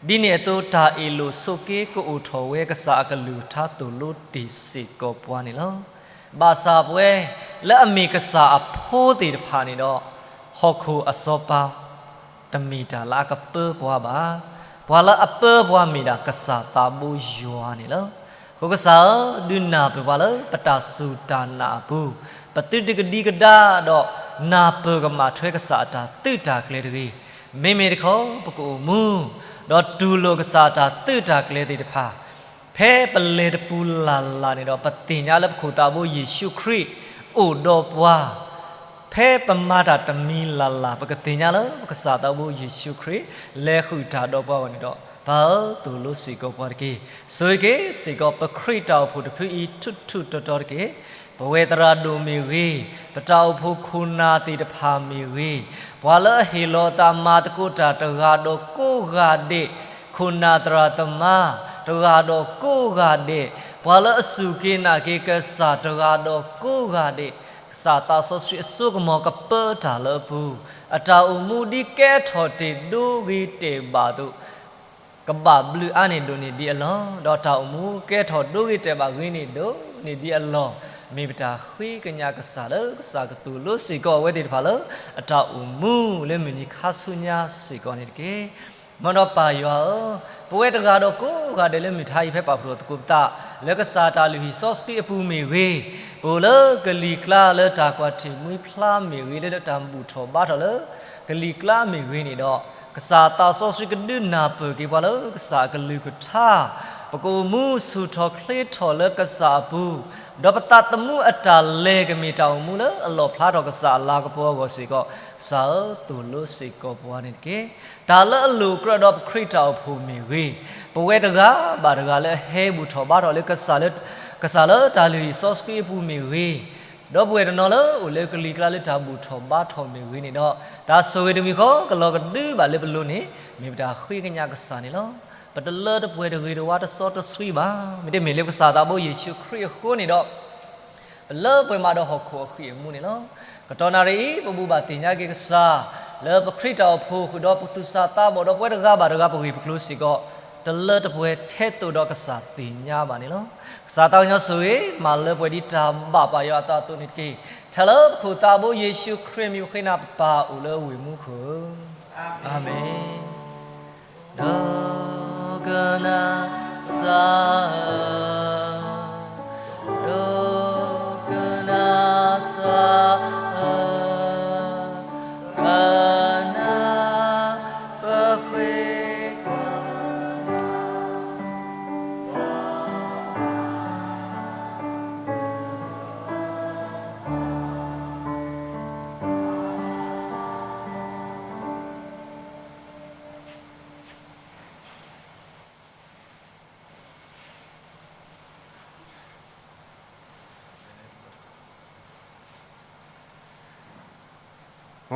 ဒ်န့ၣ်အသိးတၢ်အ့ၣ်လိာ်ဆိးက့ကအိၣ်ထီၣ်ဝဲ ကစၢ်အကလုၢ်ကထါသိၣ်လိတ့ၢ်စ့ၢ်ကီးပှၤန့ၣ်လီၤ. ဘၣ်ဆၣ်ပဝဲလၢအမ့ၢ်ကစၢ်အဖိသ့ၣ်တဖၣ်န့ၣ်ဒီး ဟီၣ်ခိၣ်အစီၤပၤ တမ့ၢ်တၢ်လၢအကပၢပှၤဘၣ်. ပှၤလၢအပၢပှၤမ့ၢ်ဒၣ်ကစၢ်သးဘိယွၤန့ၣ်လီၤ. အဃိကစၢ်ဧၢ, ဒုးနၢ်ပၢၢ်ပှၤလၢပတၢ်စူၢ်တၢ်နာ်အပူၤ, ပသုတကဒံကဒါဒီးနၢ်ပၢၢ်ကမၣ်ထွဲကစၢ်အတၢ်သုးတၢ်ကျဲၤတဂ့ၤ. မ့မ့ၢ်တခီ ပကအိၣ်မူ ဒီးတူၢ်လိာ်ကစၢ်အတၢ်သုးတၢ်ကျဲၤသ့ၣ်တဖၣ် ဖဲပလဲၤတပူၤလၢ်လၢ်န့ၣ်ဒီး ပသ့ၣ်ညါလၢပခိၣ်သးဘိယ့ၣ်ၡူးခရံာ်အိၣ်ဒီးပှၤ, ဖဲပမၤတၢ်တမံၤလၢ်လၢ် ပကသ့ၣ်ညါလၢပကစၢ်သးဘိယ့ၣ်ၡူးခရံာ် လဲၤဃုာ်တၢ်ဒီးပှၤအဂီၢ်န့ၣ်ဒီး ပၢ်ဧၢ သိၣ်လိစ့ၢ်ကီးပှၤတက့ၢ်. ဆိၣ်ဂ့ၤက့ၤစ့ၢ်ကီး ပခရံာ်တၢ်အိၣ်ဖှိၣ်တဖုအံၤ ထူးထူးတီၤတီၤတက့ၢ်. ပဝဲသရၣ်ဒိၣ်မ့ၢ်ဂ့ၤ, ပတၢ်အိၣ်ဖှိၣ်ခိၣ်နၢ်သ့ၣ်တဖၣ်မ့ၢ်ဂ့ၤ, ပှၤလၢအဟ့ၣ်လီၤအသးမၤသကိးတၢ်တဂၤဒီးကိးဂၤဒဲး, ခိၣ်နၢ်သရၣ်သမါ တဂၤဒီးကိးဂၤဒဲး, ပှၤလၢအစူၢ်က့ၤနာ်က့ၤကစၢ်တဂၤဒီးကိးဂၤဒဲး, ကစၢ်သးစီဆှံအစိကမီၤကပၢတၢ်လၢအပူၤ, အတၢ်အိၣ်မူဒ်ကဲထီၣ်တ့ၢ်ဒိဂ့ၤတဲာ်ဘၣ်အသိး ကဘၣ်ဘျုးအါန့ၢ်ဒိၣ်န့ၢ်ဒံးအလီၢ်, ဒီးတၢ်အိၣ်မူကဲထီၣ်ဒိဂ့ၤတဲာ်ဘၣ်ဂ့ၤန့ၢ်ဒိၣ်န့ၢ်ဒံးအလီၢ်, မ့ၢ်ပတၢ်ဃ့ကညးကစၢ်လၢကစၢ်ကသိၣ်လိစ့ၢ်ကီးအဝဲသ့ၣ်တဖၣ်လၢ အတၢ်အိၣ်မူလၢမုၢ်နံၤခါဆူညါစ့ၢ်ကီးန့ၣ်တက့ၢ်. မ်ဒီးပၢ်ယွၤဧၢ, ပဝဲတဂၤဒီးကိးဂၤဒဲးလၢမုၢ်ထါအံၤ ဖဲပာ်ဖှိၣ်ထီၣ်သကိးပသး လၢကစၢ်တၢ်လုၢ်ဟံၣ်စီဆှံအပူၤမ့ၢ်ဂ့ၤ, ပအိၣ်လၢကလံၤကျါလၢတၢ်ကွၢ်ထံၣ်မှံဖျါမ့ၢ်ဂ့ၤ, လၢတၢ်ဘူၣ်ထီၣ်ဘါထီၣ်လၢကလံၤကျါမ့ၢ်ဂ့ၤန့ၣ်ဒီး, ကစၢ်သးစီဆှံကဒုးနၢ်ပၢၢ်က့ၤပှၤလၢကစၢ်အကလုၢ်ကထါ, ပကအိၣ်မူဆူၣ်ထီၣ်ချ့ထီၣ်လၢကစၢ်အပူၤ, ဒီးပသးသမူအတၢ်လဲၤကမ့ၢ်တၢ်အိၣ်မူလၢအလီၣ်ဖျါထီၣ်ကစၢ်အလၤကပီၤအဂီၢ်စ့ၢ်ကီး, ကစၢ်ဧၢ သိၣ်လိစ့ၢ်ကီးပှၤန့ၣ်တက့ၢ်. တၢ်လၢအလိၣ်ကြၢးဒီးပခရံာ်တၢ်အိၣ်ဖှိၣ်မ့ၢ်ဂ့ၤ, ပဝဲတဂၤဘၣ်တဂၤလၢအဟဲဘူၣ်ထီၣ်ဘါထီၣ်လၢကစၢ်လၢ ကစၢ်လၢတၢ်လုၢ်ဟံၣ်စီဆှံအပူၤမ့ၢ်ဂ့ၤ, ဒီပုၢ်ဝဲၢ်တနီၤလၢအိၣ်လၢကလံၤကျါလၢတၢ်ဘူၣ်ထီၣ်ဘါထီၣ်မ့ၢ်ဂ့ၤန့ၣ်ဒီး, တၢ်ဆိၣ်ဂ့ၤတမံၤဃီ ကလီၤကဒုဘၣ်လၢပလိၤန့ၣ် မ့ၢ်ပတၢ်ဃ့ကညးကစၢ်န့ၣ်လီၤ. ပတလၢတပှဲၤတဂ့ၤတဝါတစီတဆှံဘၣ်, မ့တမ့ၢ်လၢပကစၢ်သးဘိယ့ၣ်ၡူးခရံာ်အဃိန့ၣ်ဒီး ပလၢပှဲၤမးဒီးဟီၣ်ခိၣ်အဃံၢ်အမူန့ၣ်လီၤ. ကတီၢ်နၣ်ရံၣ်အံၤ ပဘူၣ်ဘၣ်သ့ၣ်ညါက့ၤကစၢ်, လၢပခရံာ်တၢ်အိၣ်ဖှိၣ်ဃုာ်ဒီးပသူၣ်စၢ်သးဘီၣ်ဒီးပဝဲတဂၤဘၣ်တဂၤပဂ့ၢ်ပကျိၤစ့ၢ်ကီး, တလၢတပှဲၤထဲသိးဒီးကစၢ်သ့ၣ်ညါဘၣ်န့ၣ်လီၤ. ကစၢ်သးကညီၤဆိၣ်ဂ့ၤ မၤလၢပှဲၤဒ်တၢ်ဘၣ်ပၢ်ယွၤအသးအသိးန့ၣ်တက့ၢ်. ထဲလၢပခိၣ်သးဘိယ့ၣ်ၡူးခရံာ်အမံၤပဃ့နၤပၢ်အိၣ်လၢဝ့ၢ်မူခိၣ်ဧၢ, အၤမ့ၣ်. ဒိကနၣ်စၢ်ဧၢ, ဒိကနၣ်စၢ်ဧၢ, ကနၣ်ပဃ့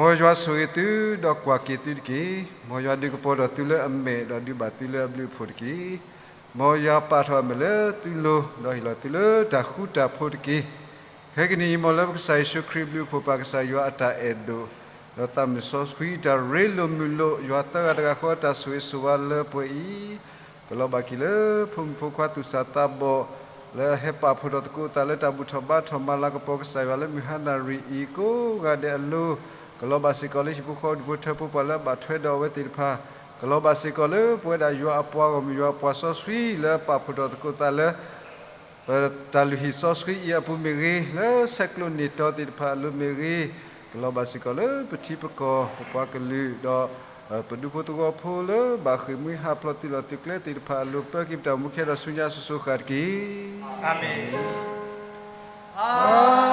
မ်ယွၤဆိၣ်ဂ့ၤသု ဒီးကွၢ်က့ၤသုတက့ၢ်. မ်ယွၤဒုးကပီၤဒီးသုလၢအမဲာ် ဒီးဒုးဘၣ်သုလၢအဘျုးအဖှိၣ်တက့ၢ်. မ်ယွၤပာ်ထီၣ်အမဲာ်လၢသုလိၤ ဒီးဟ့ၣ်လီၤသုလၢတၢ်ဃူတၢ်ဖိးတက့ၢ်. ခဲကနံၣ်အံၤ မ်လၢပကစၢ်ယ့ၣ်ၡူးခရံာ်အဘျုးအဖှိၣ် ပၢ်ကစၢ်ယွၤအတၢ်အဲၣ်ဒိၣ် ဒီးသးမုၣ်စီဆှံတၢ်ရ့လိာ်မုာ်လိာ် ယွၤသၢဂၤတဂၤဃီအတၢ်ဆိၣ်ဂ့ၤဆိၣ်ဝါလၢပှဲၤအံၤ ကလီၤဘၣ်က့ၤလၢဖိမုၣ်ဖိခွါသူၣ်စၢ်သးဘီၣ် လၢအဟဲပာ်ဖှိၣ်ထီၣ်သကိးအသးလၢတၢ်ဘူၣ်ထီၣ်ဘါထီၣ်မၤလၤကပီၤ ကစၢ်ယွၤလၢမုၢ်ဟါနၣ်ရံၣ်အံၤကိးဂၤဒဲးအလိၤ, ကလီၤဘၣ်စ့ၢ်ကီးလၢဟံၣ်ဖိဃီဖိဒူၣ်ဖိထၢဖိပှၤလၢအဘၣ်ထွဲဒီးအဝဲသ့ၣ်တဖၣ်, ကလီၤဘၣ်စ့ၢ်ကီးလၢပဝဲဒၣ်ယွၤအပှၤဂီၢ်မုၢ် ယွၤအပှၤစီဆှံလၢပာ်ဖှိၣ်ထီၣ်သကိးသးလၢ ပတၢ်လုၢ်ဟံၣ်စီဆှံအံၤအပူၤမ့ၢ်ဂ့ၤ, လၢဆဲးကျိးန့ၢ်တီၤသ့ၣ်တဖၣ်အလိၤမ့ၢ်ဂ့ၤ, ကလီၤဘၣ်စ့ၢ်ကီးလၢပထံပကီၢ် ပပှၤကလုာ် ဒီးပဒူဖိသဝီဖိလၢဘၣ်ဃ့ၢ်မှံဟးဖျိးသုးလီၢ်သုးကျဲသ့ၣ်တဖၣ်အလိၤ ပၢက့ၤပတၢ်အိၣ်မူခဲဒီးဆူညါစိၤစိၤဃၣ်ဃၣ်တက့ၢ်. အၤမ့ၣ်.